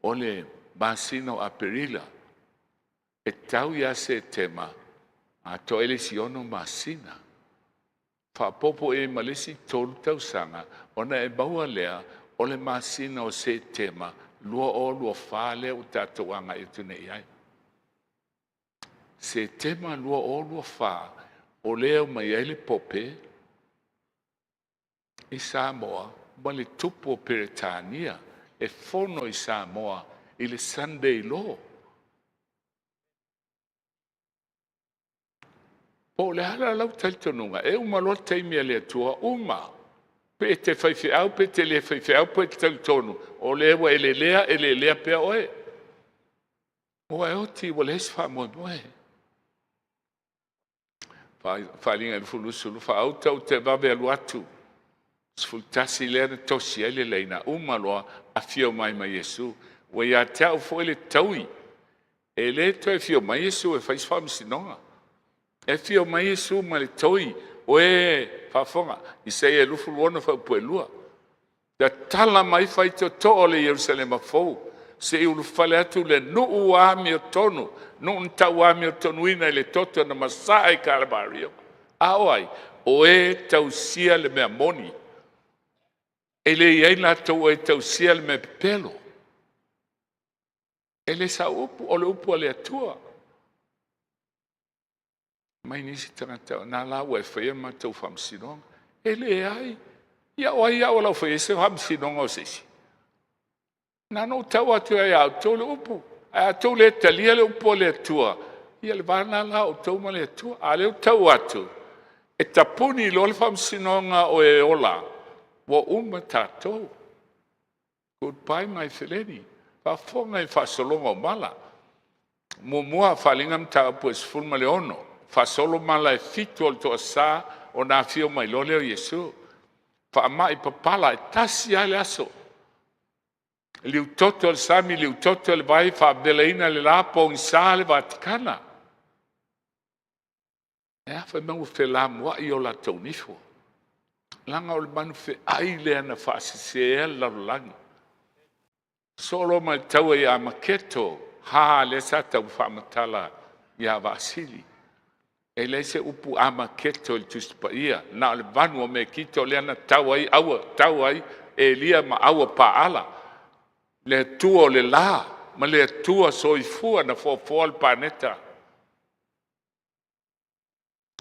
o le masina o Aperila, e tau ia Setema, atoa ai le isi 6 masina. Faaopoopo i ai ma le isi 3 tausaga, ona e maua lea o le masina o Setema 2024 lea ua tatou agai atu nei i ai. Setema 2024, o lea e omai ai le Pope i Samoa ma le tupu o Peretania e fono i Samoa i le Sunday Law. Po o le a la lau talitonuga, e uma loa le taimi a le Atua, uma. Pe e te faifeau pe e te le faifeau pe e te talitonu, o lea ua e lelea, e lelea pea oe. Ua e oti ua leai se faamoemoe. Faaaliga 20 faauta ou te vave alu atu. 11 lea na tosi ai le laina, uma loa afio mai ma Iesu. Ua ia te au foi le taui. E le toe afio mai Iesu e fai se faamasinoga. E afio mai Iesu ma le toi, o e faafofoga, Isaia 26 fuaiupu 2. Tatala mai faitotoa o le Ierusalema fou, se i ulufale atu le nuu amiotonu, nuu na tauamiotonuina i le toto na masaa i Kalavario. A o ai? O e tausia le mea moni. E le i ai latou e tausia le mea pepelo. E le sau upu, o le upu a le Atua. Mai nisi tagata, o na la ua e faia matou faamasinoga. E leai. Ia o ai au o lau faia se faamasinoga o se isi? Na ona ou tau atu ai ia outou le upu. Ae a outou le talia le upu a le Atua, ia le va lena la o outou ma le Atua. A o lea ua tau atu, e tapuni loa le faamasinoga o e ola, ua uma tatou. Goodbye my feleni. Faafofoga i le faasologa o mala. Muamua, faaaliga mataupu e 16. Faasolo mala e 7 o le toasa ona afio mai loa lea o Iesu. Faamai papala, e tasi lava le aso. Liutoto le sami, liutoto le vai, faavelaina le la, pogisa le Vatikana. E a fai mai ua felamoai o latou nifo? Leaga o le manufeai lea na faasese le lalolagi. Solo ma le taua i Amaketo, ha, lea sa tau faamatala ia Vaasili. E leai se upu Amaketo i le Tusi Paia, na o le vanu o Mekito lea na tau ai aua, tau ai Elia ma aua Paala. Le Atua o le la ma le Atua soifua na foafoa le paneta.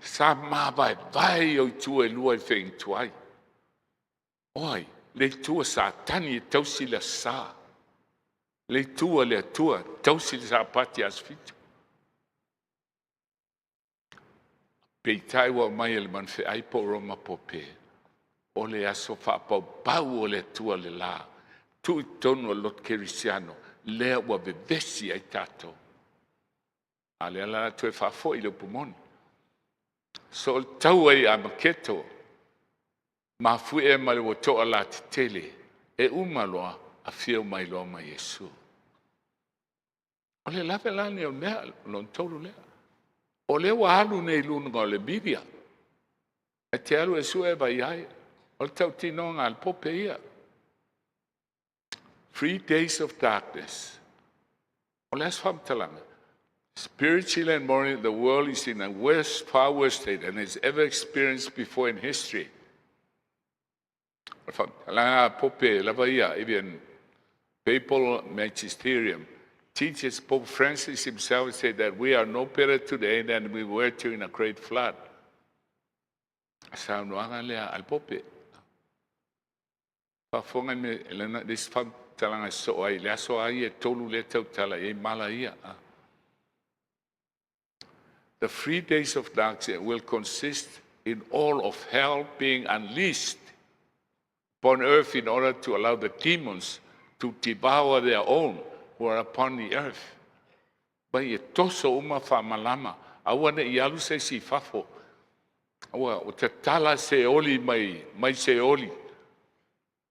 Sa mavaevae ia o itu e lua i le feigatuai. O ai? Le itu a Satani e tausi le Aso Sa. Le itu a le Atua e tausi le Sapati aso 7. Peitai ua aumai e le manufeai po o Roma Pope, o le aso faapaupau o le Atua le la, tuu i totonu o le lotu kerisiano, lea ua vevesi ai tatou. A o lea la toe faafoi le upu moni. So o le taua i Amaketo, mafuie ma le ua toalatetele, e uma loa, afio mai loa ma Iesu. O le lave la lenei o le mea, lona tolu lea. O lea ua alu nei i luga o le media. E te alu e sue e vaai ai. O le tautinoga a le Pope ia. 3 days of darkness. O le aso faamatalaga. Spiritually and morally, the world is in a worse, far worse state than has ever experienced before in history. O le faamatalaga a Pope lava ia, even papal magisterium teaches. Pope Francis himself said that we are no better today than we were during a great flood. Saunoaga lea a le Pope. Faafofoga i le isi faamatalaga e sosoo ai i le aso lava ia e tolu lea e tautala i ai mala ia. The 3 days of darkness will consist in all of hell being unleashed upon earth in order to allow the demons. to devour their own who are upon the earth. Mai e toso uma faamalama, aua ne i alu se isi i fafo. Ua tatala Seoli mai, mai Seoli.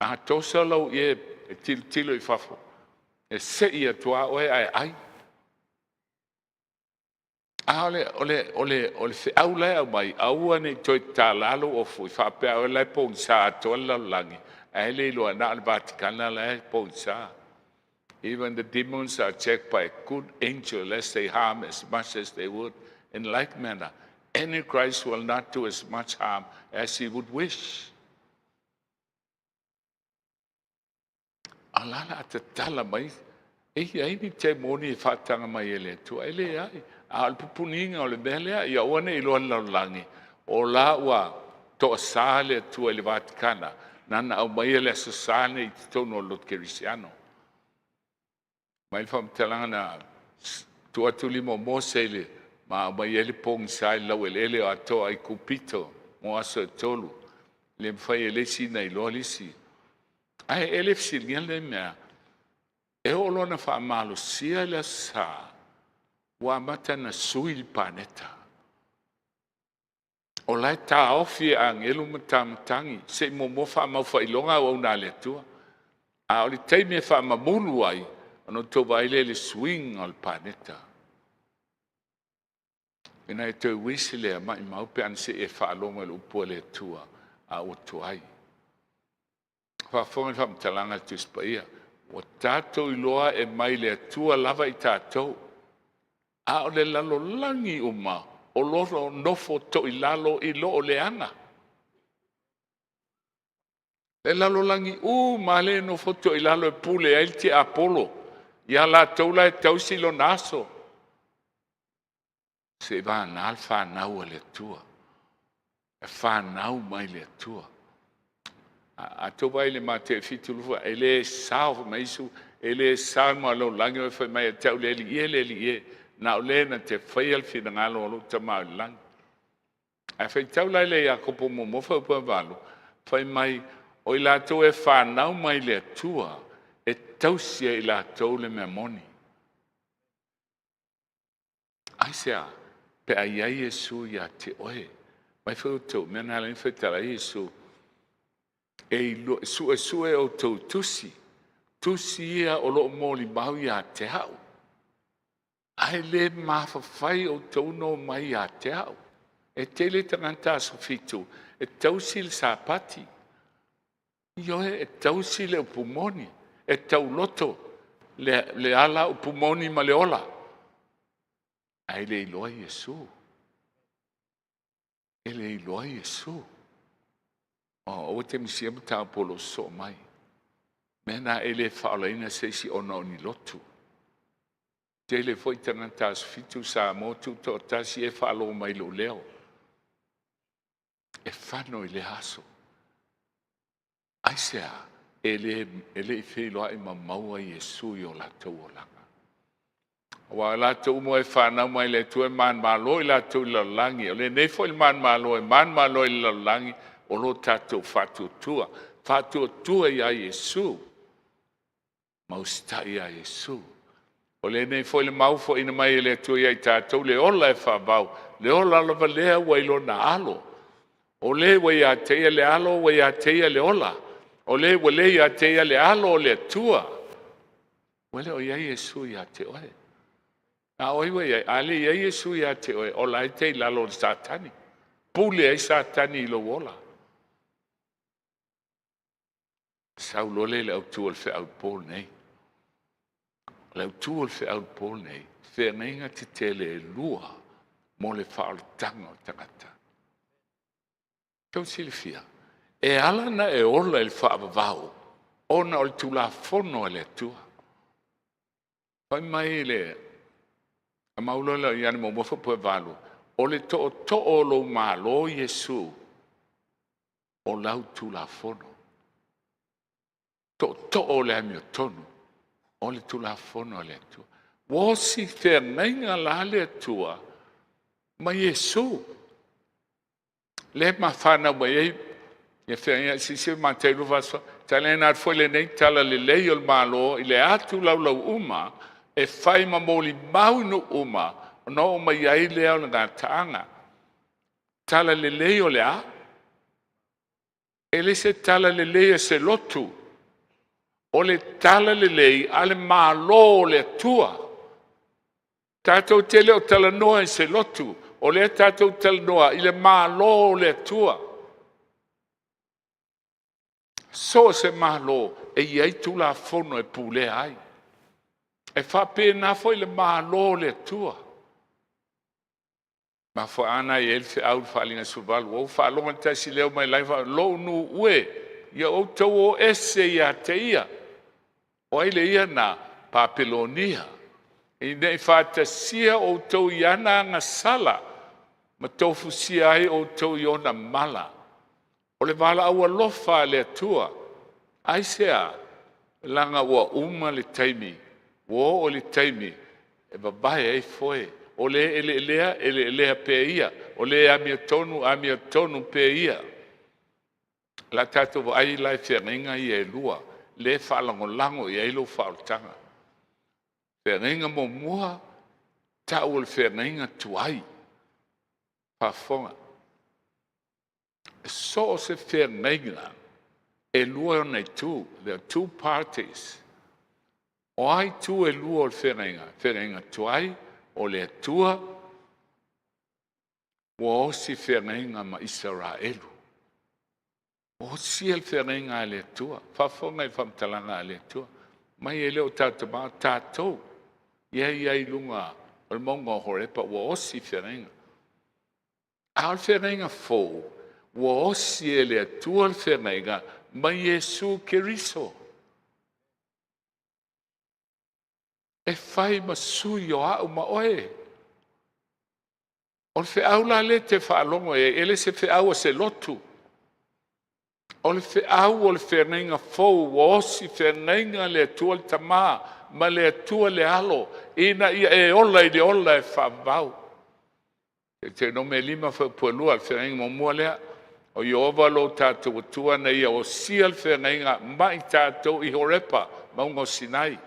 A toso lau ie e tilotilo i fafo, e se'i atu lava oe ae ai. A o le, o le, o le, o le feau la e aumai, aua ne i toe tatala lou ofu i faapea oe la e pogisa atoa le lalolagi, ae le iloa na o le Vatikana la e pogisa. Even the demons are checked by a good angel, lest they harm as much as they would. In like manner, Antichrist will not do as much harm as he would wish. A la la a tatala mai, e i ai ni temoni e faataga mai e le Atua, e leai. A o le pupuniga o le mea lea, ia aua ne i iloa e le lalolagi, o la ua toasā le Atua i le Vatikana, nana aumaia le Aso Sa nei i totonu o le lotu kerisiano. Mai le faamatalaga na tuu atu lima o Mose i le ma aumai ai le pogisa i le laueleele o Atoa Aikupito mo aso e tolu. E le mafai e le isi ona iloa le isi. Ae e le fesiligia lenei mea, e oo loa ina faamalosia le Aso Sa, ua amata ona sui le paneta. O la e taofi e agelu ma matamatagi se i muamua faamau faailoga auauna a le Atua. A o le taimi e faamamulu ai, ona outou vaai lea i le suiga o le paneta. Ina e toe uisi lea, maimau pe ana se i e faalogo i le upu a le Atua a ua tuai. Faafofoga i le faamatalaga a le Tusi Paia, ua tatou iloa e mai le Atua lava i tatou, a o le lalolagi uma o lo o nofo toilalo i loo leaga. Le lalolagi uma lava lea e nofo toilalo e pule ai le tiapolo, ia latou la e tausi lona aso. Seivagana le fanau a le Atua, e fanau mai le Atua. A outou vaai i le Mateo 7:20, e le sao, fai mai Iesu, e le sao i lalolagi oe fai mai ia te au, le Alii e, le Alii e, na o le na te faia le finagalo o lou Tama i le lagi. Ae faitau la i le Iakopo muamua fuaiupu 8, fai mai, o i latou e fanau mai le Atua, e tausi e i latou le mea moni. Aisea? Pe a i ai Iesu ia te oe. Mai foi outou, mea na ala ai ona faitala ai Iesu, e suesue outou tusi, tusi ia o lo o molimau ia te au. Ae le mafafai outou ona omai ia te au. E tele tagata aso Fitu e tausi le Sapati. Ioe, e tausi le upu moni, e tauloto le, le ala upu moni ma le ola. Ae le iloa Iesu. E le iloa Iesu. Oh, aua te misia mataupu o lo o sosoo mai. Mea na e le faaolaina se isi ona o ni lotu. Tele foi tagata aso Fitu Samoa tutoatasi e faalogo mai lou leo. E fano i lea aso. Aisea? E le, e le i feiloai ma maua Iesu i o latou olaga. Aua o latou uma e fanau mai le Atua e manumalo i latou i le lalolagi. O lenei foi le manumalo e manumalo i le lalolagi, o lo tatou faatuatua. Faatuatua iā Iesu ma usitai iā Iesu. O lenei foi le mau foaiina mai e le Atua ia i tatou le ola e faavavau, le ola lava lea ua i lona alo. O le ua ia te ia le alo, ua ia te ia le ola. O le ua le ia te ia le alo o le Atua, ua le o i ai Iesu ia te oe. A o ai ua i ai? A le i ai Iesu ia te oe, o la e te i lalo o le Satani. Pule ai Satani i lou ola. Sau loa lea i le autu o le feau i le po lenei. O le autu o le feau i le po lenei, feagaiga tetele e lua mo le faaolataga o le tagata. Tou silafia, e ala ona e ola i le faavavau ona o le Tulafono a le Atua. Fai mai le mau loa lea o Ioane muamua fuaiupu 8, o le tootoo o lou Malo Iesu, o lau Tulafono. Tootoo o le amiotonu, o le Tulafono a le Atua. Ua osi feagaiga la le Atua ma Iesu, lea e fanau mai ai. Ia feagaiga silisili Matai 24, taliaina atu foi lenei talalelei o le Malo i le atu laulau uma e fai ma molimau i nuu uma ona oo mai ai lea o le gataaga. Talalelei o le a? E le se talalelei a se lotu, o le talalelei a le Malo o le Atua. Tatou te le o talanoa i se lotu, o lea tatou te talanoa i le Malo o le Atua. So o se Malo e i ai Tulafono e pulea ai. E faapena foi le Malo o le Atua. Mafuaaga na e i ai le feau i le Faaaliga 18, ua ou faalogo i le tasi leo mai lagi, lou nuu e, ia outou o ese ia te ia. O ai le ia na? Papelonia. Ina ne i faatasia outou i ana agasala ma tofusia ai outou i ona mala. O le valaau alofa a le Atua. Aisea? Leaga ua uma le taimi, ua oo i le taimi e vavae ai foe. O le eleelea, eleelea pea ia. O le amiotonu, amiotonu pea ia. O le a tatou vaai la i feagaiga ia e lua, lea e faalagolago i ai lou faaolataga. Feagaiga muamua, tau o le feagaiga tuai. Faafofoga. So o se feagaiga, e lua ona itu. There are two parties. O a itu e lua o le feagaiga? Feagaiga tuai, o le Atua ua osi feagaiga ma Isaraelu. Ua osia le feagaiga a le Atua. Faafofoga i le faamatalaga a le Atua. Mai e le o tatou ma tatou ia i ai i luga o le mauga o Horepa ua osi feagaiga. A o le feagaiga fou, ua osi e le Atua le feagaiga ma Iesu Keriso. E fai ma sui o au ma oe. O le feau la lea e te faalogo i ai, e le se feau a se lotu. O le feau o le feagaiga fou, ua osi feagaiga le Atua le Tama ma le Atua le Alo, ina ia e ola i le ola e faavavau. Deuteronome 5 fuaiupu 2, le feagaiga muamua lea. O Ieova lo tatou Atua na ia osia le feagaiga ma i tatou i Horepa, mauga o Sinai.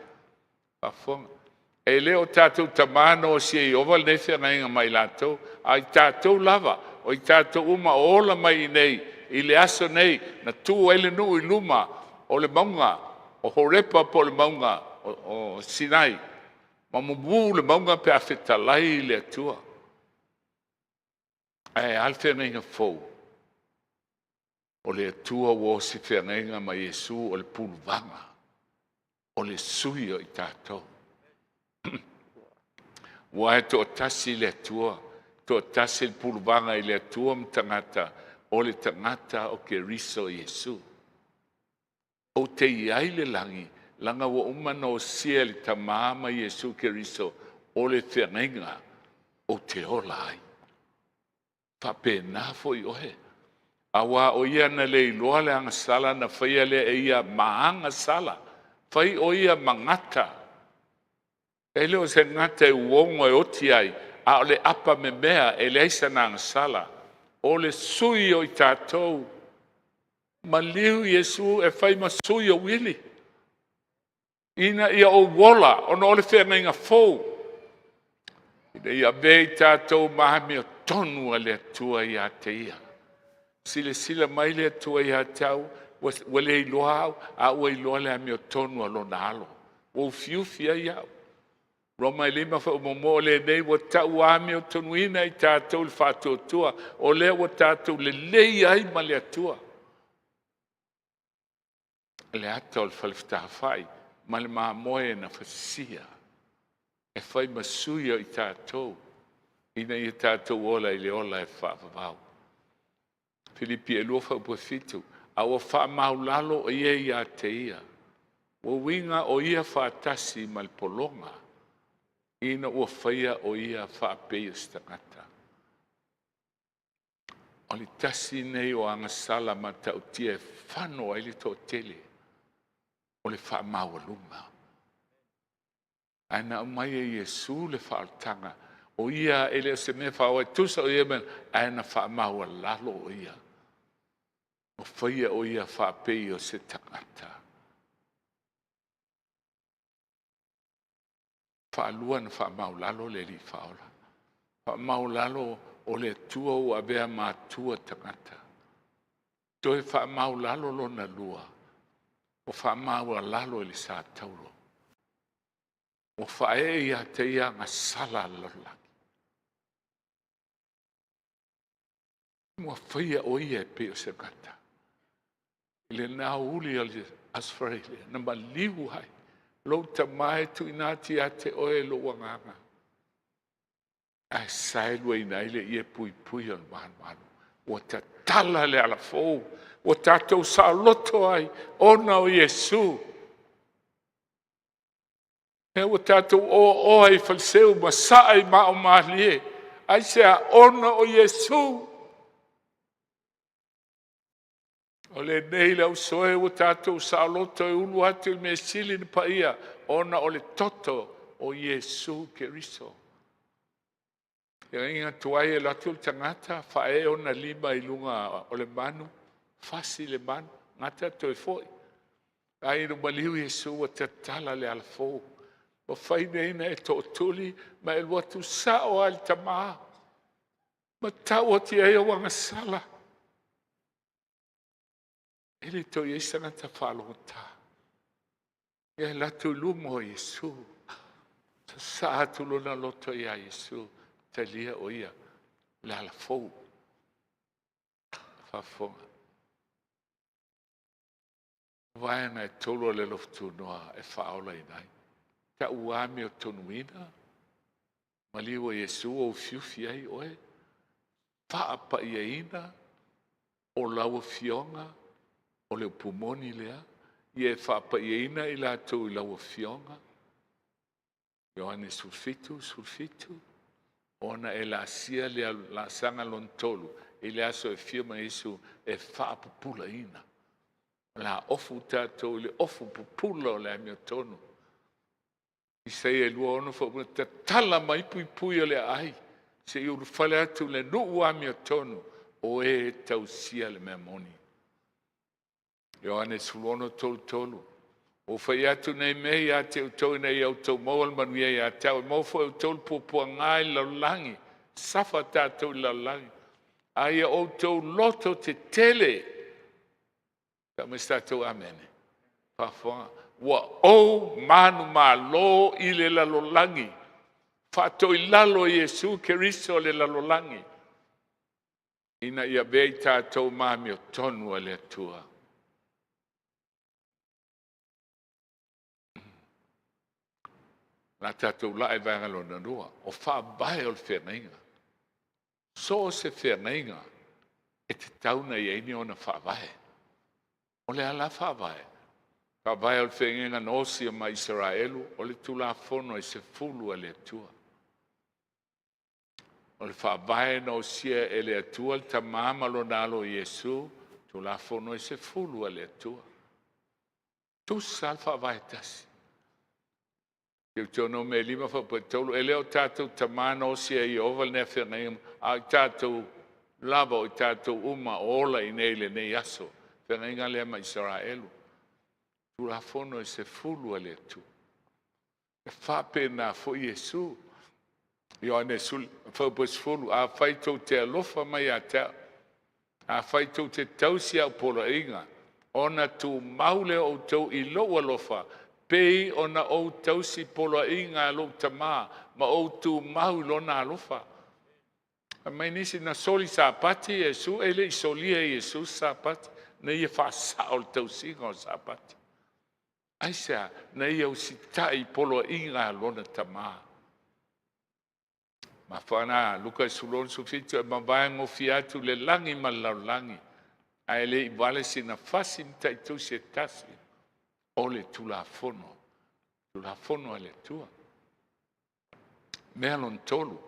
Faafofoga. E le o tatou tama na osia e Ieova lenei feagaiga ma i latou, a o i tatou lava, o i tatou uma o ola mai i nei i le aso nei, na tu ai le nuu i luma o le mauga o Horepa po o le mauga o Sinai, ma mumu le mauga pe a fetalai le Atua. Ae a le feagaiga fou? O le Atua ua osi feagaiga ma Iesu o le puluvaga, o le sui o i tatou. Aua e toatasi le Atua, toatasi le puluvaga i le Atua ma tagata, o le tagata o Keriso Iesu. Ou te i ai le lagi, leaga ua uma ona osia e le Tama ma Iesu Keriso o le feagaiga ou te ola ai. Faapena foi oe. Aua o ia na le iloa le agasala na faia lea e ia ma agasala. Fai o ia ma gata. E le o se gata e uogo e oti ai, a o le apa memea e leai sana agasala. O le sui o i tatou. Maliu Iesu e fai ma sui o Uili, ina ia ou ola ona o le feagaiga fou, ina ia avea i tatou ma amiotonu a le Atua ia te ia. Silasila mai le Atua ia te au, ua le iloa au, a ua iloa le amiotonu a lona alo. Ua ufiufi ai au. Roma e 5 fuaiupu 1, o lenei ua tauamiotonuina i tatou i le faatuatua, o lea ua tatou lelei ai ma le Atua. Le ata o le falefetafai ma le mamoe na fasia e fai ma sui o i tatou, ina ia tatou ola i le ola e faavavau. Filipi 2 fuaiupu 7, a ua faamaualalo o ia ia te ia. Ua uiga o ia faatasi ma le pologa, ina ua faia o ia faapei o se tagata. O le tasi lenei o agasala matautia e fano ai le toatele, o le faamaualuga. Ae na aumai e Iesu le faaolataga, o ia e le o se mea faaoa, tusa o ia mea, ae na faamaualalo o ia. Ua faia ʻo ia faapei o se tagata. Faalua na faamaulalo le Alii Faaola. Faamaulalo o le Atua ua avea ma Atua tagata. Toe faamaulalo lona lua, ua faamaualalo i le sa tauro. Ua faaee ia te ia agasala a le lalolagi. Ua faia ʻo ia e pei o se gata. I lena aoauli o le Aso Faraile na maliu ai lou Tama e tuuina atu ia te oe lou agaga, ae saeluaina ai le ie puipui o le malumalu. Ua tatala le alafou, ua tatou saoloto ai ona o Iesu. Lea ua tatou oaoa i faleseu ma saa i maa o malie. Aisea? Ona o Iesu. O lenei le ausoe ua tatou saoloto e ulu atu i le mea sili ona paia ona o le toto o Iesu Keriso. Feagaiga tuai e alu atu le tagata faaee ona lima i luga o le manu, fasi le manu, gata toe foi. Ae ina ua maliu Iesu ua tatala le alafou, mafai nei ona e tootuli ma e alu atu sao lava i le Tama ma tau atu i ai au agasala. E le toe i ai se tagata faalogotata. Ia alu atu i luma o Iesu, sasaa atu lona loto iā Iesu, talia o ia le alafou. Faafofoga. Vaega e tolu a le alofa tunoa e faaolaina ai. Tau amiotonuina, maliu o Iesu ua ufiufi ai oe, faapaiaina o lau Afioga, o le upu moni lea, ia e faapaiaina i latou i lau Afioga, Ioane 17, 17, ona e laasia le laasaga lona tolu i le aso e afio mai Iesu e faapupulaina. O le a ofu tatou i le ofu pupula o le amiotonu. Isaia 26 faapea, tatala mai puipui o le aai, se i ulufale atu le nuu amiotonu o e tausia le mea moni. Ioane 16, 33, Ua ou fai atu nei mea ia te outou ina ia outou maua le manuia ia te au. E maua foi e outou le puapuaga i le lalolagi, safa tatou i le lalolagi, a ia outou loto tetele. Tau mai se tatou amene. Faafofoga, ua ou manumalo i le lalolagi. Faatoilalo e Iesu Keriso le lalolagi ina ia avea i tatou ma amiotonu a le Atua. O le a tatou laa i le vaega lona lua, o faavae o le feagaiga. So o se feagaiga e tatau ona i ai ni ona faavae. O le a la faavae? Faavae o le feagaiga na osia ma Isaraelu, o le Tulafono e 10 a le Atua. O le faavae na osia e le Atua le Tama ma lona alo o Iesu, Tulafono e 10 a le Atua. Tusa lava le faavae e tasi. Deuteronome 5 faapea 3, e le o tatou tama na osia e Ieova lenei feagaiga, a o i tatou lava o i tatou uma o ola i inei i lenei aso. Feagaiga lea ma Isaraelu. Tulafono e 10 a le Atua. E faapena foi Iesu. Ioane 10, afai tou te alofa mai ia te au, afai tou te tausi au poloaiga, ona tumau lea o outou i lou alofa, pei ona ou tausi poloaiga a lou Tama, ma ou tumau i lona alofa. Fai mai nisi na soli Sapati Iesu, e le i solia e Iesu se Sapati, na ia faasao le tausiga o le Sapati. Aisea? Na ia usitai i poloaiga a lona Tama. Mafuaaga Luka 16, 17, e mavae gofie atu le lagi ma le lalolagi, ae le i vale sina fasi mataitusi e tasi o le Tulafono, Tulafono a le Atua. Mea lona tolu,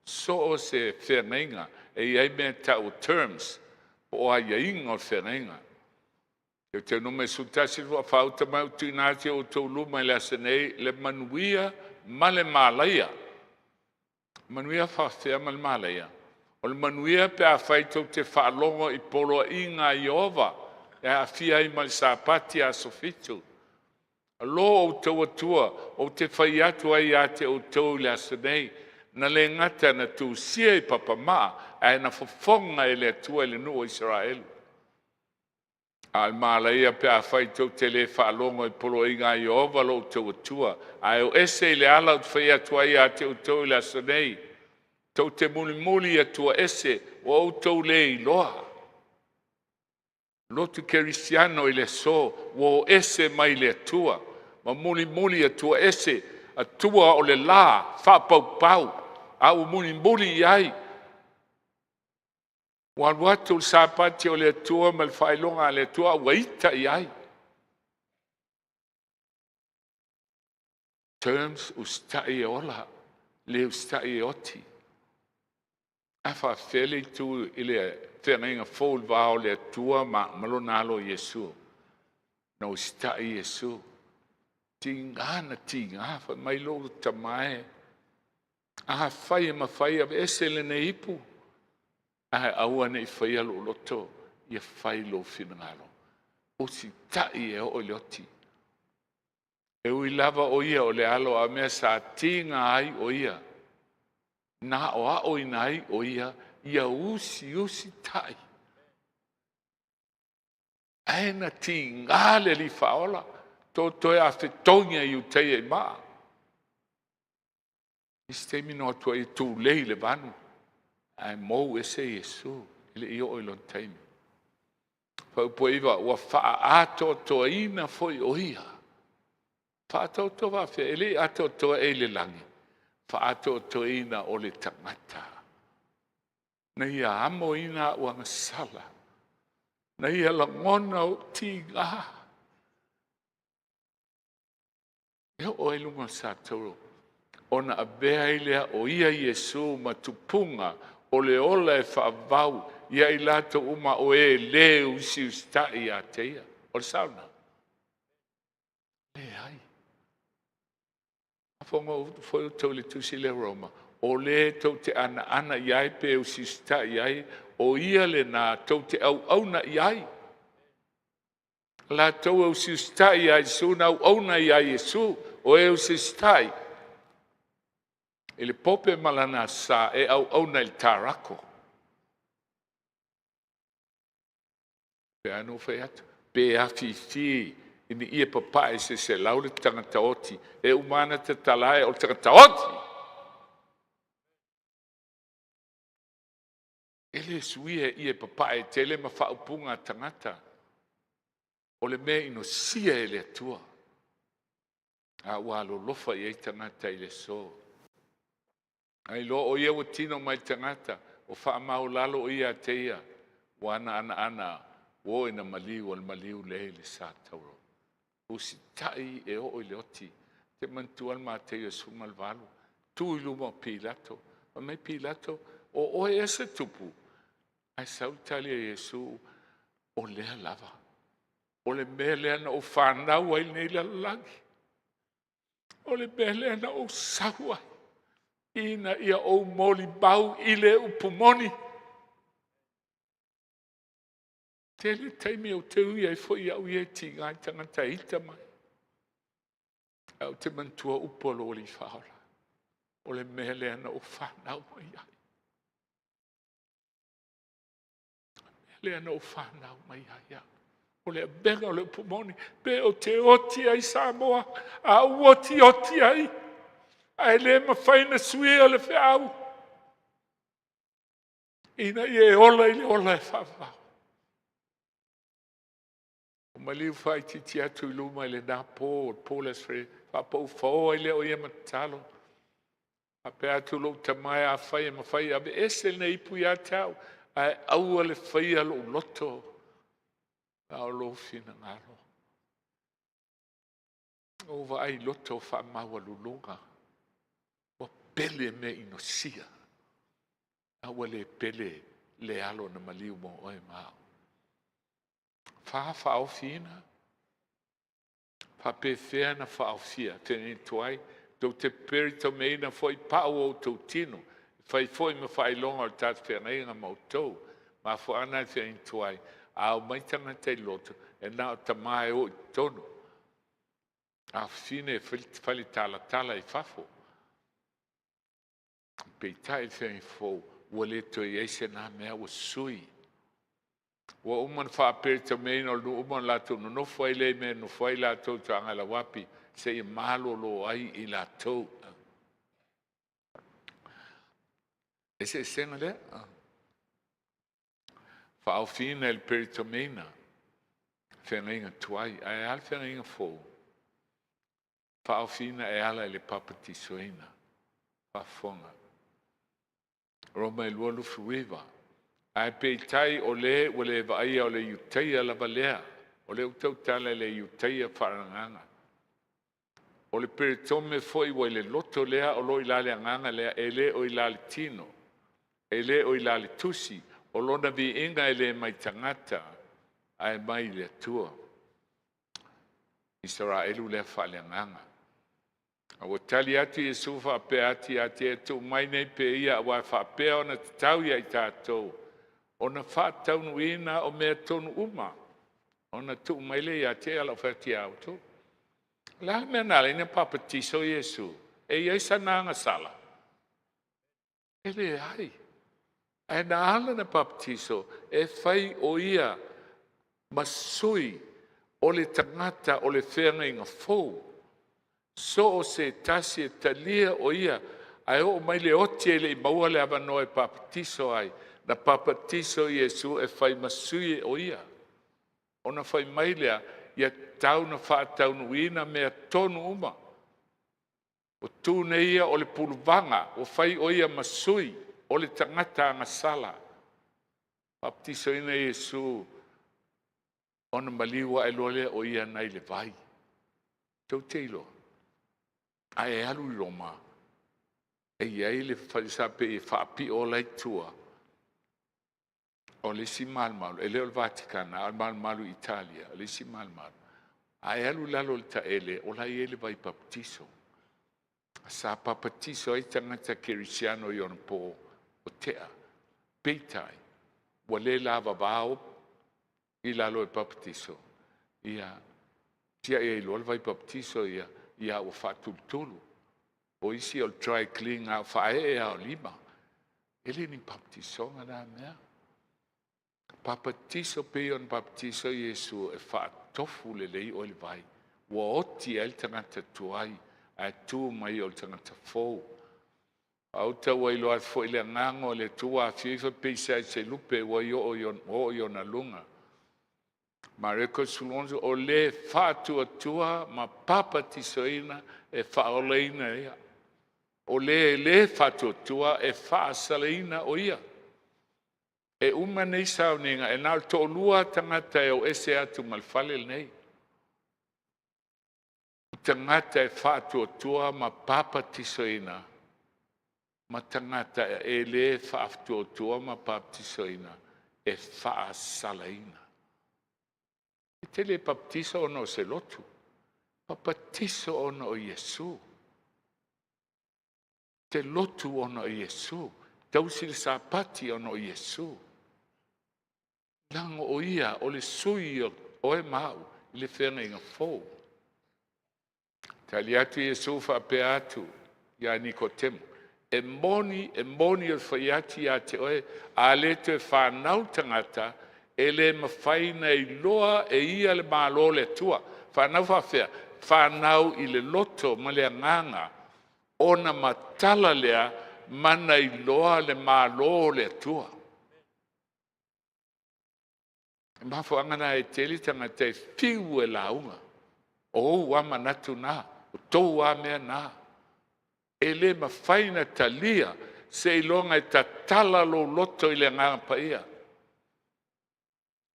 so o se feagaiga e i ai mea e tau o terms, po o aiaiga o le feagaiga. Deuteronome 11, ua faauta mai ua tuuina atu i outou luma i le aso nei le manuia ma le malaia. Manuia faafefea ma le malaia? O le manuia pe afai tou te faalogo i poloaiga a Ieova e aafia ai ma le Sapati aso fitu. Lo outou Atua, ou te fai atu ai ia te outou i le aso nei, na le gata na tusia i papamaa, ae na fofoga e le Atua i le nuu o Isaraelu. A o le malaia pe afai tou te le faalogo i poloaiga a Ieova lo outou Atua, ae o ese i le ala ou te fai atu ai ia te outou i le aso nei, tou te mulimuli i Atua ese ua outou le iloa. Lotu kerisiano i le aso ua o ese mai le Atua ma mulimuli i Atua ese, Atua o le la faapaupau, a ua mulimuli i ai. Ua alu atu le Sapati o le Atua ma le faailoga a le Atua, a ua ita i ai. Terms usitai e ola, le usitai e oti. A faafefea le itu i le feagaiga fou i le va o le Atua ma lona alo Iesu? Na usitai Iesu. Tiga na tiga, fai mai lou tama e, afai e mafai, aveese lenei ipu, ae aua ne i faia lou loto, ia fai lou finagalo. Usitai e oo i le oti. E ui lava o ia o le alo, a o mea sa tiga ai o ia, na aoaoina ai o ia, ia usiusitai. Ae na tiga le Alii Faaola, to toe afetogia i Iutaia i maa. Isi taimi na o atu ai e tulei i le vanu, ae mou ese Iesu e le i oo i lona taimi. Faaupuaiva ua faaatoatoaina foi o ia. Faaatoatoa faafefea, e le i atoatoa ea i le lagi, faaatoatoaina o le tagata. Na ia amoina au agasala, na ia lagona ou tiga. E oo ai luga o le ona avea ai lea o ia Iesu ma tupuga o le ola e faavavau ia i latou uma o e lē usiusitai ia te ia. O le sao lena? Leai. Faafofoga foi outou i le tusi lea Roma, o le tou te anaana i ai pe usiusitai i ai, o ia lena tou te auauna i ai. Latou e usiusitai ia Iesu na auauna ia Iesu, o e usiusitai i le pope ma lana sa e auauna i le tarako. Pe a na ou fai atu, pe afifi i ni ie papae se 100 le tagata oti, e uma lava ona tatala ae o le tagata oti. E le suia e ie papae tele ma faaupuga a tagata. O le mea inosia e le Atua. A ua alolofa i ai tagata i le aso. Ai loa o ia ua tino mai le tagata, o faamaualalo o ia te ia, ua anaana ua oo ina maliu, o le maliu lea i le sa tauro. Usitai e oo i le oti. Te manatua le Mataio 18, tu i luma o Pilato. Fai mai Pilato, o oe ea se tupu? Ae sau le tali a Iesu, o lea lava. O le mea lea na ou fanau ai lenei lalolagi. O le mea lea na ou sau ai, ina ia ou molimau i le upu moni. Tele taimi ou te ui ai foi au ia e tiga ai tagata e ita mai. Ae ou te manatua upu a lou Alii Faaola. O le mea lea na ou fanau mai ai. Lea na ou fanau mai ai au. O le avega o le upu moni, pe ou te oti ai Samoa, a ou oti oti ai, ae le mafai na suia le feau, ina ia e ola i le ola e faavavau. O maliu faaitiitia atu i luma i lena po, o le po le Aso Faraile, faapau ai lea o ia ma tatalo. Faapea atu lou tama e, afai e mafai, aveese lenei ipu ia te au, ae aua le faia lou loto, a o lou finagalo. Ou vaai i loto faamaualuluga, ua pele mea inosia, a ua le pele le alo na maliu mo oe ma au. Fa faaofiina, faapefea na faaofia, feagaitu ai, tou te peperi taumeaina foi pau o outou tino. Fai foi ma faailoga o le tatou feagaiga ma outou. Mafuaaga na i le feagaiga tuai, a omai tagata i le lotu, e na o tama e o i totonu. A fafine e fale talatala i fafo. Peitai le feagaiga fou, ua le toe i ai se na mea ua sui. Ua uma ona faaperetomeina o le nuu uma ona latou nonofo ai lea i mea e nonofo ai latou i toaga lauapi seia malolo ai i latou. Eseesega lea. Faaofiina i le peretomeina, feagaiga tuai. Ae a le feagaiga fou? Faaofiina e ala i le papatisoina. Faafofoga. Roma e 29. Ae peitai o le ua le vaaia o le Iutaia lava lea. O lea ua tautala i le Iutaia faaleagaga. O le peretome foi ua i le loto lea o lo o i la le agaga lea, e le o i la le tino, e le o i la le tusi, o lona viiga e le mai tagata, ae mai i le Atua. Isaraelu lea faaleagaga. A ua tali atu Iesu faapea atu ia te ia, tuu mai nei pea ia, aua e faapea ona tatau ia i tatou ona faataunuuina o mea tonu uma. Ona tuu mai lea ia te ia lau fai atu ia outou. O le a le mea na ala ai ona papatiso Iesu? E i ai sana agasala? E leai. Ae na ala ona papatiso, e fai o ia ma sui o le tagata o le feagaiga fou. So o se tasi e talia o ia, ae oo mai le oti e le i maua le avanoa e papatiso ai, na papatiso Iesu e fai ma sui o ia. Ona fai mai lea, ia tatau ona faataunuuina mea tonu uma. O tu nei ia o le puluvaga, ua fai o ia ma sui o le tagata agasala. Baptisoina Iesu, ona maliu ae loa lea o ia nai le vai. Tou te iloa, a e alu i Roma, e i ai le falesa pei e faapio la i tua, o le isi malumalu, e le o le Vatikana, a o le malumalu i Italia, o le isi malumalu. A e alu i lalo o le taele, o la e i ai le vai papatiso. Sa papatiso ai tagata kerisiano i ona po o tea. Peitai, ua le lavavao i lalo e papatiso, ia tiai ai loa le vai papatiso, ia, ia ua faatulutulu. O isi o le dry clean lava, o faaee lava o lima. E le ni papatisoga na mea. Papatiso pei ona papatiso Iesu e faatofu lelei oe i le vai. Ua oti ai le tagata tuai, ae tu mai o le tagata fou. A ou ua iloa atu foi le agaga o le Atua afio ifo peisai se lupe ua oo i ona luga. Mareko 16, o le faatuatua ma papatisoina e faaolaina ia. O le le faatuatua e faasalaina o ia. E uma nei sauniga, e na o le toalua tagata e o ese atu ma le fale lenei. O tagata e faatuatua ma papatisoina, ma tagata e le faatuatua ma papatisoina e faasalaina. E te le papatiso ona o se lotu, papatiso ona o Iesu. Te lotu ona o Iesu, tausi le Sapati ona o Iesu. Leaga o ia o le sui o oe ma au i le feagaiga fou. Tali atu Iesu faapea atu ia Nikotemo, e moni, e moni o le fai atu ia te oe, a le toe whanau tagata, e le mawhai na iloa e ia le malo le Atua. Whanau faafea, whanau i le loto ma le agaga, ona matala lea mana iloa le malo le Atua. E mafuaaga na e tele tagata e fiu e lauga. O ou lava manatu na, o tou lava mea na. E le mafai ona talia seiloga e tatala lou loto i le Agaga Paia.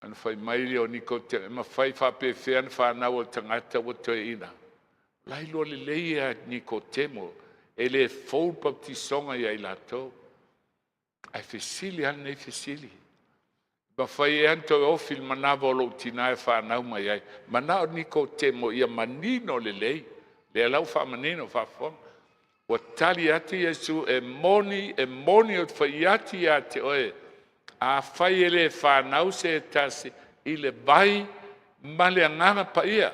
Ona fai mai lea o Nikodemo, e mafai faapefea ona fanau o le tagata ua toeaina. O la e iloa lelei e Nikodemo, e le fou le papatisoga ia i latou. Ae fesili lava lenei fesili. Mafai ea ona toe ofi i le manava o lou tina e fanau mai ai. Manao Nikodemo ia manino lelei, lea la ua faamanino faafofoga. Ua tali atu Iesu, e moni, e moni ou te fai atu ia te oe, afai e le fanau se tasi i le vai ma le Agaga Paia,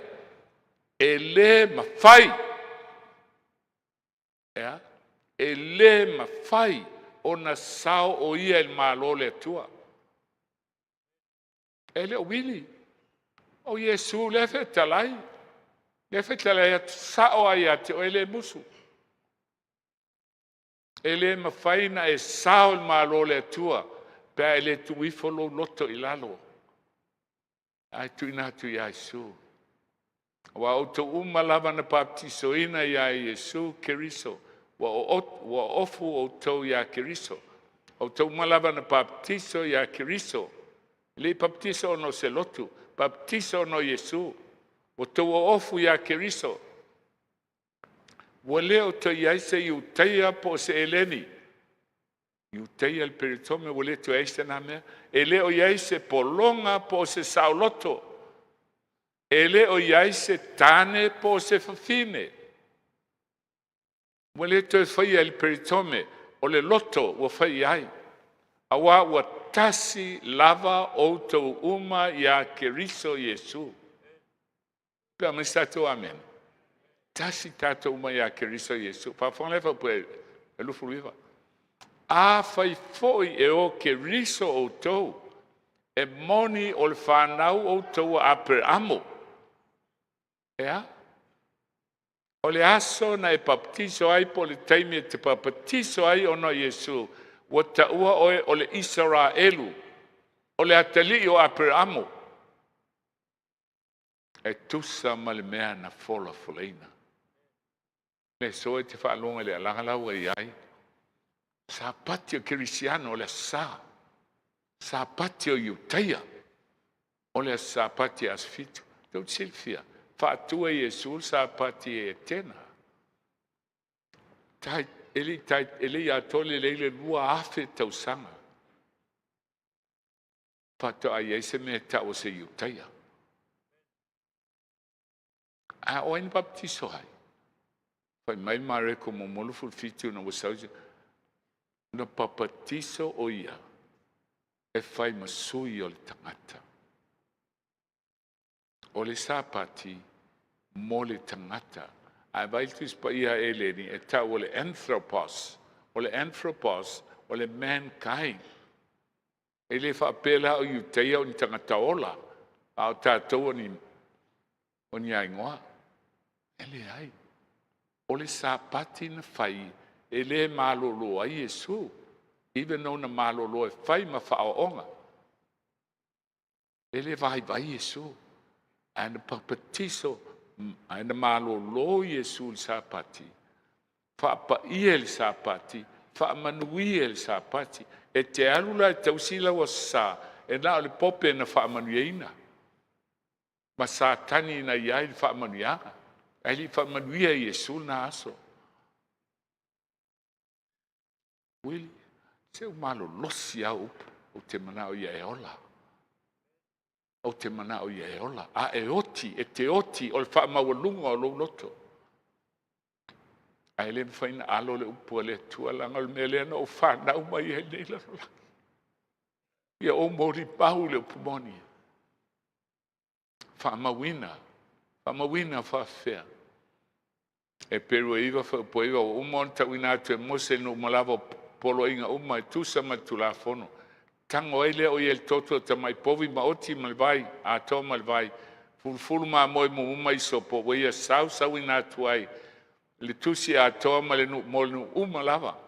e le mafai, e a? E le mafai ona sao o ia i le Malo o le Atua. E le o uili, o Iesu lea e fetalai, lea e fetalai atu sao lava ia te oe, e le musu. E le mafai ona e sao i le Malo o le Atua pe a e le tuu ifo lou loto i lalo ae tuuina atu ia Iesu. Aua o outou uma lava na baptisoina ia Iesu Keriso, ua oofu outou ia Keriso. O outou uma lava na baptiso ia Keriso, e le i baptiso ona o se lotu, baptiso ona o Iesu. Ua outou oofu ia Keriso. Ua le o toe i ai se Iutaia po o se Eleni, Iutaia le peretome ua le toe i ai se na mea. E le o i ai se pologa po o se saoloto. E le o i ai se tane po o se fafine. Ua le toe faia e le peretome, o le loto ua fai i ai. Aua ua tasi lava outou uma ia Keriso Iesu. Pe a se tatou amene. Tasi tatou uma ia Keriso Iesu. Faafofoga lea faapea e 29. Afai foi e o Keriso outou, e moni o le fanau outou a Aperamo. E a? O le aso na e baptiso ai po o le taimi e te bapatiso ai ona o Iesu, ua taua oe o le Isaraelu, o le atalii o Aperamo, e tusa ma le mea na folafolaina. Le aso e te faalogo i le alaga la ua i ai. Sapati o Kerisiano o le Aso Sa. Sapati o Iutaia o le Aso Sapati e aso 7. Tou te silafia, faatua e Iesu le Sapati e Etena. E le i atoa lelei le 2,000 tausaga faatoa i ai se mea e tau o se Iutaia. A o ai na baptiso ai? Fai mai Mareko 1:27 ina ua sau na papatiso o ia e fai ma sui o le tagata. O le Sapati mo le tagata. Ae vaai le Tusi Paia a Eleni e tau o le anthropos. O le anthropos o le mankind. E le faapea la o Iutaia o ni tagata ola, a o tatou o ni aigoa. E leai. O le Sapati na fai e le malolo ai Iesu, even though na malolo e fai ma faaoaoga. E le vaivai Iesu. Ae na papatiso, ae na malolo Iesu i le Sapati, faapaia i le Sapati, faamanuia i le Sapati. E te alu la e tausi lau Aso Sa, e na o le pope na faamanuiaina ma Satani na i ai le faamanuiaga, ae le i faamanuia Iesu lena aso. Uili, se ua malolosi lava upu, ou te manao ia e ola. Ou te manao ia e ola. A e oti, e te oti, o le faamaualuga o lou loto. Ae le mafai ona alo le upu a le Atua, leaga o le mea lea na ou fanau mai ai i lenei lalolagi. Ia ou molimau le upu moni. Faamauina, faamauina faafefea. Heperu e 9 fuaiupu e 9, ua uma ona tauina atu e Mose i nuu malava o poloaiga uma e tusa ma le Tulafono. Tago ai lea o ia i le toto o tamai povi maoti ma le vai atoa ma le vai, fulufulu mamoe mumu ma isopo, ua ia sausauina atu ai le tusi atoa ma le nuu mo le nuu uma lava.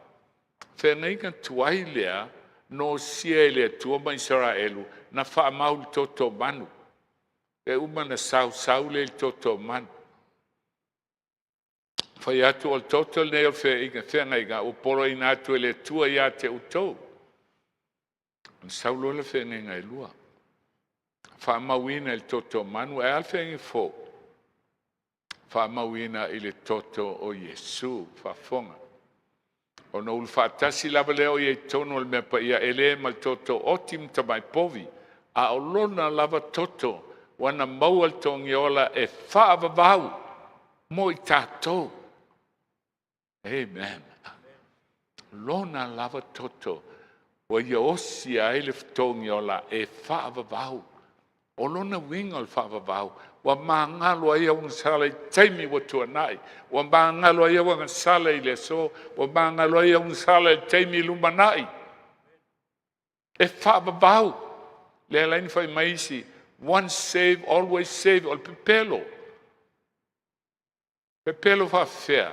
Feagaiga tuai lea nosia e le Atua ma Isaraelu na faamau i le toto o manu. E uma ona sausau lea i le toto o manu. Fai atu o le toto lenei o le feagaiga ua poloaiina atu e le Atua ia te outou. Ona sau loa le feagaiga e lua, faamauina i le toto o manu. Ae a le feagaiga fou? Faamauina i le toto o Iesu. Faafofoga. Ona ulu faatasi lava lea o ia i totonu o le mea paia, e le ma le toto oti ma tamai povi, a o lona lava toto ua na maua le togi ola e faavavau mo i tatou. Amen. Lona lava toto ua ia osia ai le fetogi ola e faavavau. O lona uiga o le faavavau, ua magalo ai au agasala i taimi ua tuanai, ua magalo ai au agasala i le aso, ua magalo ai au agasala i le taimi i lumanai. E faavavau. Lea la fai mai isi, once save, always save, o le pepelo. Pepelo faafefea?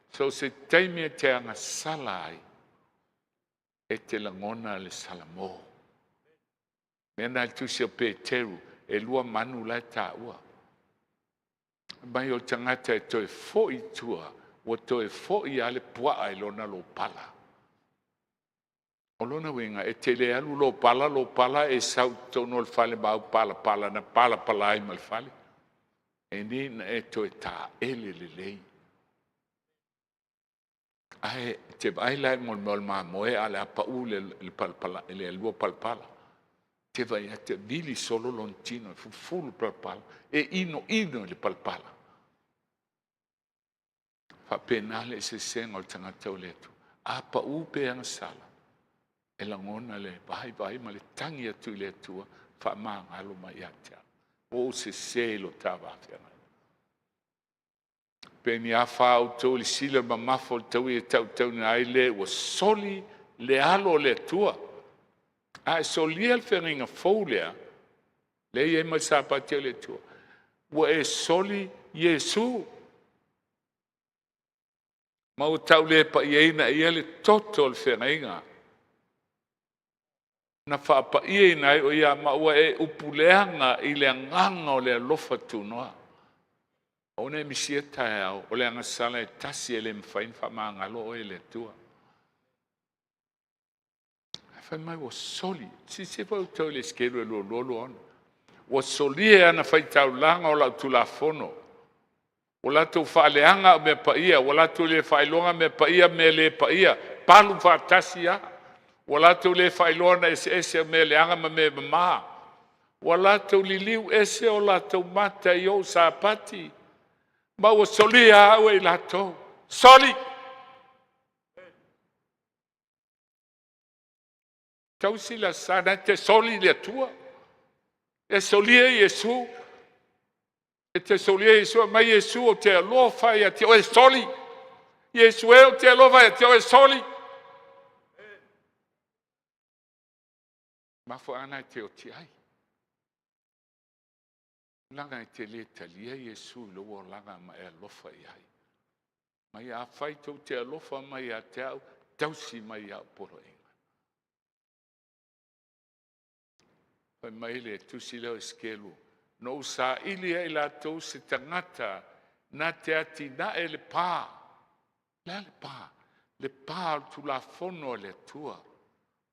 So se taimi e te agasala ai, e te lagona le salamo. Mea na le tusi o Peteru, e lua manu la e taua. Mai o tagata e toe foi i tua, ua toe foi lava le puaa i lona lopala. O lona uiga, e te le alu lopala lopala e sau i totonu o le fale ma au palapala na palapala ai ma le fale. E ni na e toe taele lelei. Ae te vaai la i mo le mea o le mamoe a o le a pau le palapala, le lua palapala. Te vaai atu e vili solo lona tino e fufulu le palapala, e inoino i le palapala. Faapena le eseesega o le tagata o le Atua. A pau pe agasala, e lagona le vaivai ma le tagi atu i le Atua, faamagalo mai ia te au. Ua ou sese i lo ta va feagai. Pe ni afa outou i le sila mamafa o le taui e tautauina ai le ua soli le alo o le Atua. A e solia le feagaiga fou lea, lea e i ai ma le Sapati o le Atua, ua e soli Iesu. Ma ua taulepaiaina e ia le toto o le feagaiga na faapaiaina ai o ia, ma ua e upuleaga i le agaga o le alofa tunoa. Ona e misia taeao, o le agasala e tasi e le mafai ona faamagalo oe e le Atua. Ae fai mai ua soli. Silasila foi outou i le Esekelu e 22:26. Ua solia e ana faitaulaga o lau tulafono. Ua latou faaleaga au mea paia, ua latou le faailoga mea paia mea le paia, palu faatasi lava. Ua latou le faailoa ona eseese o mea leaga ma mea mama. Ua latou liliu ese o latou mata i ou Sapati, ma ua solia au e i latou. Soli! Tausi le Aso Sa, na te soli le Atua. E solia Iesu. E te solia Iesu, aumai Iesu ou te alofa ia te oe, soli. Iesu e ou te alofa ia te oe, soli. Mafuaaga e te oti ai. Leaga e te le talia Iesu i lou olaga ma e alofa i ai. Mai afai tou te alofa mai ia te au, tausi mai au poloaiga. Fai mai le tusi lea o Esekelu, na ou saili ai latou se tagata na te atinae le pa. Le a le pa? Le pa o le Tulafono a le Atua.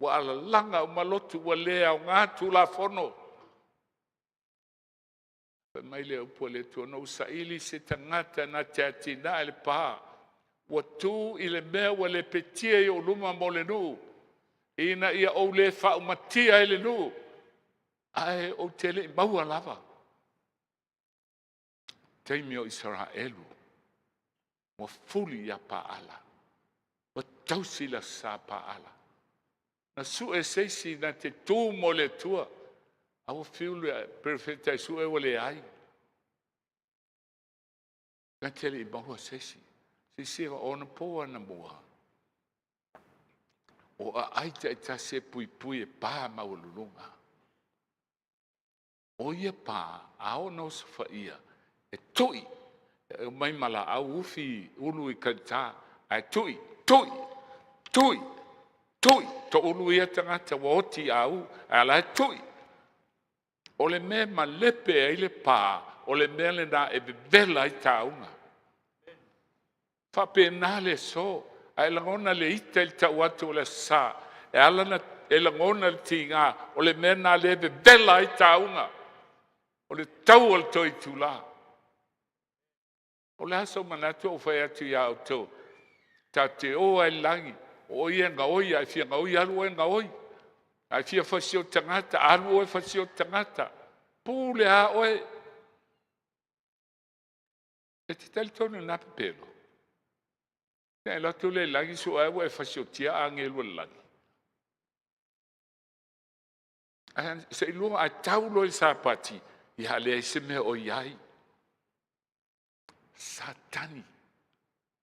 Ua alalaga uma lotu, ua le aoga Tulafono. Fai mai le upu a le Atua, na ou saili se tagata na te atinae le pa, ua tu i le mea ua lepetia i ou luma mo le nuu, ina ia ou le faaumatia ai le nuu, ae ou te le i maua lava. Taimi o Isaraelu, ua fuli ia Paala, ua tausi le Aso Sa Paala. Na sue se isi na te tu mo le Atua, a ua fiu le perofeta e sue ua leai. Na te le i maua se isi. Silasila, o ona po anamua, o aai taitasi e puipui e pa maualuluga. O ia pa, a oo ina osofaia, e tui, e omai ma laau ufi ulu i gauta, ae tui, tui, tui, tui, toulu ia tagata ua oti a u, ae o la e tui. O le mea e malepe ai le pa, o le mea lena e vevela ai tauga. Faapena le aso, ae lagona le ita i le tau atu o le Aso Sa. E ala ona e lagona le tiga, o le mea lena o lea e vevela ai tauga, o le tau o le toe itula. O le a sou manatu ua ou fai atu ia outou, tatou te o lava i le lagi, o oe ia e gaoi, a e fia gaoi, alu oe e gaoi. A e fia fasioti tagata, alu oe fasioti tagata. Pule lava oe. E te talitonu i lena pepelo? Se alu atu lea i lagi sue ai ua e fasiotia agelu o le lagi. Ae seiloga a tau loa i le Sapati, ia leai se mea o i ai. Satani,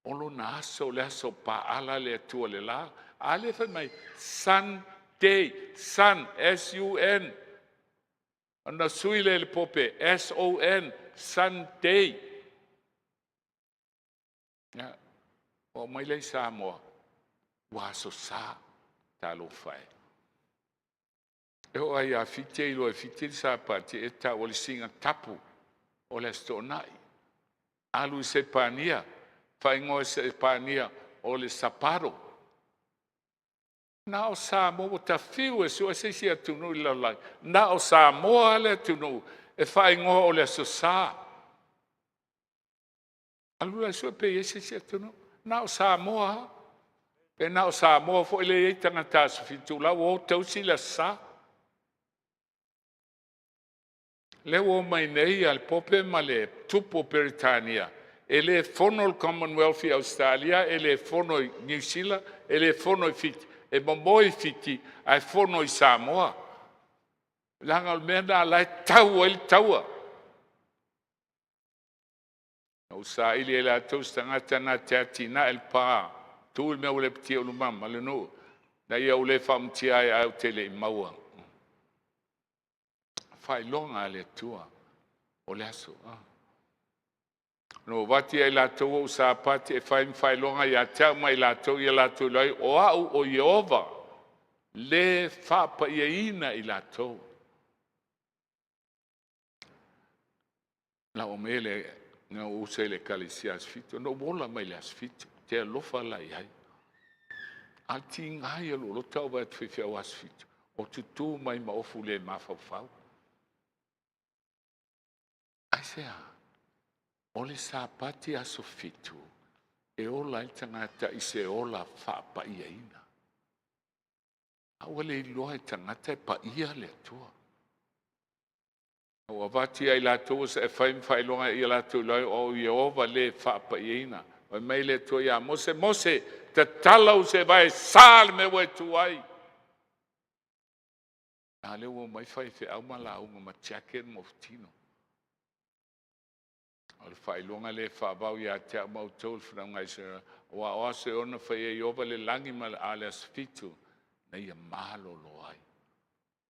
o lona aso o le aso paala le Atua le la. A lea fai mai, Sunday, Sun, S-U-N. Ona sui lea i le pope, S-O-N, Sunday. Ia, ua aumai lea i Samoa, ua aso Sa, talofa e. E oo lava ia Fiti e iloa e Fiti le Sapati e tau o le siiga tapu o le Aso Toonai. Alu i Sepania, faaigoa e Sepania o le Sapado. Na o Samoa ua ta fiu e sue se isi atunuu i le lalolagi, na o Samoa le atunuu e faaigoa o le Aso Sa. Alu la e sue pe i ai se isi atunuu. Na o Samoa lava. Pe na o Samoa foi lea e i ai tagata aso 7, la ua o tausi le Aso Sa. Lea ua omai nei le Pope ma le Tupu o Peretania, e le fono le Commonwealth i Ausetalia, e le fono i Niu Sila, e le fono i Fiti, e momoe i Fiti ae fono i Samoa. Leaga o le mea lena o la e tau ai le taua. Na ou saili e latou se tagata na te atinae le pa, tu i le mea ua lepatia i ma le nuu, na ia ou le faamatia ai ae ou te le i maua. Faailoga a le Atua o le aso. Na ou avatu ia i latou ou Sapati e fai ma faailoga ia te au ma i latou, ia latou iloa ai o au o Ieova, le faapaiaina i latou. Na ou aumai le na ou usu ai i le ekalesia aso 7, na ou ola mai le aso 7, ou te alofa la i ai. A o le tiga ia o lou loto a ou vaai atu i faifeau aso 7, o tutu mai ma ofu le mafaufau. Aisea? O le Sapati aso 7, e ola ai le tagata i se ola faapaiaina. A ua le iloa e tagata e paia le Atua. Ua avatu ia i latou e fai ma faailoga ia latou iloa ai o au o Ieova le faapaiaina. Fai mai le Atua ia Mose, Mose, tatala ou seevae e sa le mea ua e tu ai. A lea ua omai faifeau ma lauga ma jacket ma ofutino. O le faailoga lea e faavau ia te au ma outou le fanauga a Isaraelu, aua o aso e 6 na fai ai e Ieova le lagi ma le, a o le aso 7 na ia malolo ai.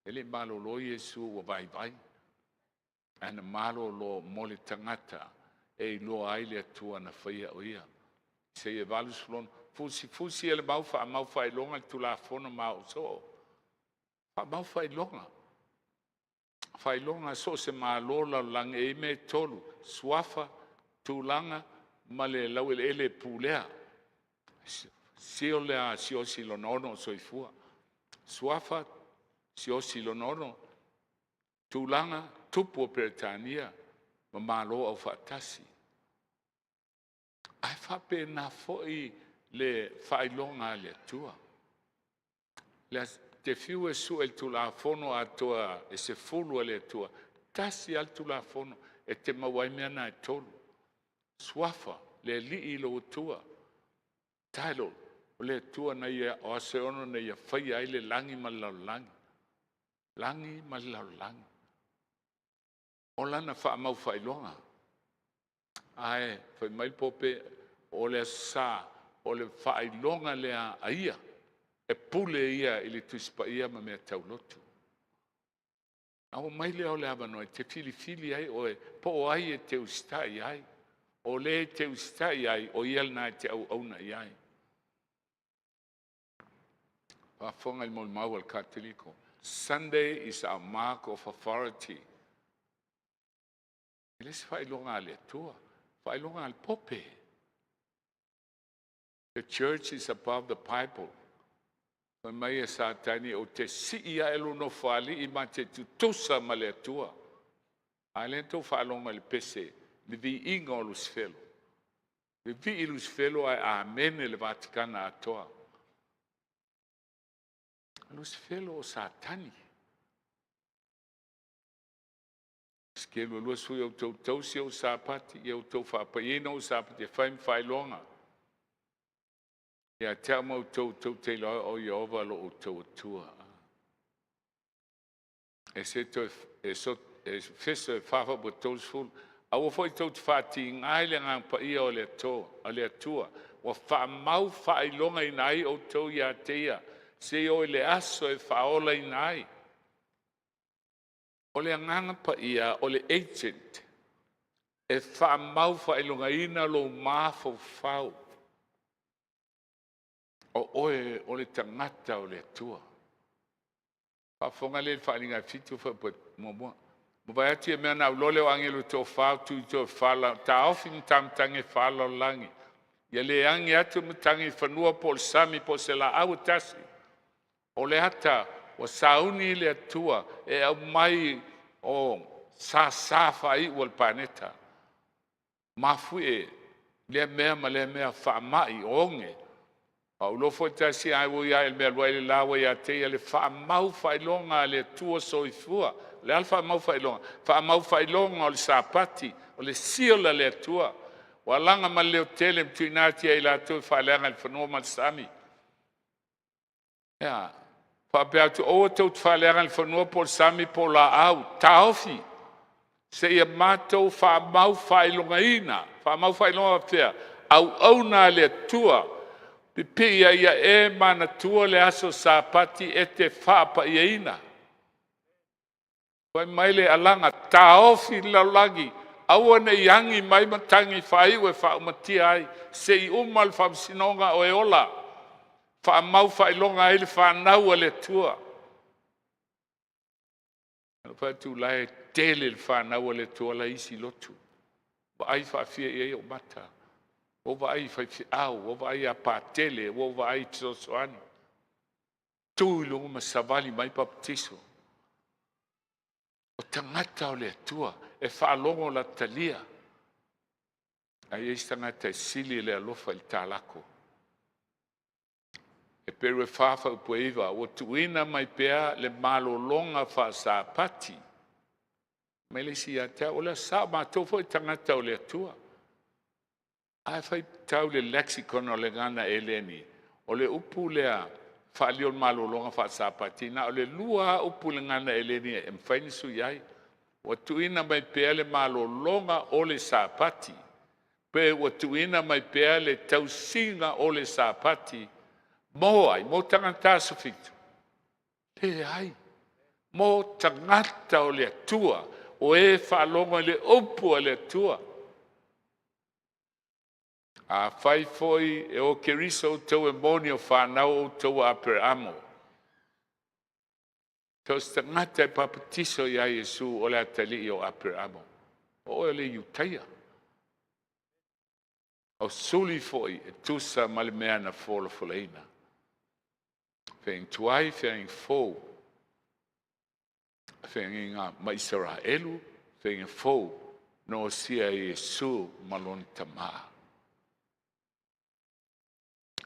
E le i malolo Iesu ua vaivai, ae na malolo mo le tagata e iloa ai le Atua na faia o ia. Isaia 86, fusifusi e le mau faamau faailoga le Tulafono ma ao soo. Faamau faailoga. Faailoga so o se malo lalolagi e i ai mea e tolu, suafa, tulaga ma le laueleele e pulea. Seal le siose i lona ono o soifua. Suafa, siose i lona ono, tulaga, tupu o Peretania ma Malo Aufaatasi. Ae faapena foi le faailoga a le Atua. Le te fiu e sue i le Tulafono atoa e 10 a le Atua, tasi lava le Tulafono e te maua ai mea na e tolu. Suafa, le Alii lou Atua. Title, o le Atua na ia, o aso e ono na ia faia ai le lagi ma le lalolagi. Lagi ma le lalolagi. O lana faamau faailoga. Ae fai mai le Pope, o le Aso Sa, o le faailoga lea a ia, e pule ia i le Tusi Paia ma mea tau lotu. A ua mai lea o le avanoa e te filifili ai oe po o ai e te usitai ai. O le e te usitai ai, o ia lena e te auauna i ai. Faafofoga i le molimau a le Katoliko. Sunday is our mark of authority. E le se faailoga a le Atua, faailoga a le Pope. The church is above the Bible. Fai mai e Satani, ou te sii ae lou nofoalii ma te tutusa ma le Atua. A lea tou faalogo i le pese, le viiga o Lusifelo. Le vii Lusifelo ae amene le Vatikana atoa. Lusifelo o Satani. Sikelu lua sui outou tausi ou Sapati, ia outou faapaiaina ou Sapati e fai ma faailoga. Ia te au ma outou tou te iloa o Ieova lo outou Atua. E se toe e so e feso e fa fa 30. Aua foi tou te faatiga i le agaga paia o le Atua, o le Atua ua faamau faailogaina ai outou ia te ia, seia oo i le aso e faaolaina ai. O le agaga paia o le agent e faamau faailogaina lou mafaufau. O oe o le tagata o le Atua. Faafofoga lea i le faaaliga e 7 fuaiupu 1. Ma vaai atu ia mea na ou iloa lea o agelu e toafa o tu i toe fa la taofi matamatagi e fa o le lalolagi. Ia le agi atu matagi i fanua po o le sami po o se laau e tasi. O le ata ua sauni le Atua e aumai o sasa faaiu o le paneta. Mafuie lea mea ma lea mea faamai oge. A ou iloa foi tasi ai ua ia le mea alu ai le la ua ia te ia le faamau faailoga a le Atua soifua. O le a le faamau faailoga? Faamau faailoga o le Sapati, o le seal a le Atua. Ua alaga ma le leotele ma tuuina atu ia i latou e faaleaga i le fanua ma le sami. E a? Faapea atu, aua tou te faaleaga i le fanua po o le sami po o laau, taofi, seia matou faamau faailogaina. Faamau faailoga faapefea? Auauna a le Atua, pipii ai ia e manatua le aso Sapati e te faapaiaina. Fai mai le alaga, taofi le lalolagi, aua ne i agi mai matagi faaiu e faaumatia ai, seia uma le faamasinoga o e ola, faamau faailoga ai le fanau a le Atua. Ou fai atu la e tele le fanau a le Atua la e i isi lotu. Vaai faafia i ai ou mata. Ua ou vaai i faifeau, ua ou vaai ia Patele, ua ou vaai i fesoasoani. Tu i luga ma savali mai papatiso. O tagata o le Atua e faalogo la talia. Ae i ai isi tagata e sili le alofa i le talako. Heperu e 4 fuaiupu e 9, ua tuuina mai pea le malologa faasapati. Mai le isi ia te au, o le aso Sa, o matou foi tagata o le Atua. Ae faitau le lexicon o le gagana Eleni, o le upu lea faaliu o le malologa faasapati, na o le lua lava upu i le gagana Eleni e mafai ona sui ai. Ua tuuina mai pea le malologa o le Sapati, pe ua tuuina mai pea le tausiga o le Sapati mo ai? Mo tagata aso 7? Leai, mo tagata o le Atua, o e faalogo i le upu a le Atua. Afai foi e o Keriso outou e moni o fanau outou a Aperamo. So o se tagata e papatiso ia Iesu o le atalii o Aperamo. O oe o le Iutaia. O suli foi e tusa ma le mea na folafolaina. Feagaiga tuai, feagaiga fou. Feagaiga ma Isaraelu, feagaiga fou na osia e Iesu ma lona Tama.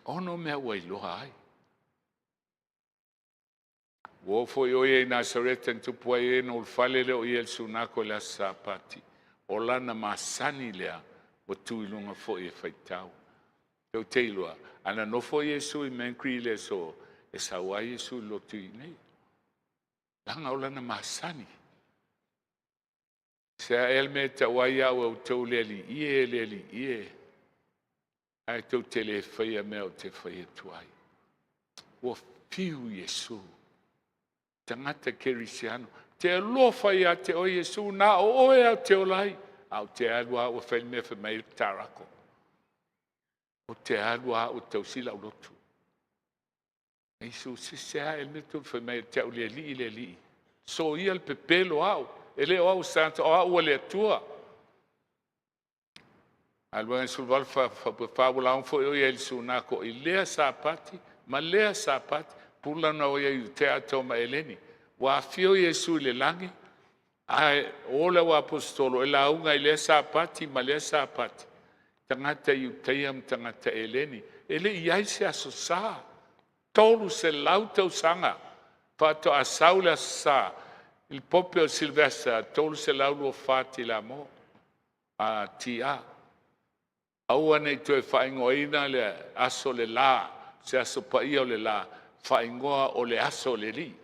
Ono mea ua iloa ai. Ua oo foi o ia i Nasareta na tupu ai e na ulufale lea o ia i le sunako i le aso Sapati. O lana masani lea ua tu i luga foi e faitau. Tou te iloa, a na nofo Iesu i Mangri i le aso, e sau lava Iesu i le lotu i inei. Leaga o lana masani. Se a ea le mea e tau ai au e outou le Alii e, le Alii e, ae tou te le faia mea ou te fai atu ai. Ua fiu Iesu, tagata kerisiano, te alofa ia te oe Iesu, na o oe au te ola ai. A ou te alu lava ua fai le mea fai mai ai le tarako. Ou te alu lava ua tausi lau lotu. Iesu, se se a e le mea tou fai mai te au le Alii, le Alii. Soia le pepelo au, e le o au sa o au o le Atua. Alu 18 fa ua lauga foi o ia i le sunako i lea Sapati ma lea Sapati, pula na o ia i Iutea atoa ma Eleni. Ua afio Iesu i le lagi, ae o le au aposetolo e lauga i lea Sapati ma lea Sapati, tagata Iutaia ma tagata Eleni. E le i ai se aso Sa, 300 tausaga faatoa sau le aso Sa i le pope o Silvesa 324 Tilamo a TA. Aua ne i toe faaigoaina le aso le la. se aso paia o le la, faaigoa o le aso o le Alii.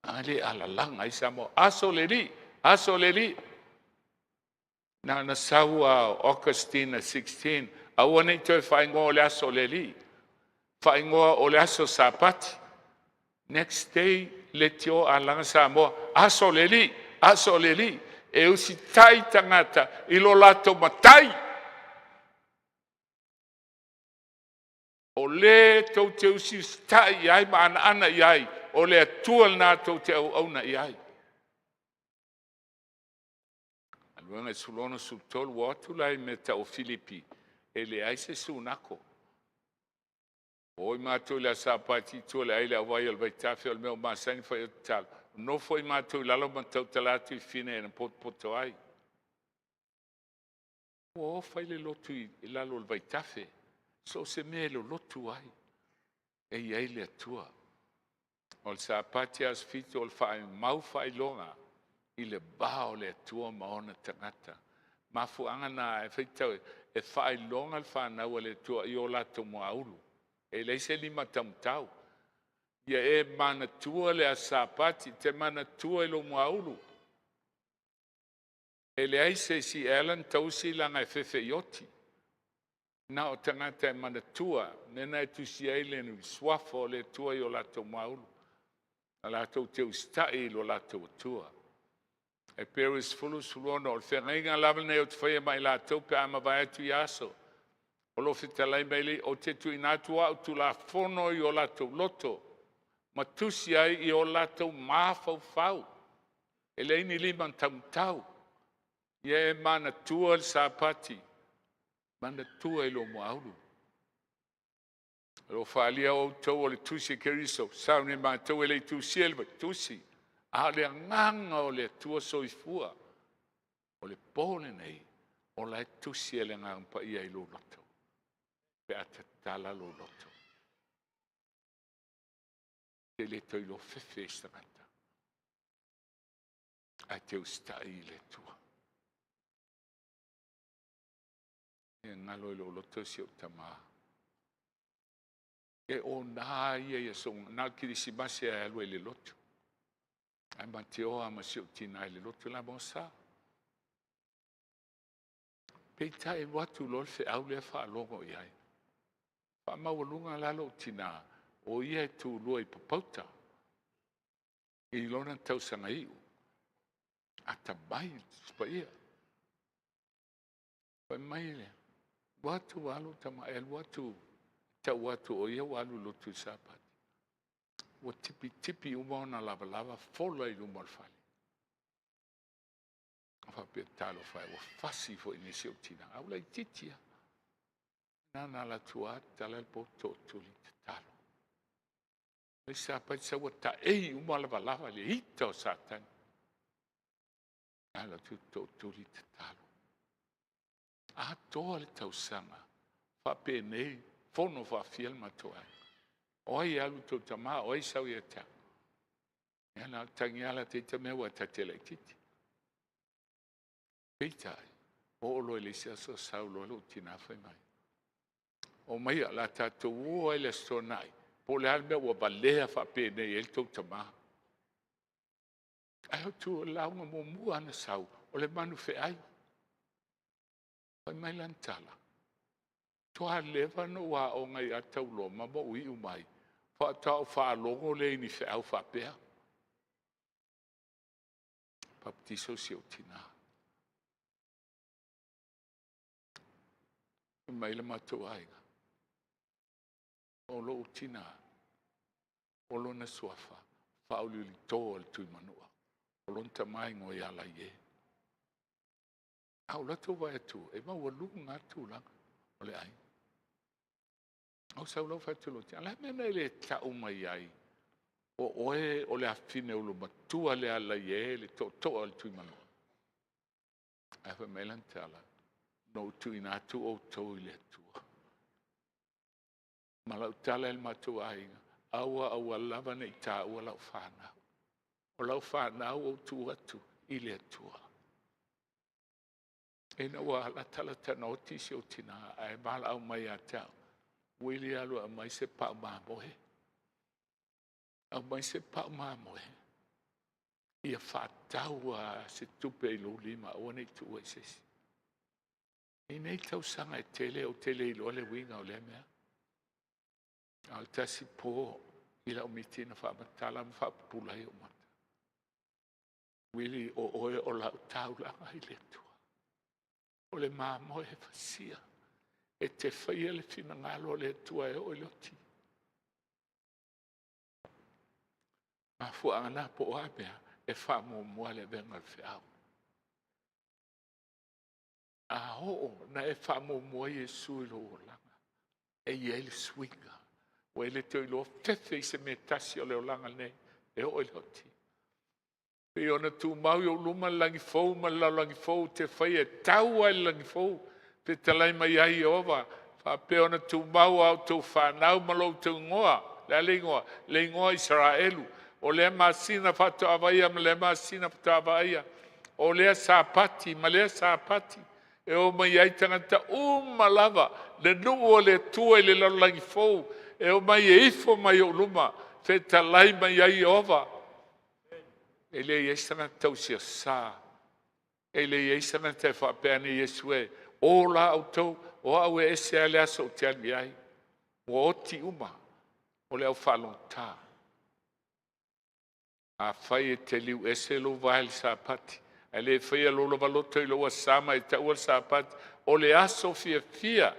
A le alalaga ai Samoa. Aso o le Alii, aso o le Alii. Na ona sau a Augustine 16, aua ne i toe faaigoa o le aso o le Alii, faaigoa o le aso Sapati. Next day, leitio alaga Samoa, aso o le Alii, aso o le Alii. E usitai tagata i lo latou matai. O le tou te usiusitai i ai ma anaana i ai, o le Atua lena tou te auauna i ai. Galuega 16, 13, ua o atu la i mea e tau o Filipi, e leai se sunako. Ua o matou i le aso Sapati i tua i le ai le auvai o le vaitafe, o le mea ua masani ona fai o le tatalo. Nofo ai matou i lalo ma tautala atu i fafine na potopoto ai. Ua o fai le lotu i lalo o le vaitafe, so o se mea e lolotu ai, e i ai le Atua. O le Sapati aso 7 o le mau faailoga i le va o le Atua ma ona tagata. Mafuaaga na e faitau e faailoga le fanau a le Atua i o latou muaulu. E leai se lima taumatau. Ia e manatua le aso Sapati, te manatua i lou muaulu. E leai se isi e ala ona tausi leaga e fefe i oti. Na o tagata e manatua, lena e tusi ai le suafa o le Atua i o latou muaulu, a latou te usitai i lo latou Atua. Heberi 10, 16, o le feagaiga lava lenei ou te faia ma i latou pe a mavae atu ia aso. O lo o fetalai mai le, ou te tuuina atu au tulafono i o latou loto, ma tusi ai i o latou mafaufau. E leai ni lima taumatau. Ia e manatua le Sapati, manatua i lou muaulu. O lo o faaalia outou o le tusi a Keriso, sauni e matou e le i tusia i le tusi, a o le agaga o le Atua soifua. O le po lenei, o la e tusi e le Agaga Paia i lou loto, pe a tatala lou loto. E le toe iloa fefe i se tagata, ae te usitai i le Atua. E galo i lou loto si ou tamā. E ona ia i aso uma, na o le Kerisimasi e alu ai i le lotu. Ae ma te o lava ma si ou tina i le lotu la ma sa. Peitai alu atu loa le feau lea faalogo i ai. Faamaualuga la lou tina, o ia e tulua i Papauta i lona tausaga iu. Atamai le Tusi Paia. Fai mai le, alu atu lava lou tama, e alu atu, tau atu o ia ua alu i le lotu i le Sapati. Ua tipitipi uma ona lavalava fola i luma o le fale. Faapea, talofa e, ua fasi foi nei si ou tina, a ua laitiiti lava. Na ona alu atu lava tatala le popoto tootuli tatalo. Le Sapati sau ua taei uma lavalava i le ita o Satani. Alu atu tootuli tatalo. Atoa le tausaga faapenei, fono faafia le matou aiga. O ai e alu tou tama, o ai sau ia te au. Ia na o le tagiala te ita mea ua ta te laitiiti. Peitai, oo loa i le isi aso sau loa lou tina fai mai. O maia o le a tatou o lava i le Aso Toonai, po o le a le mea ua valea faapenei ai le tou tama. Ae o tu o le lauga muamua lava na sau, o le manufeai. Fai mai lana tala, toa leva ona ou aoga ia Tauloma ma ou iu mai, faatoa ou faalogo lea i ni feau faapea. Baptiso si ou tina. Fai mai le matou aiga, o lou tina, o lona suafa, Faauliulito o le Tuimanua, o lona tama e igoa ia Laie. A ou alu atu ou vaai atu, e maualuga lava le tulaga o le aiga. Ou sau loa ou fai atu i lou tina, o le a le mea na e le tau mai ai o oe o le afafine olomatua lea a Laie le tootoo o le Tuimanua? Ae fai mai lana tala, na ou tuuina atu outou i le Atua. Ma lau tala i le matou aiga, aua aua lava ne i taua lau fanau. O lau fanau ua ou tuu atu i le Atua. Ina ua latalata ina oti si ou tina ae valaau mai ia te au, Uili alu e aumai se pau mamoe. Aumai se pau mamoe. Ia faatau a se tupe i lou lima, aua ne i tuua i se isi. I nei tausaga e tele, ou te le iloa le uiga o lea mea. A o le tasi po i lau miti na faamatala ma faapupula ai ou mata. Uili o oe o lau taulaga i le Atua. O le mamoe e fasia e te faia le finagalo o le Atua e oo i le oti. Mafuaaga na po o a mea e faamuamua le avega o le feau. A oo na e faamuamua Iesu i lou olaga, e i ai le suiga. Ua e le toe iloa fefe i se mea e tasi o le olaga lenei e oo i le oti. Pei ona tumau i ou luma le lagi fou ma le lalolagi fou ou te faia e tau lava i le lagi fou, fetalai mai ai Ieova, faapea ona tumau a outou fanau ma lo outou igoa. O le a le igoa? Le igoa Isaraelu. O lea masina faatoa vaaia ma lea masina faatoa vaaia, o lea Sapati ma lea Sapati, e o mai ai tagata uma lava, le nuu o le Atua i le lalolagi fou, e o mai e ifo mai i ou luma, fetalai mai ai Ieova. E leai se tagata tausiasa, e leai se tagata e faapea ane Iesu e, o la outou, o au e ese lava le aso ou te alu i ai. Ua oti uma, o le aufaalogotā. Afai e te liu ese lou vae i le Sapati, ae le faia lou lava loto i lou Aso Sa ma e taua le Sapati, o le aso fiafia,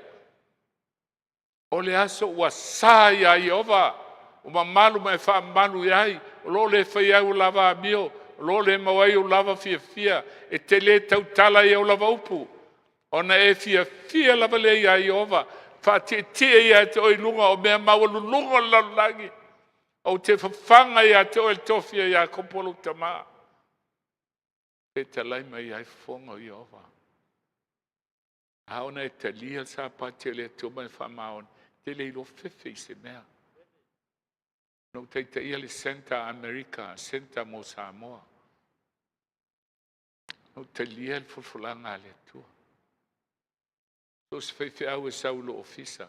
o le aso ua sa ia Ieova, ua mamalu ma e faamamalu i ai, o lo o le faia ai ou lava amio, o lo o le maua ai ou lava fiafia, e te le tautala i au lava upu, ona e fiafia lava lea ia Ieova, faatietie ia te oe i luga o mea maualuluga o le lalolagi. Ou te fafaga ia te oe le tofi o Iakopo lou tama. Fetalai mai ai fofoga o Ieova. A ona e talia le Sapati o le Atua ma e faamaoni, e te le iloa fefe i se mea. Na ou taitaia le Centre Amerika, Centre mo Samoa. Na ou talia le folafolaga a le Atua. So o se faifeau e sau i lou ofisa,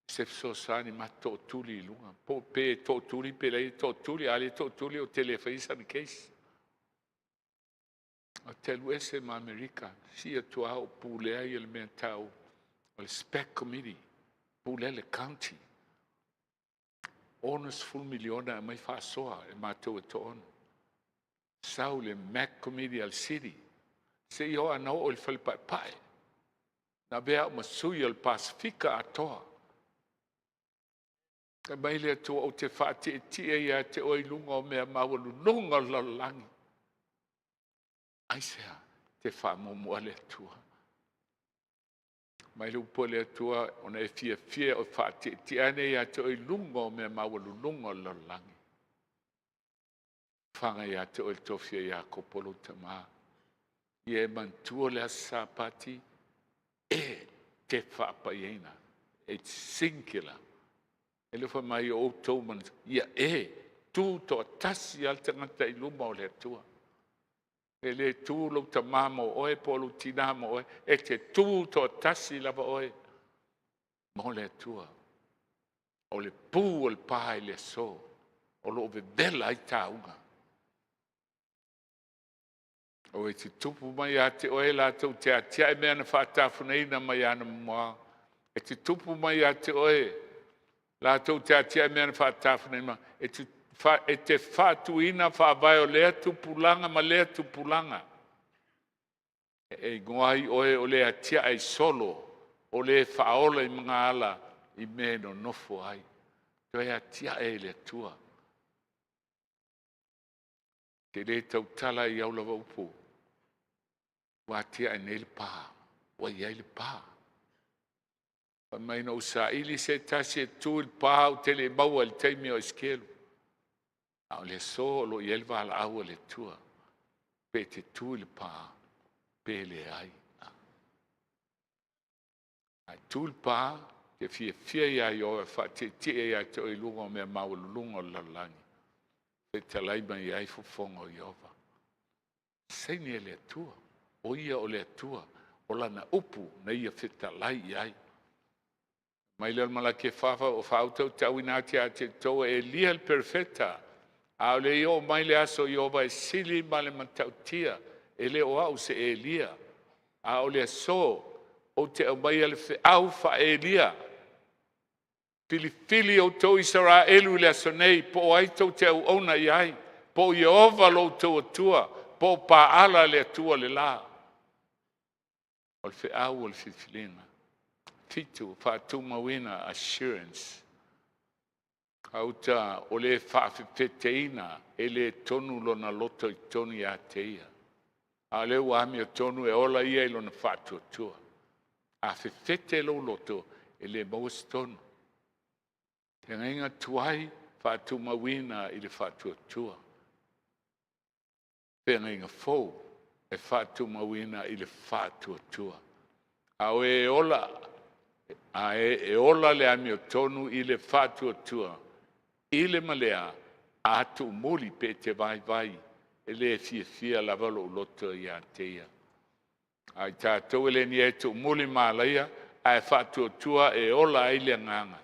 se fesoasoani ma tootuli i luga. Po pe tootuli pe leai e tootuli, a le tootuli ou te le faia sana case. Ou te alu ese ma Amerika, sii atu lava ou pulea ia le mea tau o le SPEC Committee, pulea le county. 60 miliona e aumai faasoa e matou e toaono. Sau le MAC Committee a le City, seia oo ana oo i le fale paepae. Na avea au ma sui o le Pasefika atoa. Fai mai le Atua, ou te faatietie ia te oe i luga o mea maualuluga o le lalolagi. Aisea? Te faamuamua le Atua. Mai le upu a le Atua, ona e fiafia o faatietie ane ia te oe i luga o mea maualuluga o le lalolagi. Faga ia te oe le tofi o Iakopo lou tama. Ia e manatua le aso Sapati e te faapaiaina. It's singular. E le fai mai o outou manatua. Ia e tu toatasi lava le tagata i luma o le Atua. E le tu lou tama mo oe po o lou tina mo oe, e te tu toatasi lava oe mo le Atua. O le pu o le pa i le aso o lo o vevela ai tauga. O e tutupu mai ia te oe latou te atiae mea na faatafunaina mai anamua. E tutupu mai ia te oe latou te atiae mea na faatafunaina e te, e te faatuina faavae o lea tupulaga ma lea tupulaga. E igoa ai oe o le atiae i solo, o le faaola i magaala i mea e nonofo ai. Toe atiae i le Atua. Te le tautala i au lava upu, ua atiae nei le pa, ua i ai le pa. Fai mai na ou saili se tasi e tu i le pa ou te le i maua i le taimi o Esekielu. A o le aso o lo o i ai le valaau a le Atua, pe te tu i le pa, pe leai. Ae tu i le pa, te fiafia ia Ieova e faatietie ia te oe i luga o mea maualuluga o le lalolagi, fetalai mai ai fofoga o Ieova. Saini e le Atua, o ia o le Atua, o lana upu na ia fetalai i ai. Mai lea o le Malaki e fa, o faautautauina atu ia te outou e Elia le perofeta, a o le i oo mai le aso o Ieova e sili ma le matautia, e le o au o se Elia, a o le aso ou te aumaia le feau faa-Elia. Filifili outou Isaraelu i le aso nei, po o ai tou te auauna i ai, po o Ieova lo outou Atua, po o Paala le atua le la. O le feau o le filifiliga. 7, faatumauina, assurance. Gauta o le faafefeteina e le tonu lona loto i totonu ia te ia. A o lea ua amiotonu e ola ia i lona faatuatua. A fefete lou loto, e le maua se tonu. Feagaiga tuai faatumauina i le faatuatua. Feagaiga fou e faatumauina i le faatuatua. A o e ola, a e ola le amiotonu i le faatuatua, i le malea, a tuumuli pe te vaivai, e le fiafia lava lou loto ia te ia. A i tatou e le ni e tuumuli ma alaia, ae faatuatua e ola ai le agaga.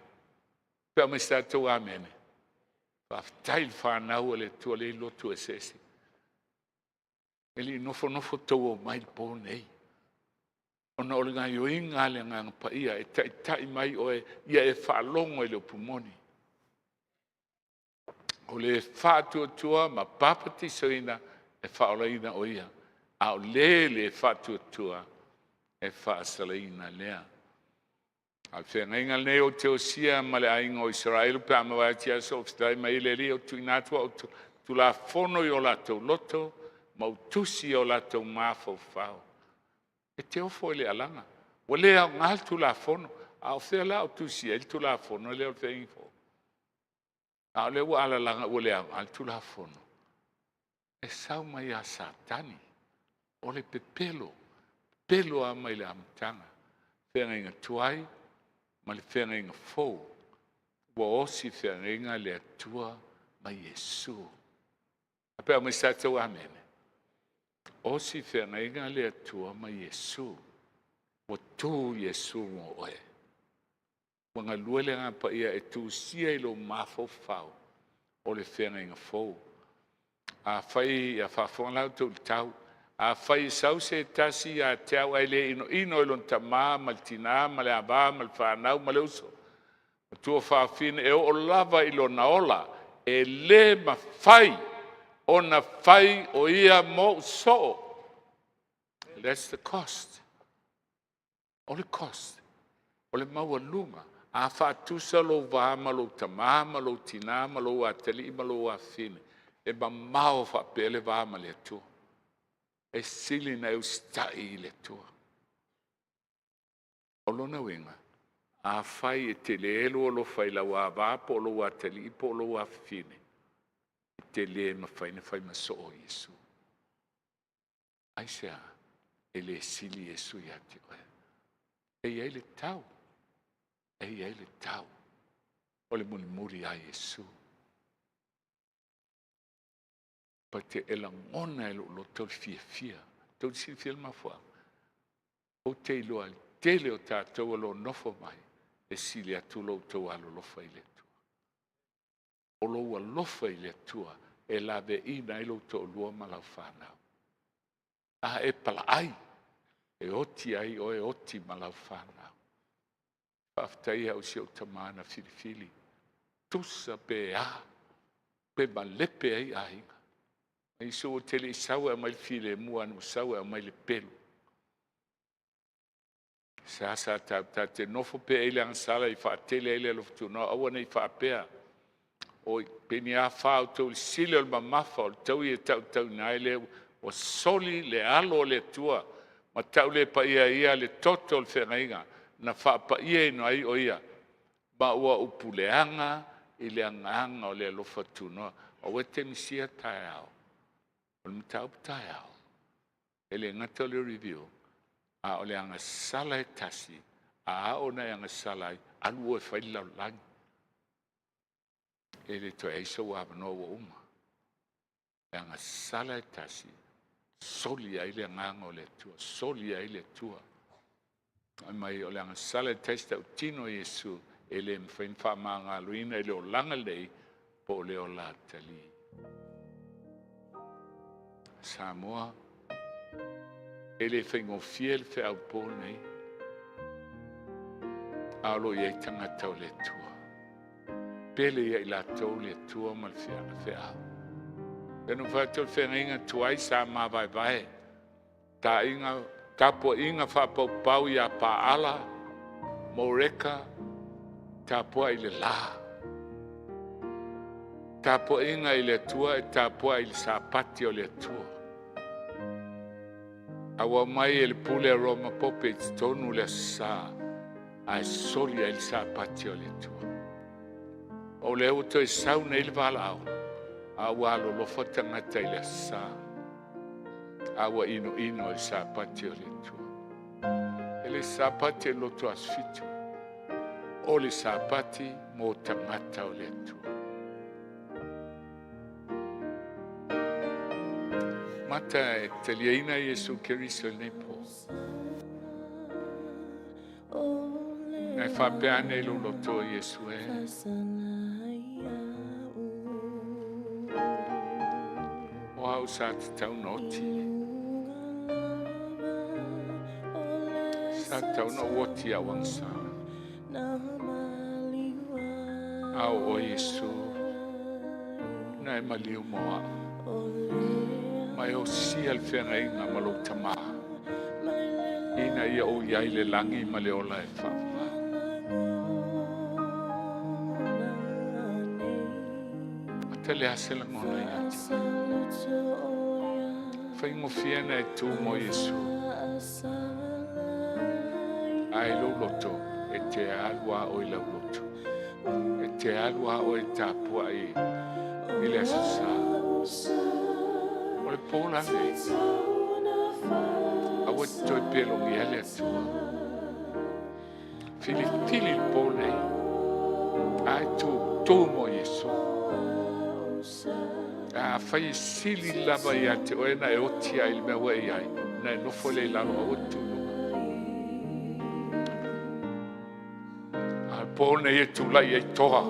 Pea mai se tatou amene. Faafetai i le fanau a le Atua le lotu eseese. E le i nofonofo tou omai i le po nei, ona o le gaoioiga a le Agaga Paia e taitai mai oe ia e faalogo i le upu moni. O le faatuatua ma papatisoina e faaolaina o ia, a o le le faatuatua e faasalaina lea. A o le feagaiga lenei ou te osia ma le aiga o Isaraelu pe a mavae atu ia aso o fetalai mai ai le Alii, ou te tuuina atu au tulafono i o latou loto ma ou tusi i o latou mafaufau. E te ofo i le alaga, ua le aoga le Tulafono. A o fea la o tusi ai le Tulafono lea o le Feagaiga Fou? A o lea ua alalaga ua le aoga le Tulafono. E sau mai ia Satani, o le pepelo, pepelo lava mai le amataga. Feagaiga tuai ma le feagaiga fou, ua osi feagaiga le Atua ma Iesu. A pe mai se tatou amene. Osi feagaiga le Atua ma Iesu. Ua tu Iesu mo oe. Ua galue le Agaga Paia e tusia i lou mafaufau o le feagaiga fou. Afai, ia faafofoga la outou i le tau, afai e sau se tasi ia te au ae le inoino i lona tamā ma le tinā ma le ava ma le fanau ma le uso, ma tuafafine e oo lava i lona ola, e le mafai ona fai o ia mou soo. That's the cost. O le cost, o le maualuga. A faatusa lou va ma lou tamā ma lou tinā ma lou atalii ma lou afafine, e mamao faapea le va ma le Atua. E sili ona e usitai i le Atua. O lona uiga, afai e tele lou alofa i lau ava po o lou atalii po o lou afafine, e te le mafai ona fai ma soo o Iesu. Aisea? E le sili Iesu ia te oe. E i ai le tau, e i ai le tau o le mulimuli ia Iesu. But e lagona e lou loto le fiafia. Tou te silafia le mafuaaga? Ou te iloa le tele o tatou o lo o nofo mai, e sili atu lo outou alolofa i le Atua. O lou alofa i le Atua e laveaiina ai lou toalua ma lau fanau. A e palaai, e oti ai oe, oti ma lau fanau. Faafetai au i si ou tamā na filifili, tusa pe a, pe malepe ai aiga. Iesu ou te le i sau e aumai le filemu, a na ua sau e aumai le pelu. Seasea ta te nofo pea i le agasala i faatele ai le alofa tunoa, aua ne i faapea, oi, pe ni afa outou i le sili o le mamafa o le taui e tautauina ai le ua soli le alo o le Atua ma tau le paia ai ia le toto o le feagaiga na faapaiaina ai o ia, ma ua upuleaga i le agaga o le alofa tunoa. Aua e te misia taeao. O le mataupu taeao, e le gata o le review, a o le agasala e tasi, a ao ona e agasala ai, alu oe e fai le lalolagi. E le toe ai sou avanoa ua uma. Le agasala e tasi, soli ai le agaga o le Atua, soli ai le Atua. Fai mai o le agasala i le taisi tautino Iesu e le mafai ona faamagaloina i le olaga lenei po o le ola atalii. Samoa, e le faigofie le feau po nei, a o lo o i ai tagata o le Atua. Pele ia i latou le Atua ma le feau. E no fai atu le feagaiga tuai sa mavaevae Taaiga, tapuaiga faapaupau ia Paala, Moreka, tapuai i le la. Tapuaiga i le Atua e tapuai i le Sapati o le Atua. A ua aumai e le pule a Roma Pope i totonu le Aso Sa, ae soli ai le Sapati o le Atua. O lea ua toe sau nei le valaau, a ua alolofa tagata i le Aso Sa. A ua inoino i le Sapati o le Atua. E le Sapati e loto aso fitu. O le Sapati mo tagata o le Atua. Mata e taliaina Iesu Keriso i lenei po. Na e faapea ane i lou loto o Iesu e. O au sa tatau na oti. Sa tatau na ou oti au agasala. A o oe Iesu, na e maliu mo au. Ma e osia le feagaiga ma lou Tamā, ina ia ou i ai le lagi ma le ola e faavavau. Mata le a se lagona ia te oe. Faigofie na e tu mo Iesu. A i lou loto, e te alu a oe i lau loto. E te alu a oe e tapuai i le Aso Sa. O le po la nei, aua e te toe pelogia le Atua. Filifili le po nei, ae tu, tu mo Iesu. Afai e sili lava ia te oe na e oti ai i le mea ua e i ai, na e nofo lea i lalo, aua e tu i luga. A le po nei e tulai ai toa,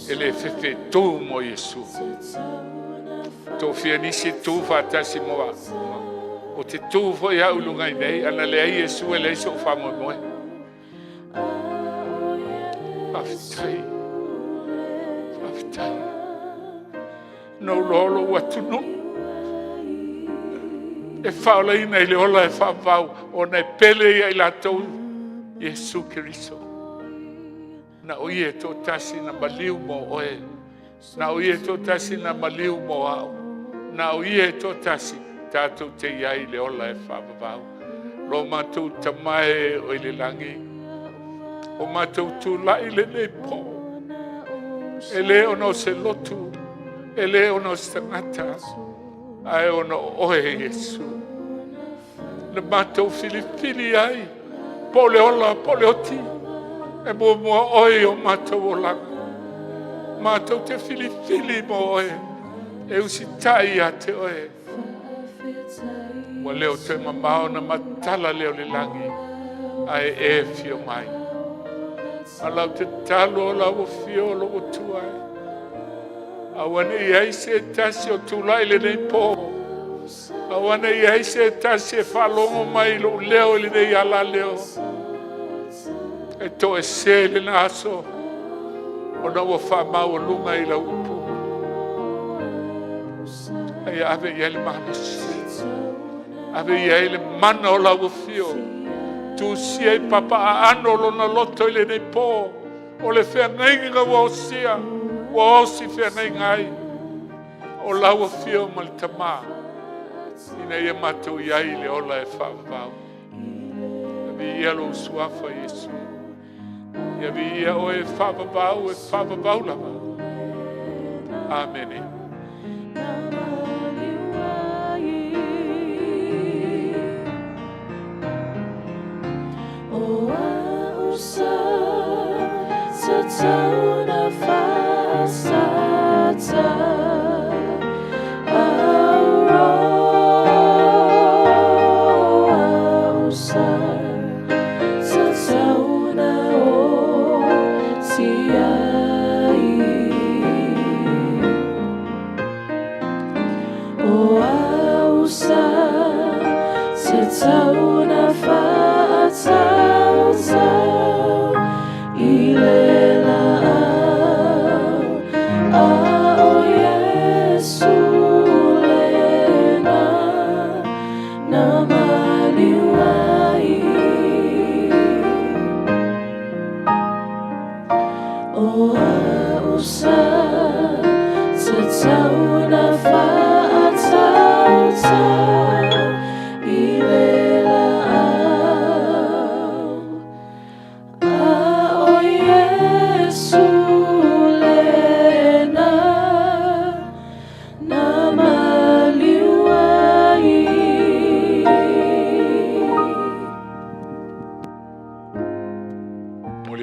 e le fefe e tu mo Iesu. Tofia nisi e tu faatasi mo au. O te tu foi au i luga i nei, ana leai Iesu e leai so'u faamoemoe. Faafetai. Faafetai. Na ou loa lou atunuu e faaolaina i le ola e faavavau ona e pele ia i latou Iesu Keriso. Na o ia e toatasi na maliu mo oe. Na o ia e toatasi na maliu mo au. Na o ia e toatasi tatou te i ai i le ola e faavavau. Lo matou Tama e o i le lagi, o matou tulai lenei po. E le ona o se lotu, e le ona o se tagata, ae ona o oe Iesu. Na matou filifili ai, po o le ola, po o le oti, e muamua oe i o matou olaga. Matou te filifili mo oe, e usitai ia te oe. Ua le o toe mamao ona matala lea o le lagi, ae e afio mai. A lau tatalo o lau afio o lou Atua e. Aua ne i ai se tasi o tulai lenei po. Aua ne i ai se tasi e faalogo mai i lou leo i lenei alaleo. E toesē lena aso ona ua faamaualuga i lau upu. A ia ave i ai le malosi, ave i ai le mana o lau afio, tusia i papaaano lona loto i lenei po, o le feagaiga ua osia, ua osi feagaiga ai o lau afio ma le Tamā, ina ia matou i ai i le ola e faavavau. Ia viia lou suafa Iesu. Ia viia oe e faavavau, e faavavau lava. Amene.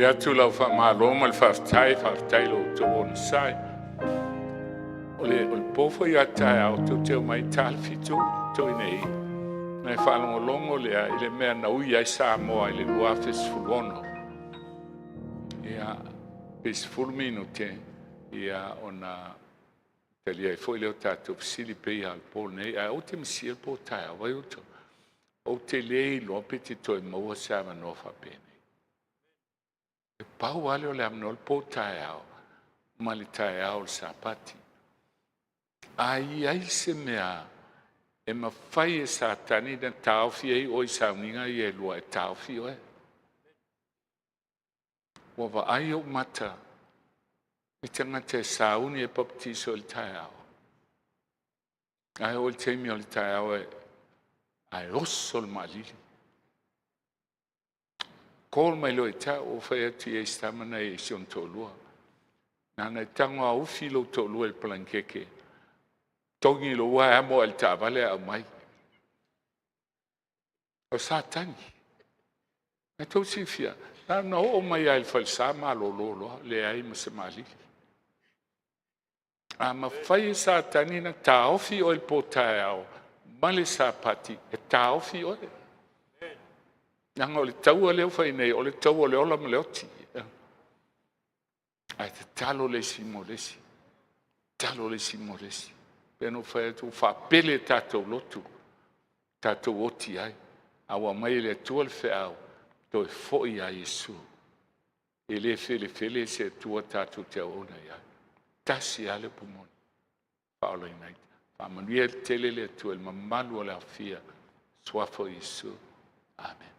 Momoli atu lau faamalo ma le faafetai, faafetai i lo outou onosai. O le, o le po foi a taeao, tou te omai ta le fitu toi nei, na e faalogologo lea i le mea na ui ai Samoa i le 2016. Ia, pe 10 minute, ia ona talia ai foi lea o tatou fesili pei lava o le po nei, ae ou te misia le po taeao, vai outou. Ou te le iloa pe te toe maua se avanoa faapenei. E pau lava lea o le avanoa le po taeao ma le taeao o le Sapati. A i ai se mea e mafai e Satani ona taofi ai oe i sauniga ia e lua, e taofi oe. Ua vaai ou mata i tagata e sauni e papatiso i le taeao. Ae oo i le taimi o le taeao e, ae oso le maalili. Call mai loa ia te au, ua fai atu i ai i si tama na i si ona toalua. Nana e tago a ufi lou toalua i le palanikeke, togi lou ua ae amo ae i le taavale ae aumai. O Satani. Ae tou silafia, na ona oo mai lava i le falesa malolo loa, leai ma se maalili. A mafai e Satani ona taofi oe i le po taeao ma le Sapati, e taofi oe. Leaga o le taua lea ua fai nei, o le taua o le ola ma le oti. Ae tatalo le isi mo le isi, tatalo le isi mo le isi. Pei ona ou fai atu, ua faapele tatou lotu, tatou oti ai, a ua aumai e le Atua le feau, toe foi ia Iesu. E le felefele se Atua tatou te auauna i ai. Tasi lava le upu moni, faaolaina ai. Faamanuia tele le Atua i le mamalu o le aofia i le suafa o Iesu. Amene.